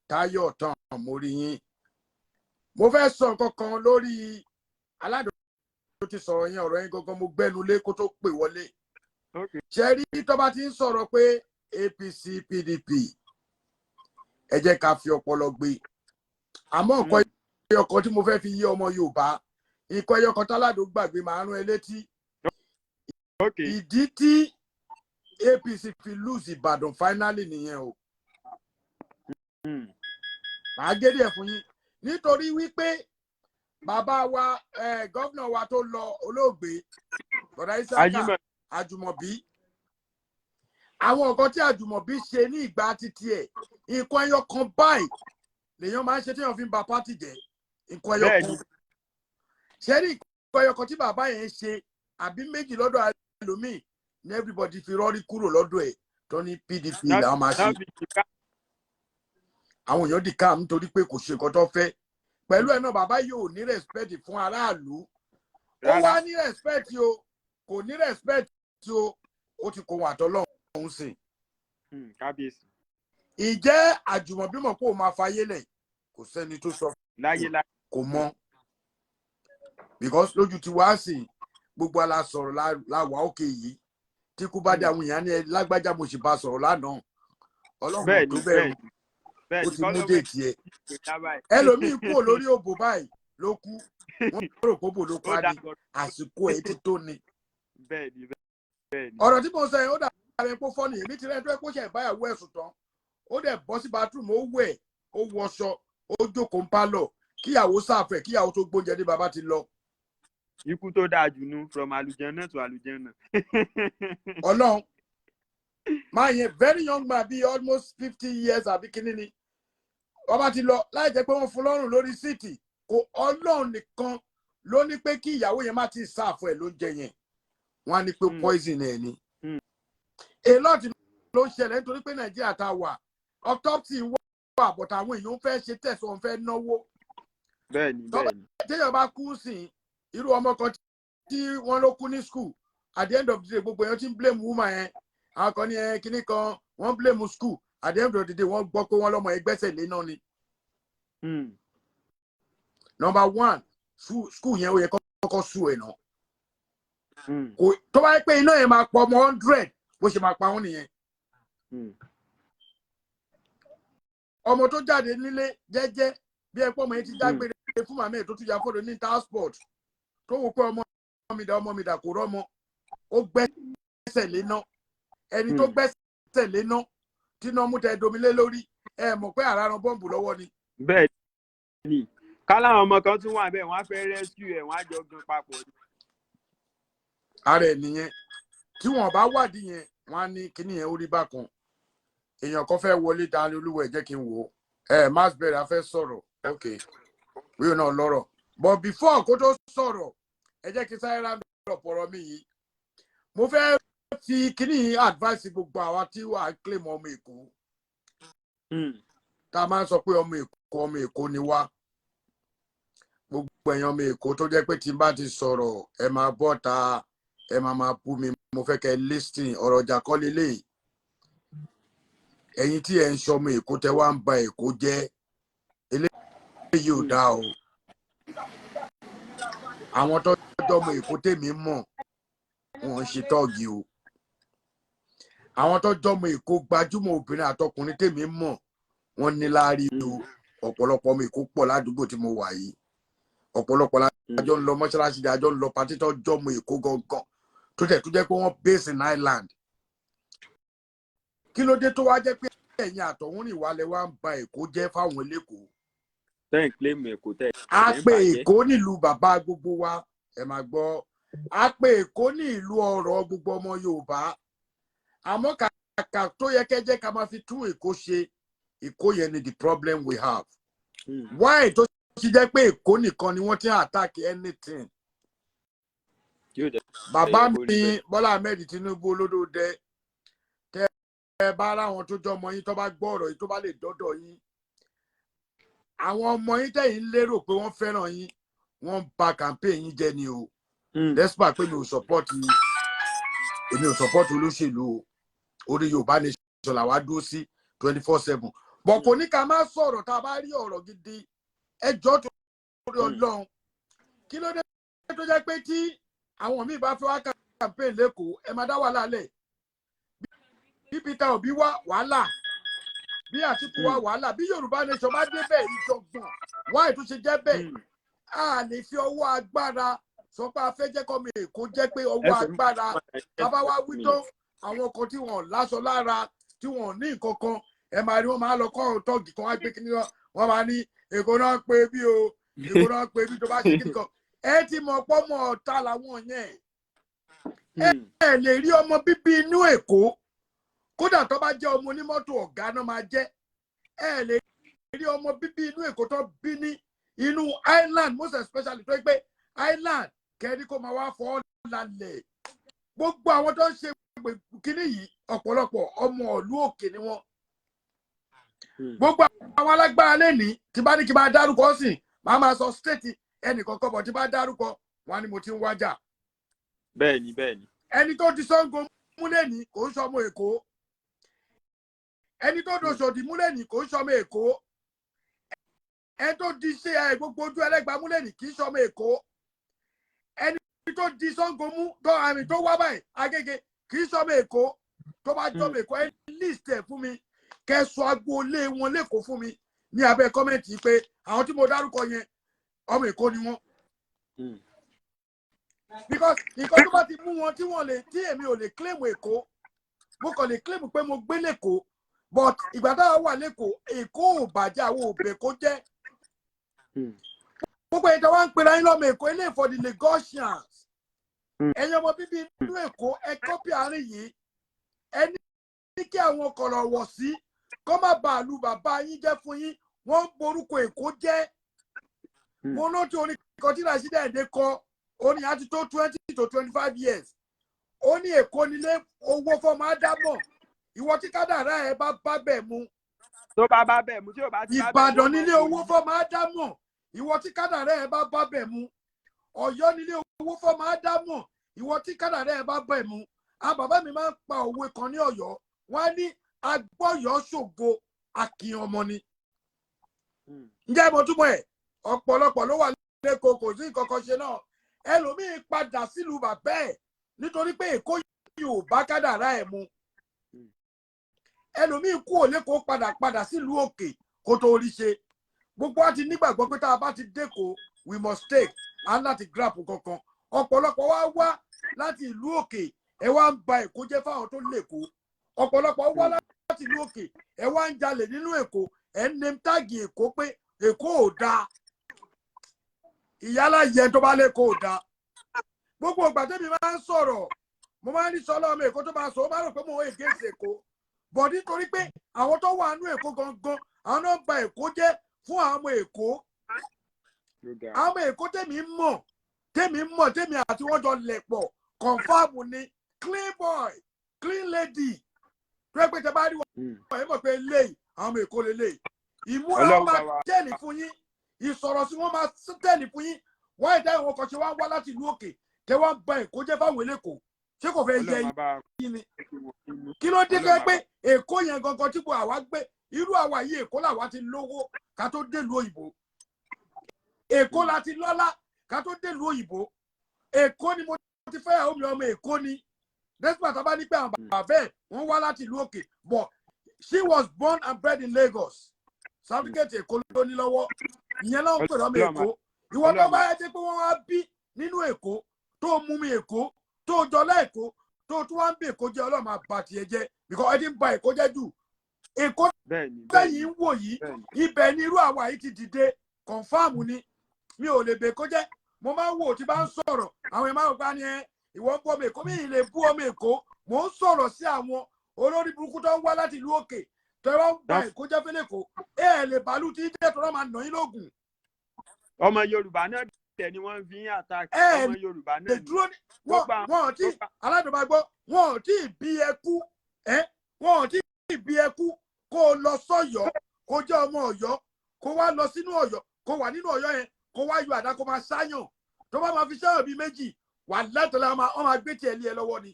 Táyọ̀ tán, mo rí yín. Mo fẹ́ sọ nǹkan kan lórí Aládò tó ti sọ̀rọ̀ yẹn. Ọ̀rọ̀ yẹn gangan mo gbẹ́nu lé kó tó pè wọlé. Ṣe rí, tó bá ti ń sọ̀rọ̀ pé APC, PDP, ẹ jẹ́ ká fi ọpọlọ gbé. Àmọ́ nǹkan ẹyọ kan tí mo fẹ́ fi yé ọmọ Yorùbá, nǹkan ẹyọ kan táládò gbàgbé, máa rán ẹ létí. Ìdí tí APC fi lose Ìbàdàn finally nìyẹn o. Màá gé díẹ̀ fún yín, nítorí wípé bàbá wa, governor wa tó lọ, olóògbé bọ̀dá Isaka Ajímọ̀. Àjùmọ̀bí, àwọn nǹkan tí Àjùmọ̀bí ṣe ní ìgbà títí ẹ̀, nǹkan ẹyọ kan báyìí lèèyàn máa ń ṣe téèyàn fi ń ba party jẹ́, nǹkan ẹyọ kan. Ṣe ní nǹkan ẹyọ kan tí bàbá yẹn ń ṣe àbí méjì lọ́dọ̀ ẹlòmíì ní everybody fi rọ́rí kúrò lọ́dọ̀ ẹ̀ tó ní PDP làwọn máa ṣe. Náà fi jìká. Àwọn èèyàn dì káàm nítorí pé kò ṣe nǹkan tó fẹ́ pẹ̀lú ẹ̀ náà. Bàbá yìí ò ní respect fún aráàlú. Ó wá Rárá. ní respect o, kò ní respect o, ó ti kó wọn àtọ́lọ́hún sìn. Kábíyèsí. Ìjẹ́ Àjùmọ̀bí mọ̀ pé òun máa fayé lẹ̀? Kò sẹ́ni tó sọ. Láyé láyé. Kò mọ̀, because lójú ti wá sí gbogbo ala sọ̀rọ̀ la wà òkè yìí. Tí kú bá dé, àwọn èèyàn ní ẹ lágbájá, mo sì bá sọ̀rọ̀ lánàá. Ọlọ́run ò tó bẹ́ẹ̀ o. Ó ti mú date ẹ̀. Ẹlòmíín kúrò lórí òbò báyìí ló kú, wọ́n rò pé òbò ló pa ni. Àsìkò ẹ̀ ti tó ni. bẹ́ẹ̀ni bẹ́ẹ̀ni. Ọ̀rọ̀ tí mo sọ yẹn, ó dàbí pé funny. Èmi ti rẹ́ tó ẹ kó ṣe ìbáyàwó ẹ̀sùn tán, ó dẹ̀ bọ́ sí bathroom, ó wẹ̀, ó wọṣọ, ó jókòó ń pálọ̀ kíyàwó sáfẹ̀, kíyàwó tó gbóúnjẹ ní, bàbá ti lọ. Ikú tó dáa jù nu, from àlùjànnà to àlùjànnà. Ọlọ́run máa yẹn, very young man, bíi almost 50 years àbí kíní ni, bàbá ti lọ láì jẹ́ pé wọ́n fún lọ́rùn lórí seat. Kò, Ọlọ́run nìkan ló ní pé kí ìyàwó yẹn má ti sáàfù ẹ̀ lóúnjẹ yẹn, wọ́n á ní pé poison ẹ̀ ni. A lot ló ń ṣẹlẹ̀ nítorí pé Nàìjíríà ta wà, autopsy wà, but àwọn èèyàn fẹ́ ṣe tẹ̀sán, fẹ́ náwó. bẹ́ẹ̀ni bẹ́ẹ̀ni. Téèyàn bá kú sí, irú ọmọ kan tí wọ́n ló kú ní school, at the end of the day, gbogbo èèyàn ti ń blame woman yẹn. Àwọn kan ní ẹ kinní kan, wọ́n blame school. At the end of the day, wọ́n gbọ́ pé wọ́n lọ́mọ yẹn gbẹ́sẹ̀ lé náà ni. Number one, school yẹn, ó yẹ kọ́kọ́ sue ẹ̀ náà. Kò tó bá yẹ pé iná yẹn máa pọ̀ ọmọ 100, bó ṣe máa pa wọ́n nìyẹn. Ọmọ tó jáde nílé jẹ́jẹ́ bí ẹ pọ́, ọmọ yẹn ti dágbére fún màmá ẹ̀, tó tún ya fọ́tò ní transport, tó wò pé ọmọ mi dà, ọmọ mi dà, kò rọ́mọ, ó gbẹ́sẹ̀ lé ná. Ẹni tó gbẹ́sẹ̀ lé ná, tí iná mú tẹ domi lé lórí, ẹ mọ̀ pé àrà ran bọ́ǹbù lọ́wọ́ ni. Bẹ́ẹ̀ ni, káláwọn ọmọ kan tún wà bẹ́ẹ̀, wọ́n á fẹ́ rescue ẹ̀, wọ́n á jọ gan papọ̀ ni. Ara ẹ̀ nìyẹn. Tí wọn bá wádìí yẹn, wọn á ní kíní yẹn ó rí bákan. Èèyàn kan fẹ́ wọlé dání, olúwa ẹ̀ jẹ́ kí n wò ó. Ẹ Masberry a fẹ́ sọ̀rọ̀. Ok, wíwò náà lọ́rọ̀, but before kó tó sọ̀rọ̀, ẹ jẹ́ kí sáré round up ọ̀rọ̀ mi yìí. Mo fẹ́ fi kíní yìí advice gbogbo àwa tí wàá claim ọmọ Èkó, tá a máa ń sọ pé ọmọ Èkó, ọmọ Èkó ni wá. Gbogbo ẹ̀yàn ọmọ Èkó tó jẹ́ pé tí n bá ti sọ̀rọ̀, ẹ máa bọ́ ta, ẹ máa máa bú mi, mo fẹ́ kẹ́ listen. Ọ̀rọ̀ ọjà kọ́ lélẹ̀. Ẹ̀yin tí ẹ̀ ń sọmọ Èkó, tẹ wá ń ba Èkó jẹ́, eléyìí ò dáa o. Àwọn tó jọmọ Èkó tèmi mọ̀, wọn ń ṣe tọ́ọ̀gì o. Àwọn tó jọmọ Èkó, gbajúmọ̀ obìnrin àtọkùnrin tèmi mọ̀, wọ́n ní láárí o. Ọ̀pọ̀lọpọ̀ ọmọ Èkó pọ̀ ládùúgbò tí mo wà yìí. Ọ̀pọ̀lọpọ̀ lájọ ń lọ mọ́ṣáláṣí, àjọ ń lọ party, tó jọmọ Èkó gangan tó tẹ̀ tó jẹ́ pé wọ́n base in Island. Kí ló dé tó wá jẹ́ pé ẹ̀yin àtọ̀húnrìn wa lẹ wá ń ba Èkó jẹ́ fáwọn elékòó? Tẹ́ ń claim Èkó, tẹ́ A ẹ̀ ń pé bàjẹ́. Èkó nílùú bàbá gbogbo wa. Ẹ máa gbọ́, a pé Èkó ní ìlú ọrọ̀ gbogbo ọmọ Yorùbá, àmọ́ kàkà tó yẹ kẹ́jẹ́ ká máa fi tún Èkó ṣe, Èkó yẹn ni the problem we have. Why tó ṣe jẹ́ pé Èkó nìkan ni wọ́n ti ń attack anything? Yóò jẹ́ Bàbá yẹ kó rí mi bẹ́ẹ̀. Bọ́lá Ahmed Tinubu, olódòdẹ, tẹ ẹ bá ráwọn tó jọ ọmọ yín, tó bá gbọ́ ọ̀rọ̀ yìí, tó bá lè dọ́dọ̀ yín, àwọn ọmọ yín tẹ̀yìn lérò pé wọ́n fẹ́ràn yín, wọ́n ń ba campaign yín jẹ́ ni o. Despite pé mi ò support, èmi ò support olóṣèlú o, orí Yorùbá Nation làwa dúró sí 24/7, bọ̀ kò ní ká má sọ̀rọ̀ tá a bá rí ọ̀rọ̀ gidi. Ẹ jọ̀ọ́, torí Ọlọ́run, kí ló dé tó jẹ́ pé tí àwọn míì bá fẹ́ wá campaign lẹ́kọ̀ọ́, ẹ máa dá wàhálà lẹ̀? Bí Peter Obi wá, wàhálà. Bí Àtìkù wá, wàhálà. Bí Yorùbá Nation bá débẹ̀, ìjọ̀gbọ̀n. Wáyé tó ṣe jẹ́ bẹ́ẹ̀? A lè fi ọwọ́ agbára sọ pé a fẹ́ jẹ́ kọ́mọ Èkó jẹ́ pé ọwọ́ Ẹsẹ̀ mi agbára bàbá wa wí tán, àwọn kan tí wọn láṣọ lára, tí wọn ní nǹkan kan, ẹ máa rí wọn máa lọ kọ́ tọ́ọ̀gì kan wá gbé kíní wọn, wọn máa ní Èkó náà pé bí o, Èkó náà pé bí. Tó bá ṣe kíní kan, ẹ ti mọ̀ pọ́mọ ọ̀tá làwọn yẹn. Ẹ lè rí ọmọ bíbí inú Èkó, kódà tó bá jẹ́ ọmọ onímọ́tò, ọ̀gá náà máa jẹ́. Ẹ lè rí ọmọ bíbí inú Èkó tó bí ní inú island, most especially tó yẹ pé island kẹ́rí, kó máa wá fọ́ lálẹ́. Gbogbo àwọn tó ń ṣe kíní yìí, ọ̀pọ̀lọpọ̀ ọmọ ìlú òkè ni wọ́n. Gbogbo àwọn alágbára lẹ́ni tí bá ní kí n máa dárúkọ sí, máa máa sọ state ẹnìkọ̀ọ̀kan bọ̀, tí bá dárúkọ wọn ni mo ti ń wájà. Bẹ́ẹ̀ ni, bẹ́ẹ̀ ni. Ẹni tó di Ṣàngó múlẹ̀ ní kò ń sọmọ Èkó. Ẹni tó dòṣòdì múlẹ̀ ní kò ń sọmọ Èkó. Ẹni tó di ṣe ẹ gbogbo ojú ẹlẹ́gbàá múlẹ̀ ní kì í sọmọ Èkó. Ẹni tó di Ṣàngó mú tó àmì tó wá báyìí Agége kì í sọmọ Èkó. Tó bá jọmọ Èkó, ẹ list ẹ fún mi, kẹ sọ agboolé wọn lẹ́kọ̀ọ́ fún mi ní abẹ́ comment pé àwọn tí mo dárúkọ yẹn, ọmọ Èkó ni wọ́n. Because nǹkan tó bá ti mú wọn tí wọ́n lè tí èmi ò lè claim Èkó, mo kàn lè claim pé mo gbé lẹ́kọ̀ọ́, but ìgbà táwa wà lẹ́kọ̀ọ́, Èkó ò bàjẹ́, àwọn òbẹ̀ kó jẹ́. Gbogbo ìta wa ń pera yín lọ́mọ Èkó, ilé for the Lagosians. Ẹ̀yin ọmọ bíbí inú Èkó, ẹ copy àárín yìí. Ẹ ní kí àwọn kọ̀rọ̀ wọ̀ sí kọ́ má bàa lu bàbá yín jẹ́ fún yín. Wọ́n ń borúkọ Èkó jẹ́. Mo rántí orin kan tí Rasheed Ayinde kọ. Orin yẹn á ti tó 20 to 25 years. Ó ní Èkó nílé owó fọmọ ádámọ̀, ìwọ tí kádàrá ẹ bá bá bẹ̀ mu. Tó bá bá bẹ̀ mú, tí ò bá ti bá bẹ̀ mú, Ìbàdàn ó nílé máa owó fọmọ ádámọ̀, ìwọ tí kádàrá ẹ bá bá bẹ̀ mu. Ọ̀yọ́ nílé owó fọmọ ádámọ̀, ìwọ tí kádàrá ẹ bá bẹ̀ mu. Àwọn bàbá mi máa ń pa òwe kan ní Ọ̀yọ́, wọ́n á ní agbọ́yọ̀ ṣògo, akin ọmọ ni. Ǹjẹ́ mo túmọ̀ ẹ̀? Ọ̀pọ̀lọpọ̀ ló wà lẹ́kọ̀ọ́, kò sí nǹkan kan ṣe náà. Ẹlòmíín padà sílùú bàbá ẹ̀ nítorí pé Èkó yìí ò bá kádàrá ẹ̀ mu. Ẹlòmíín kú ò lẹ́kọ̀ọ́, padà padà sílùú òkè kó tó rí ṣe. Gbogbo wa ti nígbàgbọ́ pé tá a bá ti dẹ́kọ̀ọ́, we must take and láti grab kankan. Ọ̀pọ̀lọpọ̀ wá wá láti ìlú òkè, ẹ wá ń ba Èkó jẹ́ fáwọn tó lẹ́kọ̀ọ́. Ọ̀pọ̀lọpọ̀ wá láti ìlú òkè, ẹ wá ń jalè nínú Èkó, ẹ ń name tag Èkó pé Èkó ò dáa. Ìyálà yẹn tó bá lẹ́kọ̀ọ́ ò dáa. Gbogbo ìgbà tẹ́mi máa ń sọ̀rọ̀, mo máa ń rí Sọlá ọmọ Èkó tó máa sọ, ó máa rò pé mo ń against Èkó, but nítorí pé àwọn tó wà nínú Èkó gangan, àwọn náà ń ba Èkó jẹ́ fún àwọn ọmọ Èkó. Àwọn ọmọ Èkó tèmi mọ̀, tèmi àti wọ́n jọ lẹ̀ pọ̀, confam ni, clean boy, clean lady, tó yẹ pé tẹ bá rí wọn, ẹ mọ̀ pé eléyìí, àwọn ọmọ Èkó lélẹ́yìí. Ìmúra wọn Ọlọ́run máa bá wa. tẹ̀lé fún yín, ìsọ̀rọ̀ sí wọn máa tẹ̀lé fún yín. Wọ́n ìdá ìwọ̀n kan ṣe wá ń wá láti ìlú òkè, tẹ wá ń ba Èkó jẹ́ fáwọn eléko, ṣé kò fẹ́ yẹ Ọlọ́run bá wa yín ni? kí wọn nínú. Kí ló dé tó yẹ Ọlọ́run pé Èkó yẹn gangan tí kò àwa gbé, irú àwa yìí, Èkó làwa ti lówó ká tó délùú òyìnbó, Èkó la ti lọ́lá ká tó délùú òyìnbó. Èkó ni mo ti fẹ́ àwọn ọmọ Èkó ni. Despite tá a bá ní pé àwọn bàbá ẹ̀ wọ́n wá láti ìlú òkè, but she was born and bred in Lagos. Certificate Èkó ló ní lọ́wọ́. Ìyẹn náà ń pè lọ́mọ Èkó. Ìwọ tó bá yẹ pé wọ́n wá bí nínú Èkó, tó mú mi Èkó, tó jọlá Èkó, tó tún wá ń bí Èkó jẹ́, Ọlọ́run máa bà tiẹ̀ jẹ́, because ẹ ti ń ba Èkó jẹ́ jù. Èkó Bẹ́ẹ̀ni, bẹ́ẹ̀ni. tẹ̀yìn ń wò yìí, Bẹ́ẹ̀ni. ibẹ̀ ni irú àwa yìí ti dìde. Confam ni, mi ò lè bè kó jẹ́. Mo máa ń wò tí bá ń sọ̀rọ̀, àwọn èèyàn máa ń gbá ní ẹ, ìwọ ń bú ọmọ Èkó. Mi ì lè bú ọmọ Èkó. Mò ń sọ̀rọ̀ sí àwọn olórí burúkú tó ń wá láti ìlú òkè tó ẹ wá ń ba Èkó jẹ́ fẹ́lẹ̀ Èkó. Ẹ ẹ̀ lè bàálù tí jẹ́ tó máa nà yín lóògùn. Ọmọ Yorùbá náà tẹ̀ ni wọ́n fi ń attack. Ẹ Ọmọ Yorùbá lè náà ni. dúró ní wọn. Gbogbo Wọn ò tí aládùnmágbọ́, wọn ò tí ì bí ẹkú ẹ, wọn ò tí ì bí ẹkú kó o lọ sọ́yọ́, kó jẹ́ ọmọ Ọ̀yọ́, kó wá lọ sínú Ọ̀yọ́, kó wà nínú Ọ̀yọ́ yẹn, kó wá yọ àdá, kó máa ṣáyàn. Tó bá máa fi ṣáyàn bíi méjì wà látọ̀lá, wọ́n máa gbé tiẹ̀ lé ẹ lọ́wọ́ ni.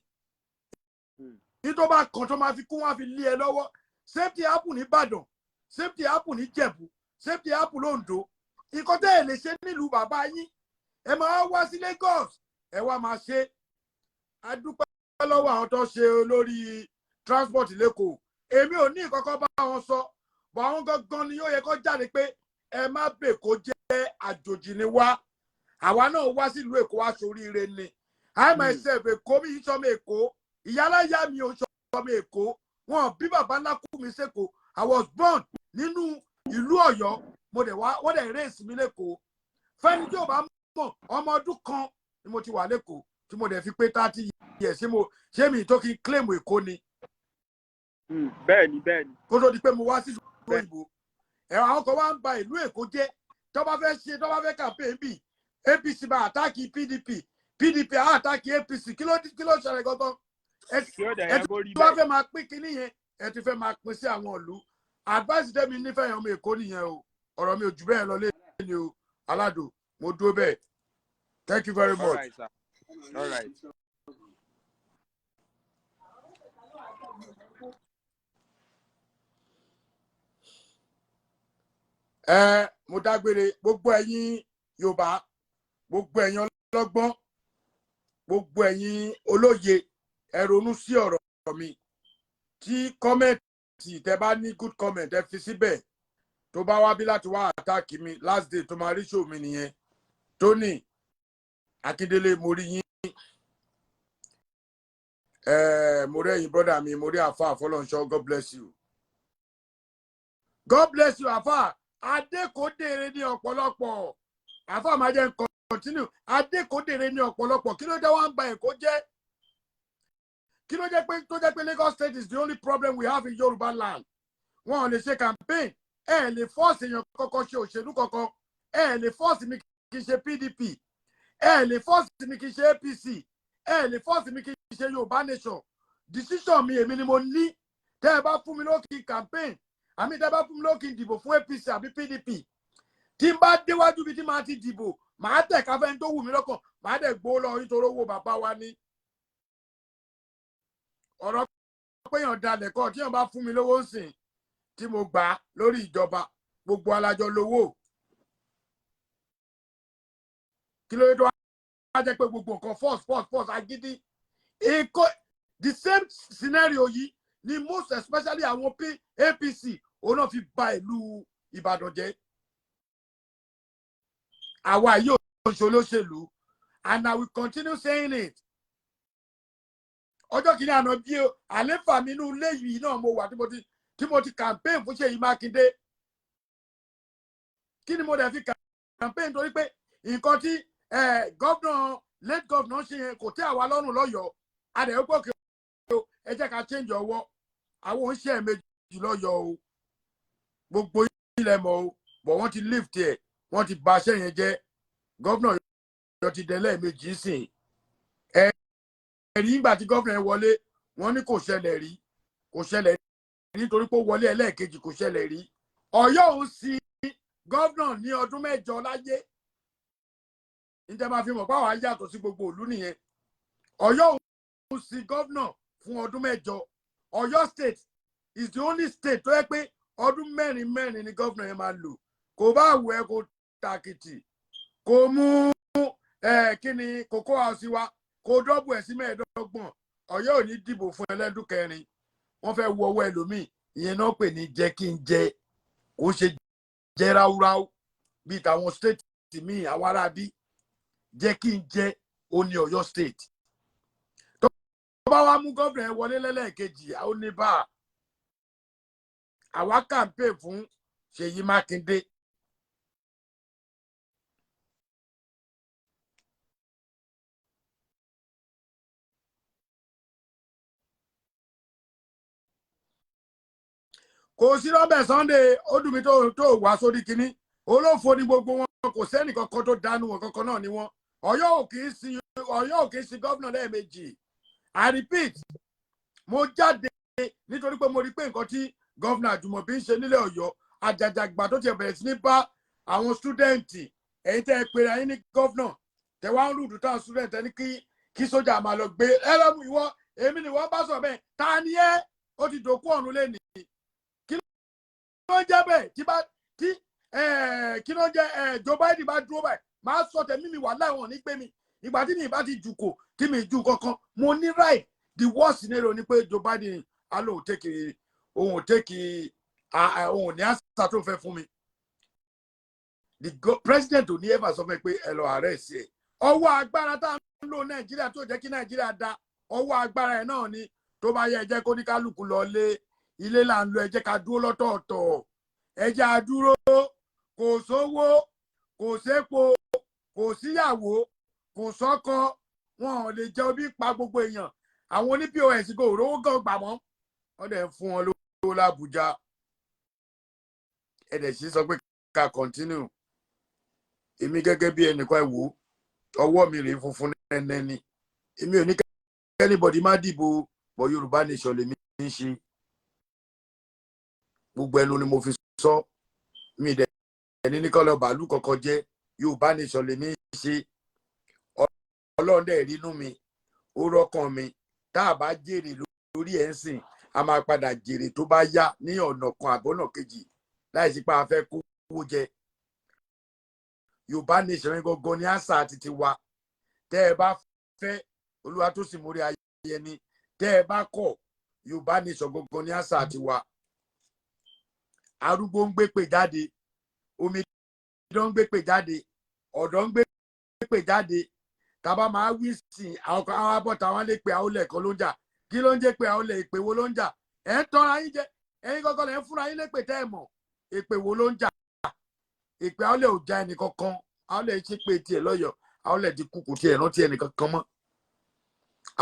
Ní tó bá kàn tó máa fi kú, wọn á fi lé ẹ lọ́wọ́. Same thing happen ní Ìbàdàn, same thing happen ní Jẹ̀bú, same thing happen lóńdó. Nǹkan tẹ́ ẹ lè ṣe nílùú bàbá yín, ẹ máa wá sí Lagos, ẹ wá máa ṣe. A dúpẹ́ lọ́wọ́ àwọn tó ṣe olórí transport lẹ́kọ̀ọ́. Èmi ò ní ìkọ́kọ́ bá wọn sọ bọ̀, àwọn gangan ni ó yẹ kó jáde pé ẹ má bèkó jẹ́, àjòjì ni wá. Àwa náà wá sílùú Èkó wá soríire ni. I myself, Èkó mi yìí, sọmọ Èkó. Ìyáláyà mi ò sọmọ Èkó, wọn bí bàbá ńlá kú mi sẹ́kọ̀ọ́. I was born nínú ìlú Ọ̀yọ́, mo dẹ̀ wá, wọ́n dẹ̀ raise mi lẹ́kọ̀ọ́. Fẹ́ni tí ò bá mọ̀, ọmọ ọdún kan ni mo ti wà lẹ́kọ̀ọ́ tí mo dẹ̀ fi pé 30 years. Ṣé mo ṣé mi tó kí n claim Èkó ni? Bẹ́ẹ̀ni, bẹ́ẹ̀ni. Kó tó di pé mo wá sí ìlú òyìnbó ẹ, àwọn kan wá ń ba ìlú Èkó jẹ́. Tó bá fẹ́ ṣe, tó bá fẹ́ campaign bí APC máa attack PDP, PDP á attack APC. Kí ló ṣẹlẹ̀ gangan? Ẹ Kí ó dẹ̀ ẹ yẹ kó rí tí wọ́n bẹ́ẹ̀. fẹ́ máa pín kinní yẹn, ẹ ti fẹ́ máa pín sí àwọn ìlú. Advice tẹ́mi nífẹ̀ẹ́ yẹn, ọmọ Èkó nìyẹn o. Ọ̀rọ̀ mi ò jù bẹ́ẹ̀ lọ lé ní o. Aládùn, mo dúró bẹ́ẹ̀. Thank you very All much. right, sir. All right. Ẹ mo dágbére, gbogbo ẹ̀yin Yorùbá, gbogbo ẹ̀yin ọlọ́gbọ́n, gbogbo ẹ̀yin olóye, ẹ ronú sí ọ̀rọ̀ mi. Tí comment tẹ bá ní, good comment, ẹ fi síbẹ̀. Tó bá wá bí láti wá attack mi, last day tó máa rí show mi nìyẹn. Tony Akíndélé, mo rí yín. Ẹ mo rí ẹ̀yin brother mi, mo rí àfa àfọlọ́nṣọ́. God bless you, God bless you. Àfa Adékòdèrè ní ọ̀pọ̀lọpọ̀. Àfa máa jẹ́ n continue. Adékòdèrè ní ọ̀pọ̀lọpọ̀. Kí ló dé wọ́n ń ba Èkó jẹ́? Kí ló jẹ́ pé tó jẹ́ pé Lagos State is the only problem we have in Yorùbá land? Wọn ò lè ṣe campaign. Ẹ lè force èèyàn kọ́kọ́ ṣe òṣèlú kankan. Ẹ lè force mi kí n ṣe PDP, ẹ lè force mi kí n ṣe APC, ẹ lè force mi kí n ṣe Yorùbá Nation. Decision mi, èmi ni mo ní. Tẹ́ ẹ bá fún mi lókì campaign, àmì tẹ́ ẹ bá fún mi lókì dìbò fún APC àbí PDP, tí n bá déwájú bí tí màá ti dìbò, màá tẹ̀ káfẹ́ tó wù mí lọ́kàn, màá dẹ̀ gbó lọ nítorí owó bàbá wa ní. Ọ̀rọ̀ péyàn dalẹ̀ kọ́, tí wọ́n bá fún mi lówó ń sìn tí mo gbà á lórí ìjọba, gbogbo alájọ lówó. Kí ló dé tó wá jẹ́ pé gbogbo nǹkan force, force, force, agídí? Èkó, the same scenario yìí ni most especially àwọn APC òun náà fi ba ìlú Ìbàdàn jẹ́. Àwa yóò ṣe olóṣèlú and I will continue saying it. Ọjọ́ kìíní àná bí àléfà mi inú ilé yìí náà mo wà tí mo ti campaign fún Ṣèyí Mákindé. Kí ni mo dẹ̀ fi campaign? Torí pé nǹkan tí gómìnà late governor ṣe yẹn kò tẹ́ àwa lọ́rùn lọ́yọ̀ọ́. Adẹ̀ gbòkè o, ẹ jẹ́ ká change ọwọ́. Àwọn ò ń ṣe ẹ̀ẹ̀mejì lọ́yọ̀ọ́ o, gbogbo ilẹ̀ mọ̀ o, but wọ́n ti lift ẹ̀, wọ́n ti bà iṣẹ́ yẹn jẹ́. Governor yọ ti dẹ lẹ́ẹ̀mejì sìn. Ẹ̀rí ìgbà tí governor yẹn wọlé, wọ́n ní kò ṣẹlẹ̀ rí, kò ṣẹlẹ̀ rí, nítorí pé ó wọlé ẹlẹ́ẹ̀kejì, kò ṣẹlẹ̀ rí. Ọ̀yọ́ òun sí governor ní ọdún 8 láyé. Níjẹ́ máa fi mọ̀ pé àwọn yàtọ̀ sí gbogbo ìlú nìyẹn. Ọ̀yọ́ òun sí governor fún ọdún 8. Ọ̀yọ́ State is the only state tó yẹ pé ọdún mẹ́rin mẹ́rin ni governor yẹn máa lò. Kò bá wù ẹ́ kó tàkìtì, kó mú ẹ kí ni Cocoa House wa, kó double ẹ̀ sí 25, Ọ̀yọ́ ò ní dìbò fún ẹlẹ́dún kẹrin. Wọ́n fẹ́ wọ ọwọ́ ẹlòmíì. Ìyẹn náà pè ní jẹ́ kí n jẹ, kó ṣe jẹ́ ráúráú bíi tàwọn state míì. Àwọn aráabí jẹ́ kí n jẹ́ ó ní Ọ̀yọ́ State. Tó bá wá mú gómìnà ẹ wọlé lẹ́lẹ́kejì, ó ní bá àwa campaign fún Ṣèyí Mákindé. Kò sí lọ́bẹ̀ Sunday. Ó dùn mí tó wá sórí kínní. Olófo ni gbogbo wọn, kò sẹ́nì kankan tó dánú wọn kankan náà ni wọn. Ọ̀yọ́ ò kì í sin gómìnà lẹ́ẹ̀mejì. I repeat, mo jáde nítorí pé mo rí pé nǹkan tí governor Àjùmọ̀bí ń ṣe nílẹ̀ Ọ̀yọ́, àjàjàgbà tó ti bẹ̀rẹ̀ sí ní bá àwọn student. Ẹ̀yin tẹ́ ẹ pèrè ayé ní governor, tẹ́ wá ń rúdù táwọn student ẹni kí sójà máa lọ gbé ẹ lọ́mú. Ìwọ, èmi ni wọ́n bá sọ bẹ́ẹ̀. Ta ni ẹ́? Ó ti dòkú ọ̀run lẹ́nìí. Kí ló ń jẹ́ bẹ́ẹ̀? Tí bá tí kí ló ń jẹ́ Joe Biden bá dúró báyìí, máa sọ tẹ̀mí mi wà láwọn ní pé mi ìgbà tí mi bá ti jù kò tí mi jù kankan, mo ní right. The worst scenario ni pé Joe Biden á lóun take, òun ò take, òun ò ní àṣà tó fẹ́ fún mi. The president ò ní ever sọ fún mi pé ẹ lọ arrest ẹ. Ọwọ́ agbára tá à ń lò Nàìjíríà tó jẹ́ kí Nàìjíríà da ọwọ́ agbára ẹ̀ náà ni. Tó bá yẹ, ẹ jẹ́ kó ní kálukú lọ lé ilé là ń lọ. Ẹ jẹ́ ká dúró lọ́tọ̀ọ̀tọ̀, ẹ jẹ́ á dúró. Kò sówó, kò sépo, kò síyàwó, kò sọ́kọ, wọn ò lè jẹ obi pa gbogbo èèyàn. Àwọn oní POS kò rówó gan gbà mọ́, wọ́n dẹ̀ ń fún wọn lówó l'Àbújá. Ẹ dẹ̀ sì sọ pé ká continue. Èmi gẹ́gẹ́ bí ẹnìkan, ẹ wò ó, ọwọ́ mi rèé, funfun nẹ́nẹ́ ni. Èmi ò ní anybody má dìbò bọ̀. Yorùbá Nation lèmi ń ṣe, gbogbo ẹnu ni mo fi sọ. Mi dẹ̀ ní kọ́ lọ bàálù kankan jẹ́. Yorùbá Nation lèmi ń ṣe. Ọlọ́run dẹ̀ rínú mi, ó rọ́kàn mi. Tá a bá jèrè lórí ẹ̀ ń sìn, a máa padà jèrè tó bá yá ní ọ̀nà kan àbọ̀nà kejì, láì sí pé a fẹ́ kówó jẹ. Yorùbá Nation yẹn gangan ní àṣà àti tiwa. Tẹ́ ẹ bá fẹ́, olúwa tó sì mórí ayé ni. Tẹ́ ẹ bá kọ̀, Yorùbá Nation gangan ní àṣà àti wa. Arúgbó ń gbé pè jáde, omidan ń gbé pè jáde, ọ̀dọ́ ń gbé pè jáde. Tàbá máa wí sí àwọn kan, àwọn abọ́ta wọn lè pe àwọlẹ̀ kan ló ń jà. Kí ló ń jẹ́ pé àwọlẹ̀? Ìpè wo ló ń jà? Ẹ̀ ń tọ́ra yín jẹ. Ẹ̀yin kankan lẹ̀ ń fúnra yín lépè tẹ́ ẹ̀ mọ̀. Ìpè wo ló ń jà? Ìpè àwọlẹ̀ ò já ẹnì kankan. Àwọlẹ̀ ṣe pé tiẹ̀ lọ́yọ̀. Àwọlẹ̀ ti kú, kò tiẹ̀ rántí ẹnì kankan mọ́.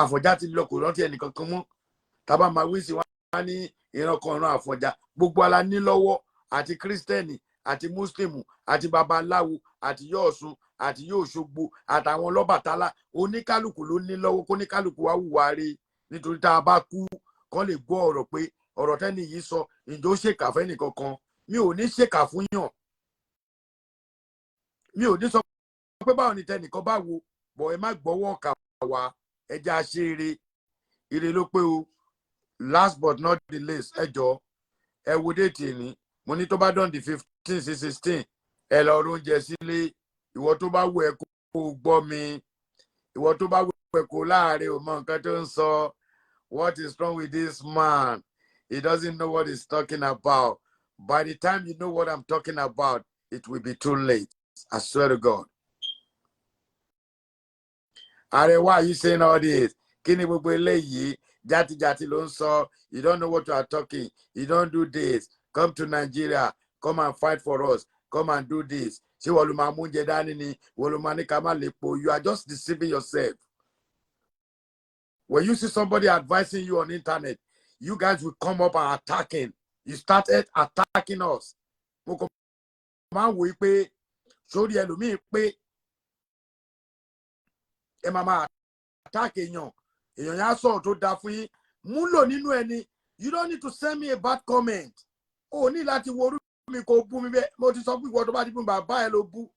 Àfọ̀njá ti lọ, kò rántí ẹnì kankan mọ́. Tàbá máa wí sí wọn ní ìran kan, ìran Àfọ̀njá, gbogbo ala ní lọ́wọ́, àti Kírísítẹ́nì àti Mùsùlùmù àti babaláwo àti yọ̀ọ̀sùn àti yóò ṣogbo àtàwọn lọ́bàtálá, oníkálukú ló ní lọ́wọ́. Kóníkálukú wá hùwà rí, nítorí tá a bá kú, kán lè gbọ́ ọ̀rọ̀ pé ọ̀rọ̀ tẹ́ni yìí sọ, ǹjọ́ ṣèkà fẹ́nìkankan? Mi ò ní ṣèkà fún yàn. Mi ò ní sọ pé báwo ni tẹnìkan bá wo bọ̀. Ẹ má gbọ́wọ́ ọ̀kà wá, ẹ jẹ́ àṣe ire. Ire ló pé o. Last but not the least, ẹ jọ, ẹ wo date ní. Mo ní tó bá dán di 15 sí 16, ẹ lọ oúnjẹ sílé. Ìwọ tó bá wù ẹ́ kó o gbọ́ mi, ìwọ tó bá wù ẹ́ kó láàrin ò mọ nǹkan tó ń sọ. What is wrong with this man? He doesn't know what he's talking about. By the time you know what I'm talking about, it will be too late. I swear to God. Ààrẹ, why are you saying all this? Kí ni gbogbo eléyìí? Játijàti ló ń sọ. You don't know what you are talking. You don't do this. Come to Nigeria, come and fight for us. Come and do this. Ṣé wọ́n ló máa mú oúnjẹ dání ni? Wọ́n ló máa ní ká má lè po? You are just deceiving yourself. When you see somebody advising you on internet, you guys will come up and attacking. You started attacking us. Mo kàn máa ń wòó pé sórí ẹlòmíì pé ẹ máa máa attack èèyàn, èèyàn yẹn á sọ̀rọ̀ tó dáa fún yín, múlò nínú ẹni. You don't need to send me a bad comment. O ní láti wo orí mi kò bú mi bẹ́ẹ̀. Mo ti sọ fún ìwọ, tó bá ti bú mi, bàbá ẹ ló bú.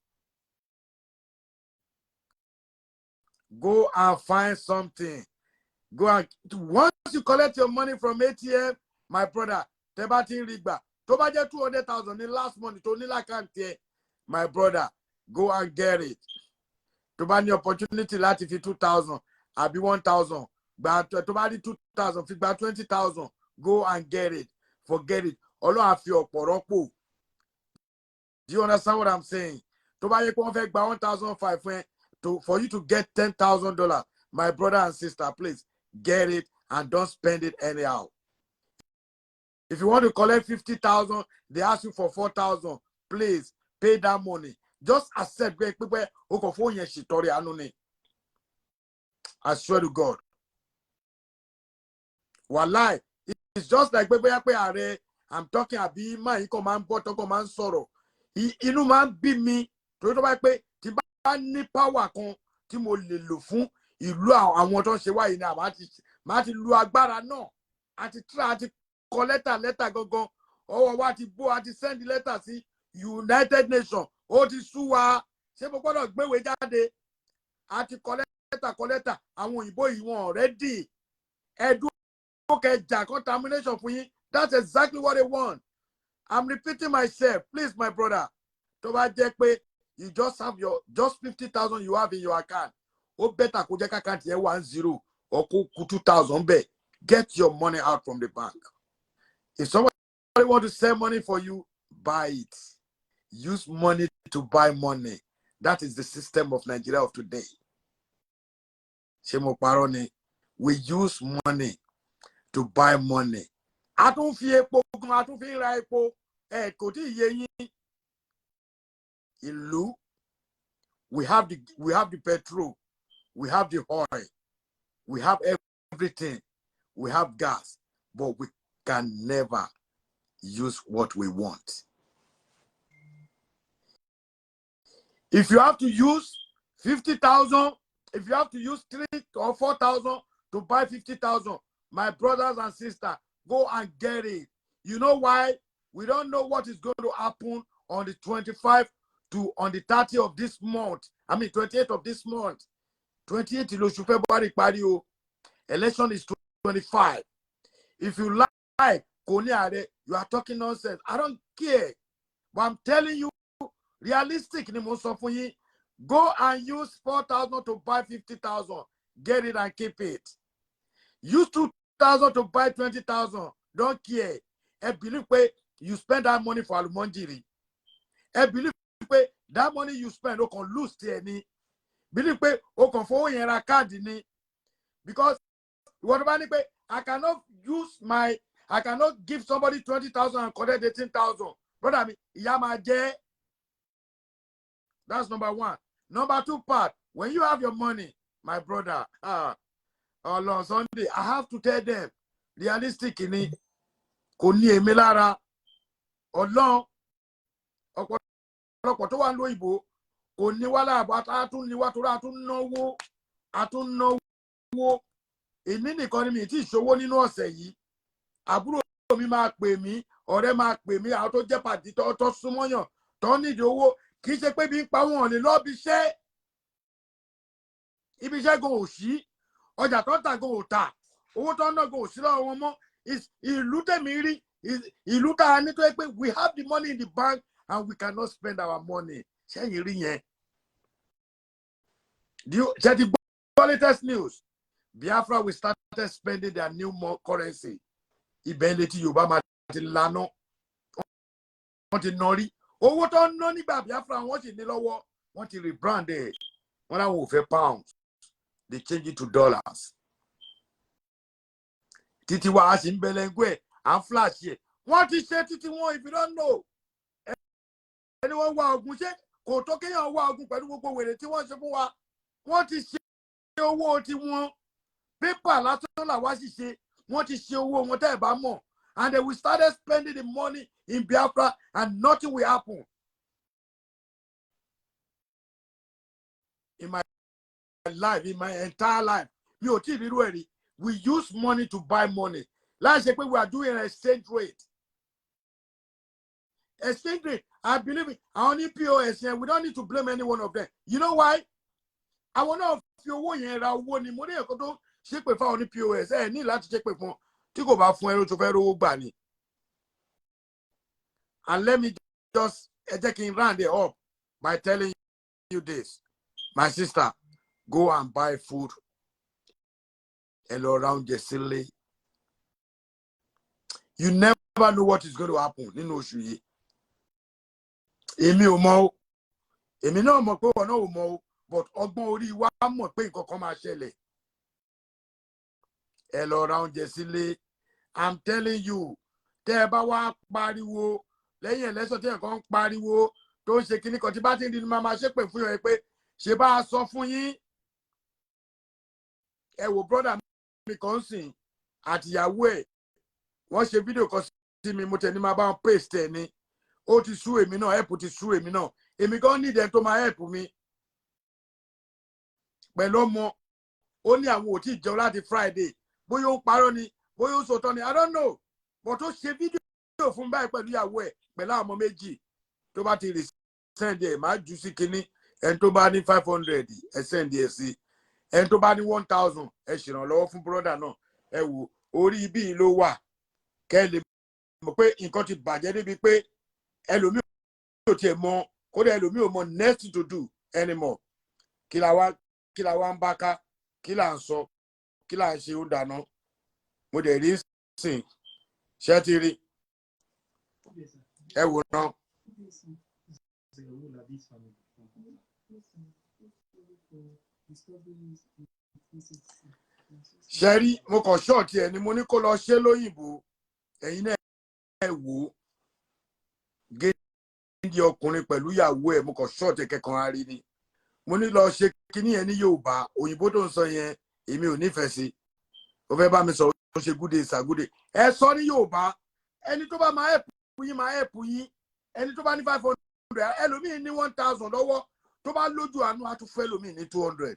Go and find something. Go and once you collect your money from ATM, my brother, tẹ́ bá ti ń rí gbà, tó bá jẹ́ 200,000 ní last money tó ní l'account ẹ, my brother, go and get it. Tó bá ní opportunity láti fi 2,000 àbí 1,000 gba, tó bá rí 2,000 fi gba 20,000, go and get it. Forget it. Ọlọ́run á fi ọ̀pọ̀ rọ́pò. Do you understand what I'm saying? Tó bá yẹ kó wọ́n fẹ́ gba 1,500 fún ẹ to for you to get $10,000, my brother and sister, please get it and don't spend it anyhow. If you want to collect 50,000, they ask you for 4,000. Please pay that money. Just accept pé pípẹ́ o kò fóun yẹn ṣètọrẹ àánú ni. I swear to God. Wàláì, it's just like pé bóyá pé ààrẹ I'm talking àbí máa yìí kàn máa ń bọ́ tọkàn máa ń sọ̀rọ̀. Inú máa ń bí mi torí tó bá yẹ pé tí bá ní power kan tí mo lè lò fún ìlú àwọn tó ń ṣe wáyé ni àbá ti máa ti lu agbára náà, àti try, àti kọ lẹ́tà, lẹ́tà gangan, ọwọ́ wa ti bó, àti send lẹ́tà sí United Nations. Ó ti sú wa. Ṣé mo gbọ́dọ̀ gbéwèé jáde? Àti kọ lẹ́tà, kọ lẹ́tà. Àwọn òyìnbó yìí, wọn ready. Ẹ̀dùn kẹjà contamination fún yín. That's exactly what they want. I'm repeating myself. Please, my brother, tó bá jẹ́ pé you just have your just 50,000 you have in your account, ó better kó jẹ́ kí account yẹn one zero or kó kú 2,000 bẹ́ẹ̀. Get your money out from the bank. If somebody want to sell money for you, buy it. Use money to buy money. That is the system of Nigeria of today. Ṣé mo parọ́ ni? We use money to buy money. A tún fi epo gan, a tún fi ń ra epo. Ẹ kò tí ì yé yín. Ìlú, we have the petrol, we have the oil, we have everything, we have gas, but we can never use what we want. If you have to use 50,000, if you have to use 3 or 4,000 to buy 50,000, my brothers and sisters, go and get it. You know why? We don't know what is going to happen on the 25 to on the 30 of this month. I mean, 28 of this month. 28 lóṣù February parí o. Election is 25. If you like, kò ní ààrẹ, you are talking nonsense. I don't care. But I'm telling you, realistic ni mo sọ fún yín. Go and use 4,000 to buy 50,000. Get it and keep it. Use 2,000 to buy 20,000. Don't care. Ẹ believe pé you spend that money for almajiri. Ẹ believe pé that money you spend, o kàn lose tiẹ̀ ni. Believe pé o kàn fowó yẹn ra káàdì ni. Because ìwọ tó bá ní pé I cannot give somebody 20,000 and collect 18,000. Brother mi, ìyá máa jẹ́. That's number one. Number two part, when you have your money, my brother, ah, Ọlọ́run Sunday, I have to tell them, realistic ni, kò ní èmi lára. Ọlọ́run, ọ̀pọ̀lọpọ̀ tó wà ní òyìnbó kò ní wá láàbọ̀, a tún ní wá torí a tún náwó, a tún náwó. Èmi nìkan ni mi tí ì ṣòwò nínú ọ̀sẹ̀ yìí. Àbúrò mi máa pè mí, ọ̀rẹ́ máa pè mí, àwọn tó jẹ́ pàdé tó súnmọ́yàn tó nídìí owó, kì í ṣe pé bí ń pa wọn lè lọ́ọ́ bí iṣẹ́. Ibi iṣẹ́ gan ò sí, ọjà tó ń tà gan ò tà, owó tó ń ná gan ò sí lọ́wọ́ wọn mọ́. Ìlú tèmi rí, ìlú tá a ní tó yẹ pé we have the money in the bank and we cannot spend our money. Ṣẹ́yìn rí yẹn? Ṣé ti gbọ́ latest news? Biafra will start spending their new currency. Ibẹ̀ létí Yorùbá máa ti laná. Wọ́n ti ná rí. Owó tó ń ná nígbà Biafra, wọ́n sì ní lọ́wọ́. Wọ́n ti rebrand ẹ̀. Wọ́n láwọn ò fẹ́ pounds. They change it to dollars. Títí wa a sì ń bẹ̀lẹ̀ ń gbé ẹ̀, à ń flash ẹ̀. Wọ́n ti ṣe títí wọn. If you don't know. Ẹni wọ́n wá ogun, ṣé kò tó kéèyàn wá ogun pẹ̀lú gbogbo wèrè tí wọ́n ṣe fún wa? Wọ́n ti ṣe owó tiwọn, paper lásán làwa sì ṣe. Wọ́n ti ṣe owó wọn, tẹ́ ẹ̀ bá mọ̀, and then we started spending the money in Biafra and nothing will happen. In my life, in my entire life, mi ò tí ì rírú ẹ̀ rí. We use money to buy money láì ṣe pé we are doing an exchange rate. Exchange rate, I believe it. Àwọn ní POS yẹn, we don't need to blame any one of them. You know why? Àwọn náà fi owó yẹn ra owó ni. Mo ní ẹ̀kọ́ tó ṣépè fáwọn ní POS, ẹ ní láti ṣépè fún ọ tí kò bá fún ẹ ló tó fẹ́ rówó gbà ni. And let me just, ẹ jẹ́ kí n round it up by telling you this, my sister: go and buy food. Ẹ lọ ra oúnjẹ sílé. You never know what is going to happen nínú oṣù yìí. Èmi ò mọ̀ o, èmi náà mọ̀ pé wọn náà ò mọ̀ o, but ọgbọ́n orí wa mọ̀ pé nǹkan kan máa ṣẹlẹ̀. Ẹ lọ ra oúnjẹ sílé. I'm telling you, tẹ́ ẹ bá wá pariwo lẹ́yìn ẹlẹ́sọ̀ tí nǹkan ń pariwo tó ń ṣe kinní kan, tí bá ti ń di ni máa ṣépè fún yàn pé ṣe bá a sọ fún yín. Ẹ wò, brother mi kan sìn àtìyàwó ẹ̀, wọ́n ṣe fídíò kan sí mi, mo tẹ̀ ní máa bá wọn paste ẹ̀ ni. Ó ti sú èmi náà, help ti sú èmi náà. Èmi gan ní ìdẹ́n tó máa help mi pẹ̀lú ọmọ. Ó ní àwọn ò tí ì jẹun láti Friday. Bóyá ó ń parọ́ ni, bóyá ó ń sòtọ́ ni, I don't know, but ó ṣe fídíò fún báyìí pẹ̀lú ìyàwó ẹ̀, pẹ̀lú àwọn ọmọ méjì. Tó bá ti rí send ẹ̀, máa jù sí kinní. Ẹni tó bá ní 500, ẹ send ẹ̀ sí. Ẹni tó bá ní 1,000, ẹ ṣèrànlọ́wọ́ fún brother náà. Ẹ wò, orí ibi yìí ló wà, kẹ́ ẹ lè mọ̀ pé nǹkan ti bàjẹ́ débi pé ẹlòmíì ò tiẹ̀ mọ, kódà ẹlòmíì ò mọ next to do anymore. Kí la wá ń bá ká? Kí là ń sọ? Kí là ń ṣe? Ó dáná. Mo dẹ̀ rí sìn ṣẹ́ ti rí, ẹ wò náà. Zero la this family. Ṣe rí, mo kàn ṣọ́ọ̀tì ẹ̀ ni, mo ní kó lọ ṣe lóyìnbó. Ẹ̀yin náà ẹ wò ó, géńdé ọkùnrin pẹ̀lú ìyàwó ẹ̀. Mo kàn ṣọ́ọ̀tì ẹ̀ kẹ́kọ̀ọ́ arí ni. Mo ní lọ ṣe kíní yẹn ní Yorùbá. Òyìnbó tó ń sọ yẹn, èmi ò nífẹ̀ẹ́ sí. Ó fẹ́ bá mi sọ, ó ṣe gúdè ṣàgúdè. Ẹ sọ ní Yorùbá. Ẹni tó bá máa help yín, máa help yín. Ẹni tó bá ní 500, ẹlòmíín ní 1,000 lọ́wọ́, tó bá lójú àánú, á tún fẹ́ ẹlòmíín ní 200.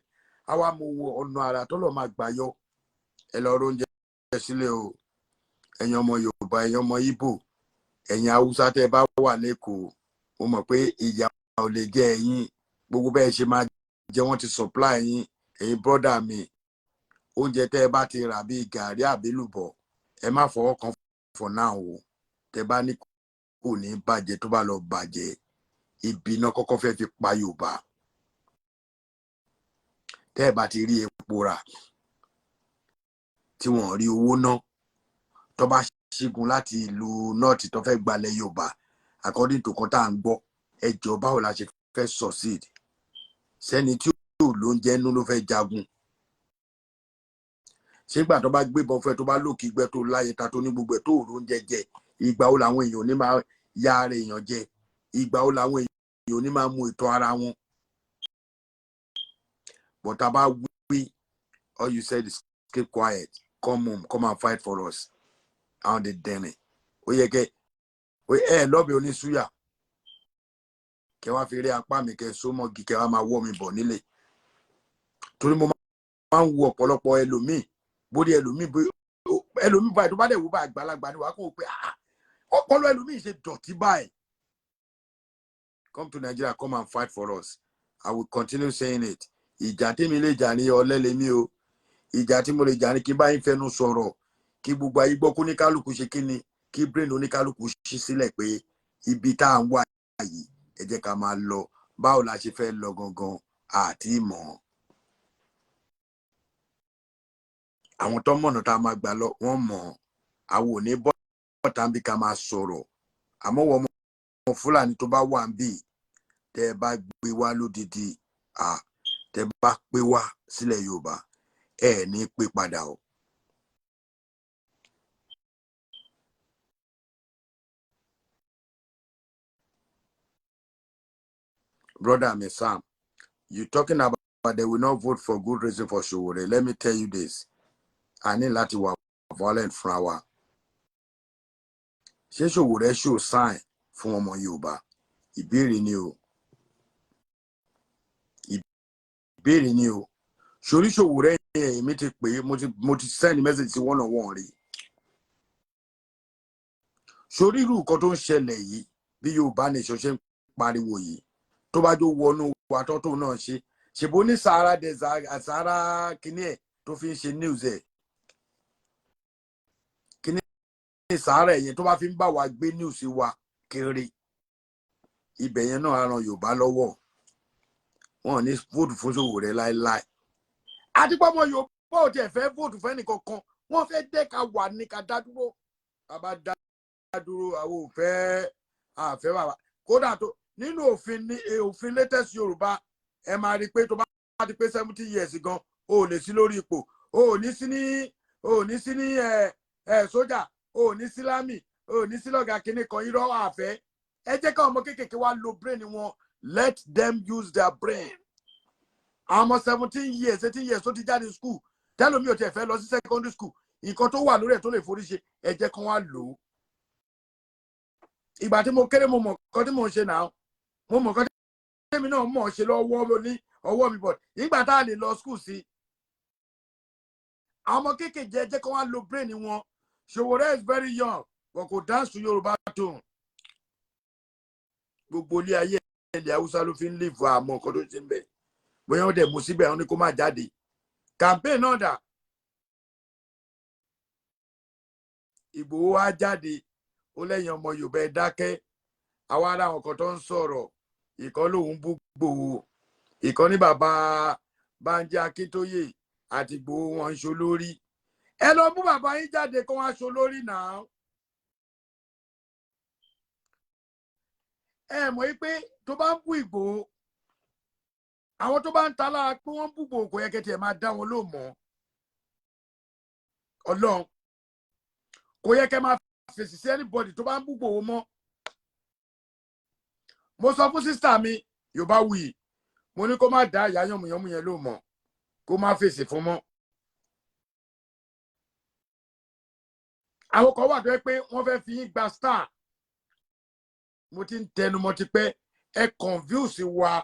Àwa mo wo ọ̀nà àrà tó lọ́ọ́ máa gbà yọ. Ẹ lọ róúnjẹ sílẹ̀ o, ẹ̀yin ọmọ Yorùbá, ẹ̀yin ọmọ Ìgbò, ẹ̀yin Haúsá tẹ́ ẹ bá wà lẹ́kọ̀ọ́. Mo mọ̀ pé ìyà ò lè jẹ ẹ̀yin. Gbogbo bẹ́ẹ̀ ṣe máa jẹ, wọ́n ti supply yín. Ẹ̀yin brother mi, oúnjẹ tẹ́ ẹ bá ti rà bíi gàrí àbílùbọ̀, ẹ má fọwọ́ kan for now o. Tẹ́ bá ní kò ní bàjẹ́, tó bá lọ bàjẹ́, ibi iná kọ́kọ́ fẹ́ fi pa Yorùbá. Tẹ́ ẹ bá ti rí epo rà, tí wọ́n rí owó ná, tó bá ṣígun láti ìlú north tó fẹ́ gbalẹ̀ Yorùbá, according to kan tá à ń gbọ́, ẹ jọ, báwo la ṣe fẹ́ succeed? Sẹ́ni tí ò lóúnjẹ nú ló fẹ́ jagun? Ṣégbà tó bá gbébọn fún ẹ, tó bá lókìgbẹ, tó láyé ta, tó ní gbogbo ẹ, tó ò lóúnjẹ jẹ, ìgbà wo làwọn èèyàn ò ní máa ya ara èèyàn jẹ? Ìgbà wo làwọn èèyàn ò ní máa mú ìtọ́ ara wọn? But tá a bá wí, all you said is keep quiet, come home, come and fight for us. Àwọn dè dẹ̀rìn. Ó yẹ kẹ ẹ lọ́bẹ̀ oníṣúyà, kẹ wá fi rí apá mi, kẹ so mọ́gi, kẹ wá máa wọ́ mi bọ̀ nílé, torí mo máa ń wo ọ̀pọ̀lọpọ̀ ẹlòmíì, bórí ẹlòmíì, ẹlòmíì báyìí, tó bá dẹ̀ wò bá àgbàlagbà ni, wàá kó o pé, ah, ọpọlọ ẹlòmíì ṣe dọ̀tí báyìí. Come to Nigeria, come and fight for us. I will continue saying it. Ìjà tèmi lè jà ní ọlẹ́lẹ́mí o. Ìjà tí mo lè jà ní kí n bá yín fẹnu sọ̀rọ̀, kí gbogbo ayé gbọ́, kó ní kálukú ṣe kí ni, kí brain oníkálukú ṣí sílẹ̀ pé ibi tá à ń wà yìí, ẹ jẹ́ ká máa lọ. Báwo la ṣe fẹ́ lọ gangan àti ìmọ̀ àwọn tó mọ̀nà tá a máa gbà lọ, wọ́n mọ̀. Àwọn ò ní bọ́ọ̀tà ń bí ká máa sọ̀rọ̀. Àmọ́ wọ́n mọ Fúlàní tó bá wà ń bì, tẹ́ ẹ bá gbé wá lódìdí, tẹ́ ẹ bá pé wá sílẹ̀ Yorùbá, ẹ ní pé padà o. Brother mi Sam, you talking about they will not vote for good reason for Sowore. Let me tell you this, a ní láti wà violent fúnra wa. Ṣé Sowore show sign fún ọmọ Yorùbá? Ìbéèrè ni o, ìbéèrè ni o. Sórí Sowore yẹn, èmi ti pè é, mo ti send message sí one on one rí. Sórí irú nǹkan tó ń ṣẹlẹ̀ yìí, bí Yorùbá Nation ṣe ń pariwo yìí, tó bá jó wọnú wa tó tóun náà ṣe ṣèbó ní Sahara Desert, Sahara kínní ẹ̀ tó fi ń ṣe news ẹ̀, kínní Sahara yẹn tó bá fi ń bá wa gbé news wa kiri, ibẹ̀ yẹn náà á ran Yorùbá lọ́wọ́. Wọn ò ní vote fún Sowore láéláé. Àti pé ọmọ Yorùbá ò tiẹ̀ fẹ́ vote fún ẹnìkankan. Wọ́n fẹ́ dẹ́ ká wà ní ká dá dúró. Ká bá dá dúró, àwọn ò fẹ́, àfẹ́ bàbá. Kódà tó nínú òfin ní òfin latest Yorùbá, ẹ máa rí i pé tó bá ti pé 70 years gan, o ò lè sí lórí ipò, o ò ní sí ní ẹ ẹ sójà, o ò ní sí l'army, o ò ní sí lọ́gàá kínní kan. Irọ́, àfẹ́. Ẹ jẹ́ káwọn ọmọ kéékèèké wá lo brain wọn. Let them use their brain. Àwọn ọmọ 17 years, 18 years tó ti jáde school, tẹ́lómi ò tiẹ̀ fẹ́ lọ sí secondary school, nǹkan tó wà lórí ẹ̀ tó lè forí ṣe, ẹ jẹ́ kán wá lò ó. Ìgbà tí mo kéré, mo mọ̀ nǹkan tí mò ń ṣe náà, mo mọ̀ nǹkan tí èmi náà mọ̀ ṣe lọ́wọ́ ní ọwọ́ mi, but nígbà tá a lè lọ school sí, àwọn ọmọ kéékèèké, ẹ jẹ́ kán wá lo brain wọn. Sowore is very young, but kò dance to Yorùbá tone. Gbogbo ilé ayé, ilẹ̀ Haúsá ló fi ń lè fọ àmọ́ nǹkan tó ṣe ń bẹ̀. Bóyá wọ́n dẹ̀ mú síbẹ̀, wọ́n ní kó má jáde. Campaign náà dà? Ìgbòho wá jáde, ó lẹ́yìn ọmọ Yorùbá, ẹ dákẹ́. Àwa ará àwọn kan tó ń sọ̀rọ̀, ìkan lòun bú Gbòho, ìkan ní bàbá Bánjí Akíntóyè àti Ìgbòho wọn ń ṣolórí. Ẹ lọ mú bàbá yín jáde kó wá ṣolórí náà. Ẹ mọ̀ yí pé tó bá ń bú Ìgbòho, àwọn tó bá ń ta lára pé wọ́n ń bú Ìgbòho, kò yẹ kẹ́ tiẹ̀ máa dá wọn lóhùn mọ́. Ọlọ́run, kò yẹ kẹ́ máa fèsì sí anybody tó bá ń bú Ìgbòho mọ́. Mo sọ fún sister mi Yorùbá wuyì, mo ní kó má dá ìyá yànmùyánmú yẹn lóhùn mọ́, kó má fèsì fún mọ́. Àwọn kan wà tó yẹ pé wọ́n fẹ́ fi yín gba star. Mo ti ń tẹnu mọ́ tipẹ́, ẹ confuse wa.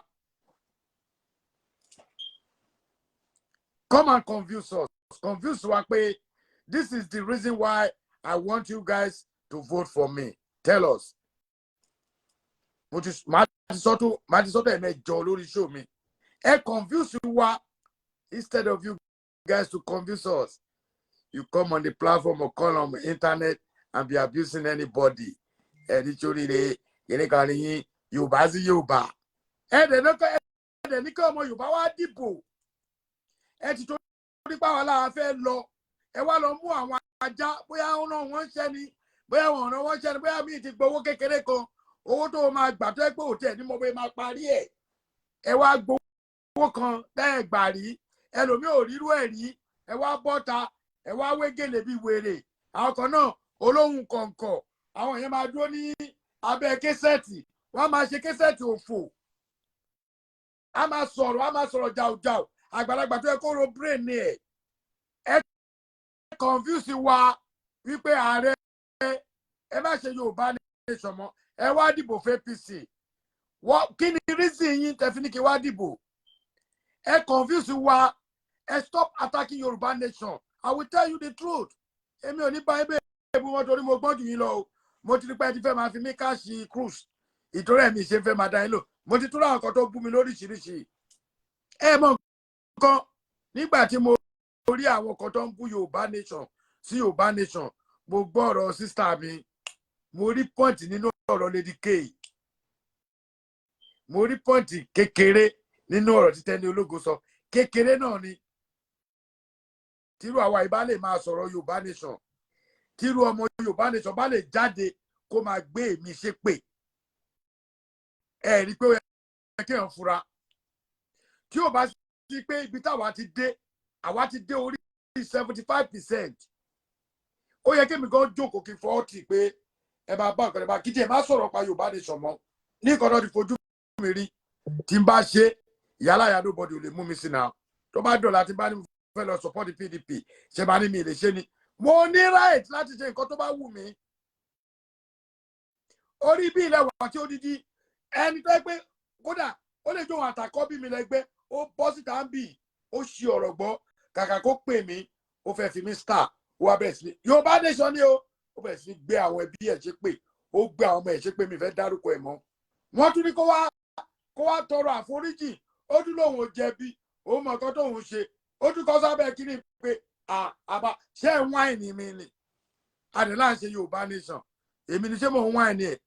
Come and confuse us, confuse wa pé this is the reason why I want you guys to vote for me. Tell us. Mo ti máa ti sọ́tò, máa ti sọ́tò ẹ̀mẹ́jọ lórí show mi. Ẹ confuse wa. Instead of you guys to confuse us, you come on the platform or call on the internet and be abusing anybody. Ẹni toríire kìnìún kan ní yín, Yorùbá sí Yorùbá. Ẹ̀dẹ̀ ní kí ọmọ Yorùbá wá dìbò. Ẹ ti tó nípa wà lára fẹ́ lọ, ẹ wá lọ mú àwọn ajá, bóyá wọn náà wọ́n ń ṣẹ́ ni, bóyá wọn ọ̀nà wọ́n ń ṣẹ́ ni, bóyá míì ti gbowó kékeré kan, owó tó máa gbà tó ẹ pé òtẹ́ ní mo bóyá máa parí ẹ̀. Ẹ wá gbowó kan tẹ́ ẹ gbà rí, ẹlòmíì ò rírú ẹ̀ rí. Ẹ wá bọ́ta, ẹ wá wé gèlè bíi wèrè. Àwọn kan náà olóhùn kọ̀ǹkọ̀, àwọn yẹn máa dúró ní abẹ́ késẹ́ẹ̀tì, wọ́n á máa ṣe késẹ́ẹ̀tì òfò, a máa sọ̀rọ̀, a máa sọ̀rọ̀ jàùjàù. Àgbàlagbà tó yẹ kó ro brain ni ẹ̀. Ẹ confuse wa wípé ààrẹ, ẹ má ṣe Yorùbá Nation mọ́, ẹ wá dìbò fún APC. Kí ni reason yín tẹ́ fi ní kí wá dìbò? Ẹ confuse wa. Ẹ stop attacking Yorùbá Nation. I will tell you the truth. Èmi ò ní bá ẹ bẹ́ẹ̀ bú wọn torí mo gbọ́n jù yín lọ o. Mo ti rí pé ẹ ti fẹ́ máa fi mí catch cruise, ìtorí ẹ̀mí ṣe ń fẹ́ máa dá yín lò. Mo ti túrọ̀ àwọn kan tó bú mi lóríṣiríṣi. Ẹ mọ nǹkan, nígbà tí mo rí àwọn kan tó ń bú Yorùbá Nation sí Yorùbá Nation, mo gbọ́ ọ̀rọ̀ sister mi, mo rí point nínú ọ̀rọ̀ Lady K, mo rí point kékeré nínú ọ̀rọ̀ tí Tẹ́ni Ológo sọ. Kékeré náà ni tírú àwa ìbá lè máa sọ̀rọ̀ Yorùbá Nation, tírú ọmọ Yorùbá Nation bá lè jáde kó máa gbé èmi ṣépè, ẹ rí i pé ó yẹ kéèyàn fura. Tí ò bá sí pé ibi táwa ti dé, àwa ti dé orí 75%, ó yẹ kémi gan jókòó kí n fọ́ tì pé ẹ máa bá nǹkan ẹ máa kí tiẹ̀ má sọ̀rọ̀ pa Yorùbá Nation mọ́ ní nǹkan tó ti fojú mi rí. Tí n bá ṣe, ìyálàyà nobody ò lè mú mi sí náà. Tó bá dọ̀la, tí n bá ní mo fẹ́ lọ support PDP, ṣe bá ní mi lè ṣe ni? Mo ní right láti ṣe nǹkan tó bá wù mí. Orí bí ilẹ̀ wà tí ó dídí ẹni tó yẹ pé kódà ó lè jó òun àtàkọ́ bí mi lẹ́gbẹ́, ó bọ́ síta ń bì, ó ṣe ọ̀rọ̀ gbọ́. Kàkà kó pè mí, ó fẹ́ fi mí star. Ó wá bẹ̀rẹ̀ sí ní Yorùbá Nation ni o. Ó bẹ̀rẹ̀ sí ní gbé àwọn ẹbí ẹ̀ ṣépè, ó gbé àwọn ọmọ ẹ̀ ṣépè. Mi fẹ́ dárúkọ ẹ̀ mọ́. Wọ́n tún ní kó wá tọrọ àforíjì. Ó tún lóun ò jẹ̀bi, òun mọ̀ nǹkan tóun ṣe. Ó tún kọ́ sábẹ́ kí ni pé àbá ṣé ẹ̀ ń whine mi ni? Àdìlá ń ṣe Yorùbá Nation, èmi ni ṣé mò ń whine ẹ̀?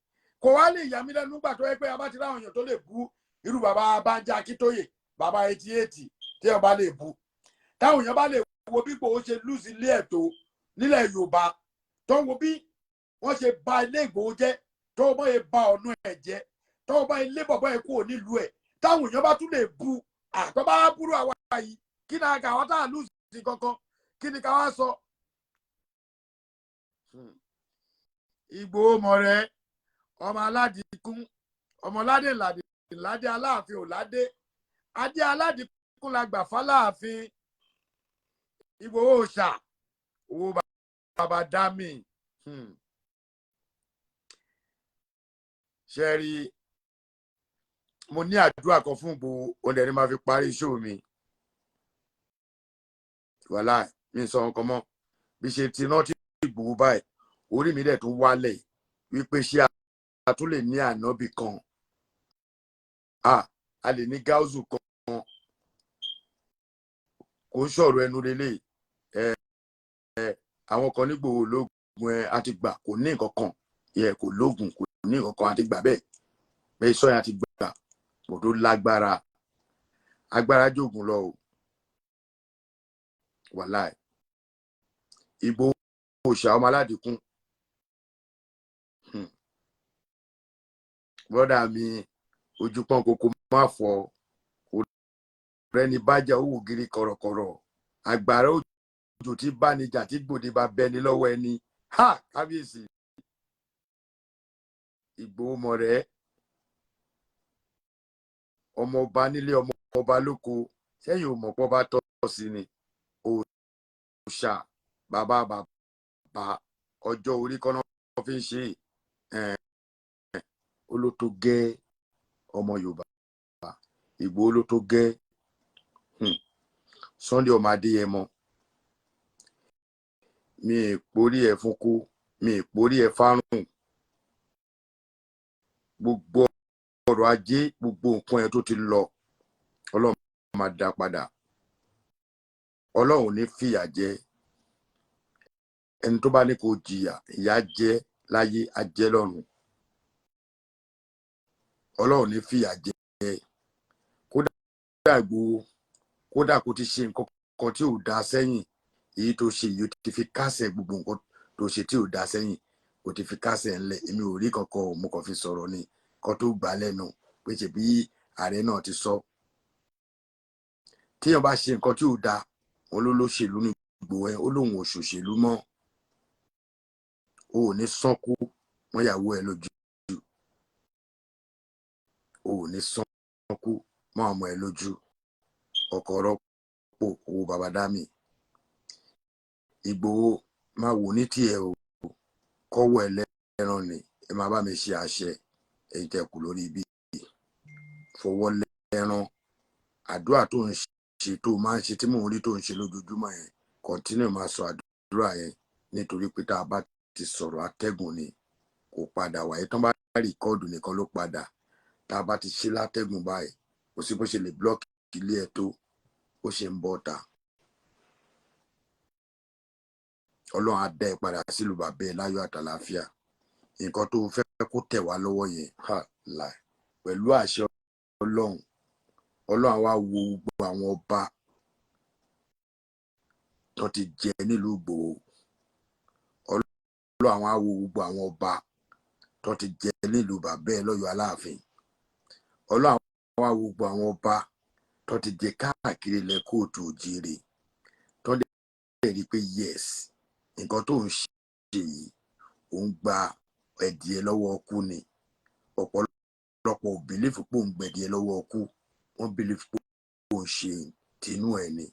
Kò wá lè yà mí lẹ́nu nígbà tó yẹ pé a bá ti ráwọn èèyàn tó lè bú irú bàbá Bánjí Akíntóyè, bàbá 88, tí èèyàn bá lè bú, táwọn èèyàn bá lè wo bí Ìgbòho ṣe lose ilé ẹ̀ tó nílẹ̀ Yorùbá, tó ń wo bí wọ́n ṣe ba ilé Ìgbòho jẹ́, tó bọ́ yẹ ba ọ̀nà ẹ̀ jẹ́, tó bá ilé bọ̀bọ́ ẹ̀ kúrò nílùú ẹ̀, táwọn èèyàn bá tún lè bu àtọ́ bá búrú àwa yìí, kí ni àgà àwọn tá à lose kankan, kí ni ká wá sọ? Ìgbòho mọ̀ rẹ̀, ọmọ aládìkún, ọmọ ládé ládé ládé, Aláàfin ò ládé, adé aládìkún la gbà fáláàfin. Ìgbòho ṣà owó bàbá dámì. Ṣe rí, mo ní àdúrà kan fún Ìgbòho, òun dẹ̀ ni máa fi parí show mi. Wàhálà mi sọ nǹkan mọ́ bí ṣe ti rántí Ìgbòho báyìí, orí mi dẹ̀ tún wálẹ̀ wípé ṣé a tún lè ní ànábì kan, a lè ní gáúsù kan? Kò ń sọ̀rọ̀ ẹnu lélẹ̀. Ẹ ẹ, àwọn kan nígbòho lóògùn ẹ, a ti gbà kò ní nǹkan kan yẹ, kò lóògùn, kò ní nǹkan kan, a ti gbà bẹ́ẹ̀ bẹ́ẹ̀ sọ yẹn, a ti gbà kò tó lágbára. Agbára jògùn lọ o. Wàláì, Ìgbòho òòṣà, ọmọ aládìkún. Brother mi, ojú pọ́n kókó má fọ́ rẹni bájà owó gírí kọ̀rọ̀kọ̀rọ̀, àgbàrá òjò tí bánijà tí gbòde bá bẹni lọ́wọ́ ẹni. Ha, kábíyèsí Ìgbòho mọ̀ rẹ̀, ọmọ ọba nílé, ọmọ ọba lóko, sẹ́yìn ò mọ̀ pọ́ bá tọ́ sí ni. Òòṣà bàbá bàbá, ọjọ́ orí kọ́nà fi ń ṣe ó ló tó gẹ́. Ọmọ Yorùbá, Ìgbòho ló tó gẹ́. Sunday ọmọ Adéyẹmọ, mi ì porí ẹ fún kú, mi ì porí ẹ fárùn. Gbogbo ọrọ̀ ajé, gbogbo nǹkan ẹ tó ti lọ, Ọlọ́run máa dá padà. Ọlọ́run ò ní fìyà jẹ ẹni tó bá ní kó jìyà. Ìyà jẹ láyé, á jẹ lọ́run. Ọlọ́run ní fìyà jẹ. Kódà Ìgbòho, kódà kó ti ṣe nǹkan kan tí ò dáa sẹ́yìn, èyí tó ṣe yìí, ó ti fi kásẹ̀ gbogbo nǹkan tó ṣe tí ò dáa sẹ́yìn, ó ti fi kásẹ̀ ńlẹ̀. Èmi ò rí kankan ò, mo kàn fi sọ̀rọ̀ ni kan tó gbà lẹ́nu pé ṣe bí ààrẹ náà ti sọ, téèyàn bá ṣe nǹkan tí ò dáa, wọn ló lóṣèlú ní Ìgbòho ẹ, ó lóun ò ṣòṣèlú mọ́. O ò ní sánkú mọ́yàwó ẹ lójú, o ò ní sánkú mọ́ ọmọ ẹ lójú. Ọkọ̀ rọ́pò owó baba dami. Ìgbòho, máa wò ní tiẹ̀ o, kọ́wọ́ ẹlẹ́ran ni. Ẹ máa bá mi ṣe àṣẹ èyí tẹ́ kù lórí ibi fọwọ́ lẹ́ran. Àdúrà tó ń ṣe, tó máa ń ṣe, tí mò ń rí tó ń ṣe lójoojúmọ́ yẹn, continue máa sọ àdúrà yẹn, nítorí pé tá a bá ti sọ̀rọ̀, atẹ́gùn ni, kò padà wáyé. Tán bá record nìkan ló padà. Tá a bá ti ṣe látẹ́gùn báyìí, kò sí bó ṣe lè block ilé ẹ̀ tó, ó ṣe ń bọ́ ta. Ọlọ́run á dá ẹ padà sílùú bàbá ẹ láyọ̀ àtàlàáfíà. Nǹkan tó fẹ́ kó tẹ̀ wá lọ́wọ́ yẹn, ha láì, pẹ̀lú àṣẹ Ọlọ́run, Ọlọ́run á wá wo gbogbo àwọn ọba tó ti jẹ nílùú Ìgbòho. Ọlọ́run á wo gbogbo àwọn ọba tó ti jẹ nílùú bàbá ẹ lọ́yọ̀ọ́ Aláàfin. Ọlọ́run á wá wo gbogbo àwọn ọba tó ti jẹ káàkiri ilẹ̀ káàárọ̀ oòjíire, tó lè rí i pé yes, nǹkan tó ń ṣe yìí, òun gba ẹ̀dìẹ lọ́wọ́ ọkú ni. Ọ̀pọ̀lọpọ̀ Ọ̀pọ̀lọpọ̀ ò believe pé òun gbẹ̀dìẹ lọ́wọ́ ọkú, wọ́n believe pé òun ṣe tinú ẹ̀ ni.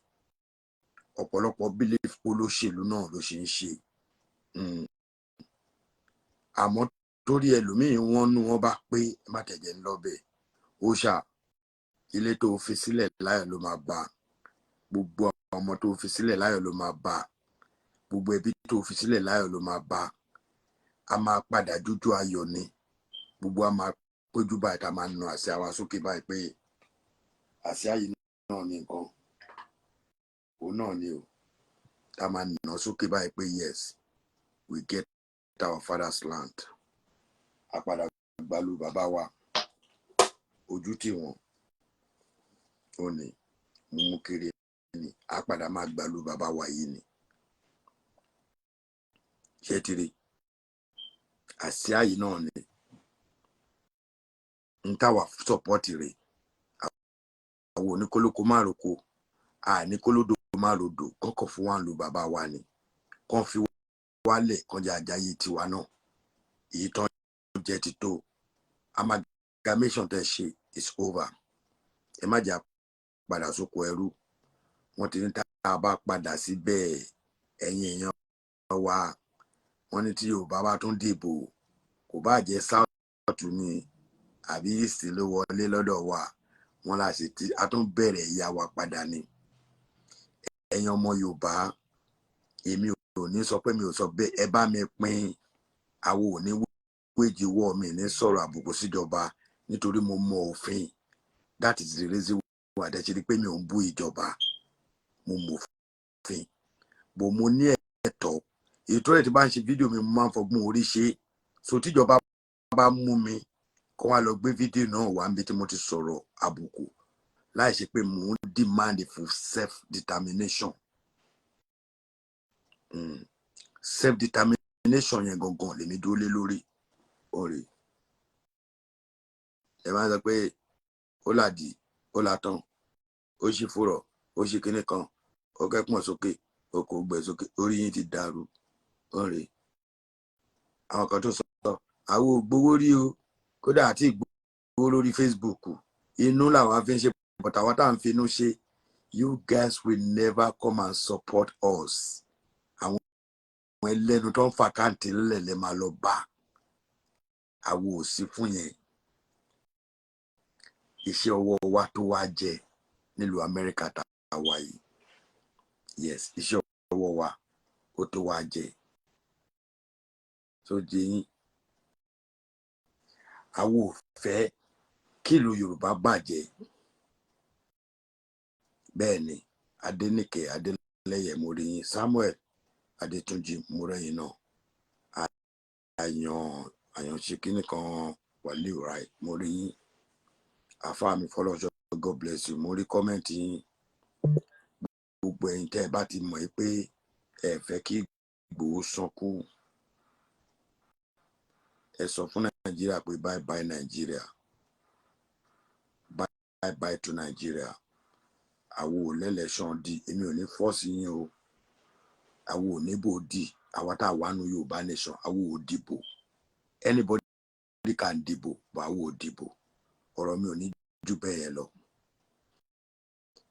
Ọ̀pọ̀lọpọ̀ believe pé olóṣèlú náà ló ṣe ń ṣe. Àmọ́ torí ẹlòmíín, wọ́n nú wọn bá pé ẹ má tẹ̀jẹ̀ ń lọ bẹ́ẹ̀. Ó ṣá ilé tó fi sílẹ̀ láyọ̀ ló máa bá, gbogbo àwọn ọmọ tó fi sílẹ̀ láyọ̀ ló máa bá, gbogbo ẹbí tó fi sílẹ̀ láyọ̀ ló máa bá. A máa padà jójó ayọ̀ ni. Gbogbo a máa péjú báyìí, ká máa na àsíá wa sókè báyìí pé àsíá yìí náà ní nǹkan òun náà ni o. Ká máa nà sókè báyìí pé yes, we get our father's land. A padà gbalu bàbá wa, ojú tì wọ́n. Ó ní mú kiri ni a padà máa gbalu bàbá wa yìí ni. Ṣé ti rí àsíá yìí náà ni n táwa support rẹ̀? Àwọn oníkólókó má roko, àníkólódò má rodò, kọ́kọ́ fún wa ń lu bàbá wa ni, kàn fi wálẹ̀, kàn jẹ́ àjáyé tiwa náà. Èyí tán jẹ́ ti tó. Amalgamation tẹ́ ṣe is over. Ẹ má jà padà sóko ẹrú. Wọ́n ti ní tá a bá padà síbẹ̀, ẹ̀yin èèyàn wa, wọ́n ní tí Yorùbá bá tún dìbò, kò bá jẹ́ South ni àbí East ló wọlé lọ́dọ̀ wa, wọ́n la sì ti a tún bẹ̀rẹ̀ ìyá wa padà ni. Ẹ̀yin ọmọ Yorùbá, èmi ò ní sọ pé mi ò sọ bẹ́ẹ̀. Ẹ bá mi pín. Àwọn ò ní wéjì wọ́ mi ní sọ̀rọ̀ àbùkù síjọba nítorí mo mọ òfin. That is the reason why àdẹ́sí rí pé mi ò ń bú ìjọba. Mo mọ òfin bò, mo ní ẹ̀tọ́. Ètò rẹ̀ tí bá ń ṣe fídíò mi, mo máa ń fọgbọ́n orí ṣe. So tíjọba bá mú mi, kó wá lọ gbé fídíò náà wá níbi tí mo ti sọ̀rọ̀ àbùkù, láì ṣe pé mò ń demand for self determination. Self determination yẹn gangan lèmi dúró lé lórí. Ọ̀rẹ́ ẹ máa ń sọ pé ó làdí, ó là tán, ó ṣì fúrọ̀, ó ṣì kinní kan, ó kẹ́pọ̀n sókè, ó kò gbẹ̀ sókè. Orí yín ti dàrú. Ọ̀rẹ́ àwọn kan tó sọ, àwọn ò gbowó rí o, kódà àti ìgbowó lórí Facebook, inú làwọn fi ń ṣe, but àwọn tá à ń finú ṣe, you guys will never come and support us. Àwọn ẹlẹ́nu tó ń fa káǹtì ńlẹ̀ lẹ́ máa lọ bá. Àwọn ò sí fún yẹn. Iṣẹ́ ọwọ́ wa tó wá jẹ nílùú Amẹ́ríkà tá a wà yìí, yes, iṣẹ́ ọwọ́ wa ó tó wá jẹ tó jẹ yín. Àwọn ò fẹ́ kí ìlú Yorùbá bàjẹ́. Bẹ́ẹ̀ ni. Adéníkè Adélẹ́yẹ, mo rí yín. Samuel Adétúnjì, mo rẹ́yìn náà. Àyàn àyànṣe kínní kan, Wàlíù Ráì, mo rí yín. Àfáà mi fọlọ́ṣọ́, God bless you. Mo rí comment yín. Gbogbo ẹ̀yin tẹ́ ẹ bá ti mọ̀ pé ẹ fẹ́ kí Ìgbòho sànkú, ẹ sọ fún Nàìjíríà pé bye bye Nàìjíríà, bye bye to Nàìjíríà. Àwọn ò lẹ́lẹ́sàn di, èmi ò ní force yín o. Àwọn ò níbò dì. Àwa tá a wà nù Yorùbá nation, àwọn ò dìbò. Anybody can dìbò, but àwọn ò dìbò. Ọ̀rọ̀ mi ò ní jù bẹ́ẹ̀ yẹn lọ.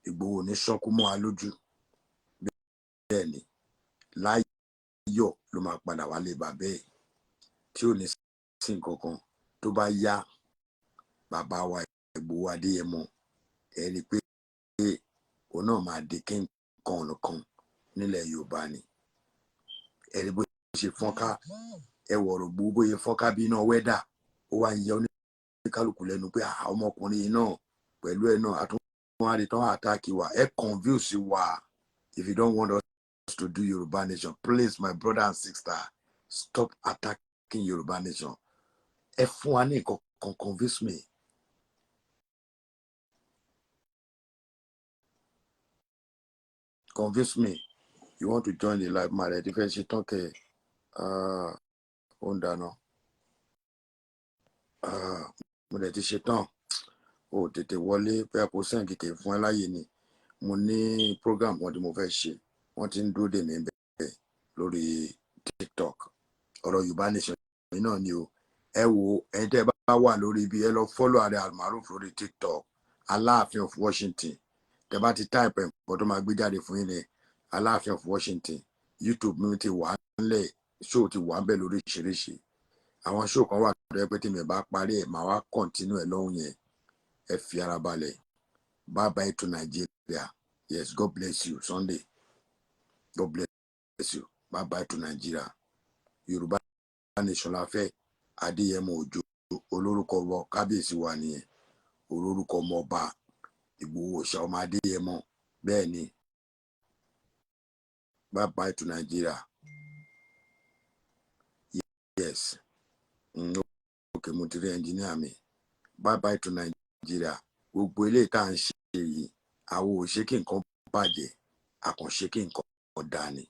Ìgbòho ò ní sọ́kú mọ́ wa lójú. Bẹ́ẹ̀ ni, láyọ̀ ló máa padà wálé bàbá ẹ̀ tí ò ní sí nǹkan kan. Tó bá yá, bàbá wa Ìgbòho Adéyẹmọ, ẹ rí i pé òun náà máa di kí nǹkan ọ̀nà kan nílẹ̀ Yorùbá ni. Ẹ rí bó ṣe fọ́nká, ẹ wọ̀rọ̀ gbogbo bóyá fọ́nká bí iná wẹ́dà. Ó wá ń yẹ oníkálukú lẹ́nu pé ọmọkùnrin yìí náà pẹ̀lú ẹ̀ náà àtúnwá rí tán attack wa. Ẹ confuse wa. If you don't want us to do Yorùbá nation, please, my brother and sister, stop attacking Yorùbá nation. Ẹ fún wa ní nǹkan kan, convince me. Convince me. You want to join the live? Ma rẹ ti fẹ́ ṣe tán kẹ. Ó ń dáná. Mo dẹ̀ ti ṣe tán. O tètè wọlé pé a kò sẹ́ǹ kìkì fún ẹ láàyè ni. Mo ní program kan tí mo fẹ́ ṣe, wọ́n ti ń dúró dè mí bẹ́ẹ̀ lórí TikTok. Ọ̀rọ̀ Yorùbá nation yìí náà ni o. Ẹ wo ẹ̀yin tẹ́ ẹ bá bá wà lórí ibi, ẹ lọ follow Ààrẹ Almaroof lórí TikTok, Aláàfin of Washington. Tẹ bá ti type ẹ̀, nǹkan tó máa gbé jáde fún yín ni Aláàfin of Washington. YouTube mi ti wà ńlẹ̀, show ti wà ńbẹ̀ lóríṣiríṣi. Àwọn show kan wà tó yẹ pé tí mi bá parí ẹ̀, màá wá continue ẹ̀ lọ́hùn yẹn. Ẹ fi ara balẹ̀. Bye bye to Nigeria. Yes, God bless you, Sunday. God bless you. Bye bye to Nigeria. Yorùbá nation la fẹ́. Adéyẹmọ Òjò olórúkọ wọ kábíyèsí wa nìyẹn, olórúkọ ọmọ ọba Ìgbòho Òòṣà ọmọ Adéyẹmọ. Bẹ́ẹ̀ ni, bye bye to Nigeria. Yes, okay, mo ti rí ẹnjìníà mi. Bye bye to Nigeria. Gbogbo eléyìí tá à ń ṣe yìí, àwọn ò ṣe kí nǹkan bàjẹ́, àkànṣe kí nǹkan dáa ni.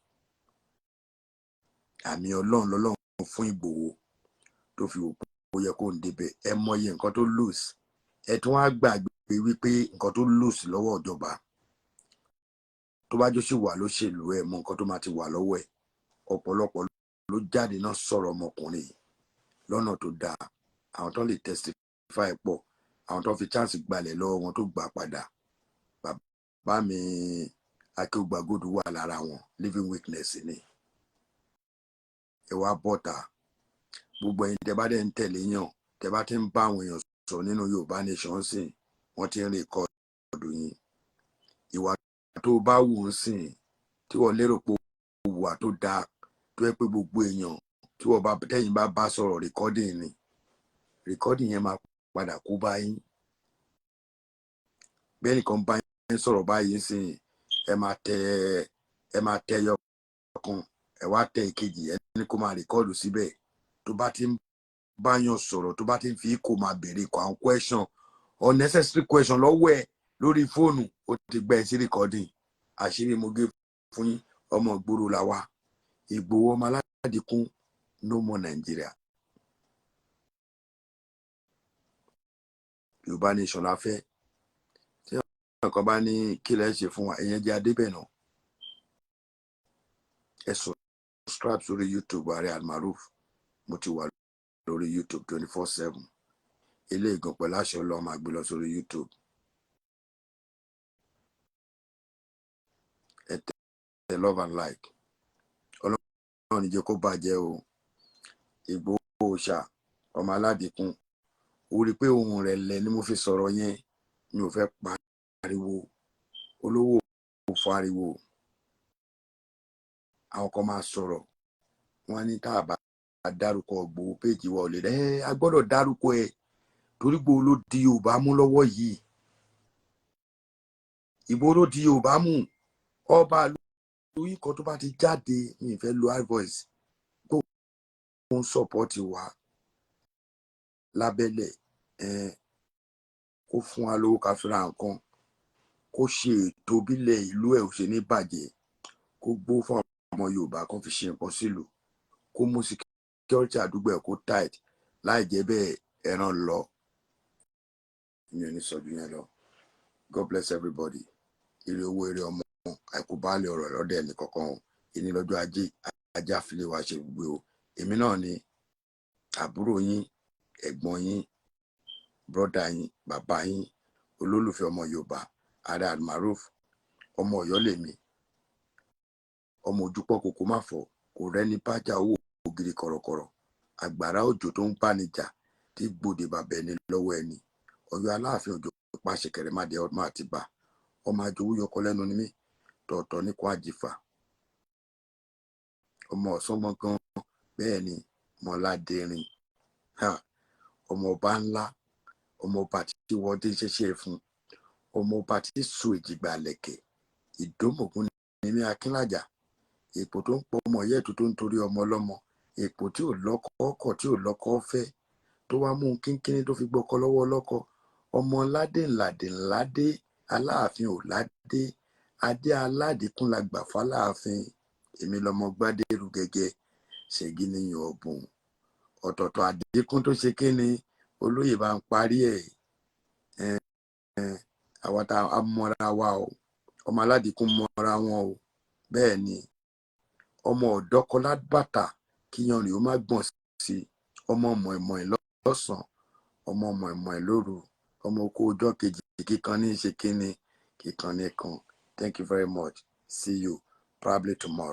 Àmì Ọlọ́run lọ́lọ́run fún Ìgbòho tó fi wò pé ó yẹ kó ń débẹ̀. Ẹ mọyì nǹkan tó lose. Ẹ tún wá gbàgbé wípé nǹkan tó lose lọ́wọ́ ìjọba, tó bá jó sì wà lóṣèlú, ẹ mọ nǹkan tó máa ti wà lọ́wọ́ ẹ̀. Ọ̀pọ̀lọpọ̀ ló jáde náà sọ̀rọ̀ ọmọkùnrin yìí lọ́nà tó dáa. Àwọn tó lè testify pọ̀, àwọn tó fi chance gbalẹ̀ lọ́wọ́ wọn tó gbà padà. Bàbá mi Akéwùgbàgòdù wà lára wọn, living witness ni. Ẹ wá bọ́ta, gbogbo ẹ̀yin tẹ́ bá dẹ̀ ń tẹ̀lé yàn, tẹ́ bá ti ń bá àwọn èèyàn sọ nínú Yorùbá nation sìn, wọ́n ti ń record yín. Ìwà tó bá wù ú sìn, tí wọ́n lérò pé wùwà tó dáa, tó yẹ pé gbogbo èèyàn tí wọ́n bá tẹ́yìn bá bá sọ̀rọ̀, recording ni. Recording yẹn máa padà kó bá yín. Bẹ́ẹ̀ nìkan bá yín sọ̀rọ̀ báyìí sìn, ẹ máa tẹ ẹyọ kan, ẹ wá tẹ ìkejì, ẹ ní kó máa record síbẹ̀. Tó bá ti ń báyàn sọ̀rọ̀, tó bá ti ń fi kó máa béèrè kọ àwọn question, unnecessary question lọ́wọ́ ẹ lórí fóònù, ó ti gbẹ ẹ sí recording. Àṣírí mo gé fún yín. Ọmọ ìgboro la wà. Ìgbòho ọmọ aládìkún, no more Nigeria. Yorùbá nation la fẹ́. Tí nǹkan bá ní kí lẹ ṣe fún wa, ìyẹn jẹ́ adébẹ̀ náà. Ẹ subscribe sórí YouTube Ààrẹ Almaroof. Mo ti wà lórí YouTube 24/7. Eléyìí gan pẹ̀lú àṣẹ Ọlọ́run máa gbé lọ sórí YouTube. Ẹ tẹ love and like. Ọlọ́run ní jẹ́ kó bàjẹ́ o. Ìgbòho Òòṣà ọmọ aládìkún, ó rí i pé ohùn rẹ̀ lẹ̀ ni mo fi sọ̀rọ̀ yẹn. Mi ò fẹ́ pariwo, olówó ò fariwo. Àwọn kan máa sọ̀rọ̀, wọ́n ní tá a bá dárúkọ Ìgbòho, péjì wa ò lè rẹ́. A gbọ́dọ̀ dárúkọ ẹ̀ torí Ìgbòho ló di Yorùbá mú lọ́wọ́ yìí. Ìgbòho ló di Yorùbá mú. Ọba ìlú kan tó bá ti jáde, mi ì fẹ́ lo high voice, kó ń support wa lábẹ́lẹ̀, kó fún wa lówó ká fi ra nǹkan, kó ṣe ètò bílẹ̀ ìlú ẹ̀ ò ṣe ní bàjẹ́, kó gbó fún ọmọ Yorùbá kó fi ṣe nǹkan sílùú, kó mú security àdúgbò ẹ̀ kó tight. Láì jẹ́ bẹ́ẹ̀, ẹran lọ. Mi ò ní sọ ju yẹn lọ. God bless everybody. Ire owó, ire ọmọ, àìkú baálé ọ̀rọ̀ lọ́dẹ̀ ẹnì kọ̀ọ̀kan o. Ìní lọ́jọ́ ajé, ajá filé wa ṣe gbogbo o. Èmi náà ni àbúrò yín, ẹ̀gbọ́n yín, brother yín, bàbá yín, olólùfẹ́ ọmọ Yorùbá, Ààrẹ Almaroof. Ọmọ Ọ̀yọ́ lèmi, ọmọ ojúpọ̀ kòkó má fọ́, kò rẹ́ni bájà owó ògiri kọ̀rọ̀kọ̀rọ̀, àgbàrá òjò tó ń báni jà tí gbòde bàbá ẹni lọ́wọ́ ẹni. Ọ̀yọ́ Aláàfin Òjò pàṣẹ kẹrẹmàdé ọmọ Àtìbà, ọmọ àjòwú yọkọ lẹ́nu ní mí, tọ̀ọ̀tọ̀ ní kó àjìfà, ọmọ ọ̀sán gbọ̀ngàn. Bẹ́ẹ̀ ni, mọ́ládẹ́rìn, ọmọ ọba ńlá, ọmọ ọba tí wọ́n dé ṣẹṣẹ fún, ọmọ ọba tí so èjìgbà lẹ̀kẹ̀ ìdómògún ní mí. Akínlàjà, èpò tó ń pọ ọmọ yẹ́ẹ̀tù tó ń torí ọmọ ọlọ́mọ, èpò tí ò lọ́kọ ọkọ, tí ò lọ́kọ fẹ́, tó wá mú un kínkínní tó fi gbọ́kọ lọ́wọ́ ọlọ́kọ. Ọmọ ńládé ńládé ńládé, Aláàfin ò ládé, adé aládìkún la gbà fáláàfin. Èmi lọmọ gbádẹrù gẹ́gẹ́ ṣègì níyàn ọ̀bùn ọ̀tọ̀ọ̀tọ̀ àdínkùn tó ṣe kíni olóyè bá ń parí ẹ̀. Àwa tá a mọ́ra wa o, ọmọ aládìkún mọ́ra wọn o. Bẹ́ẹ̀ ni, ọmọ ọ̀dọ́kọlá bàtà kíyanrìn ó má gbọ̀n sí, ọmọ mọ̀ìmọ̀ì lọ́sàn-án. Ọmọ ọmọ ẹ̀mọ́ ẹ̀ lóru, ọmọ okó ọjọ́ kejì, kíkan ní í ṣe kínní, kíkan ní kan. Thank you very much. See you probably tomorrow.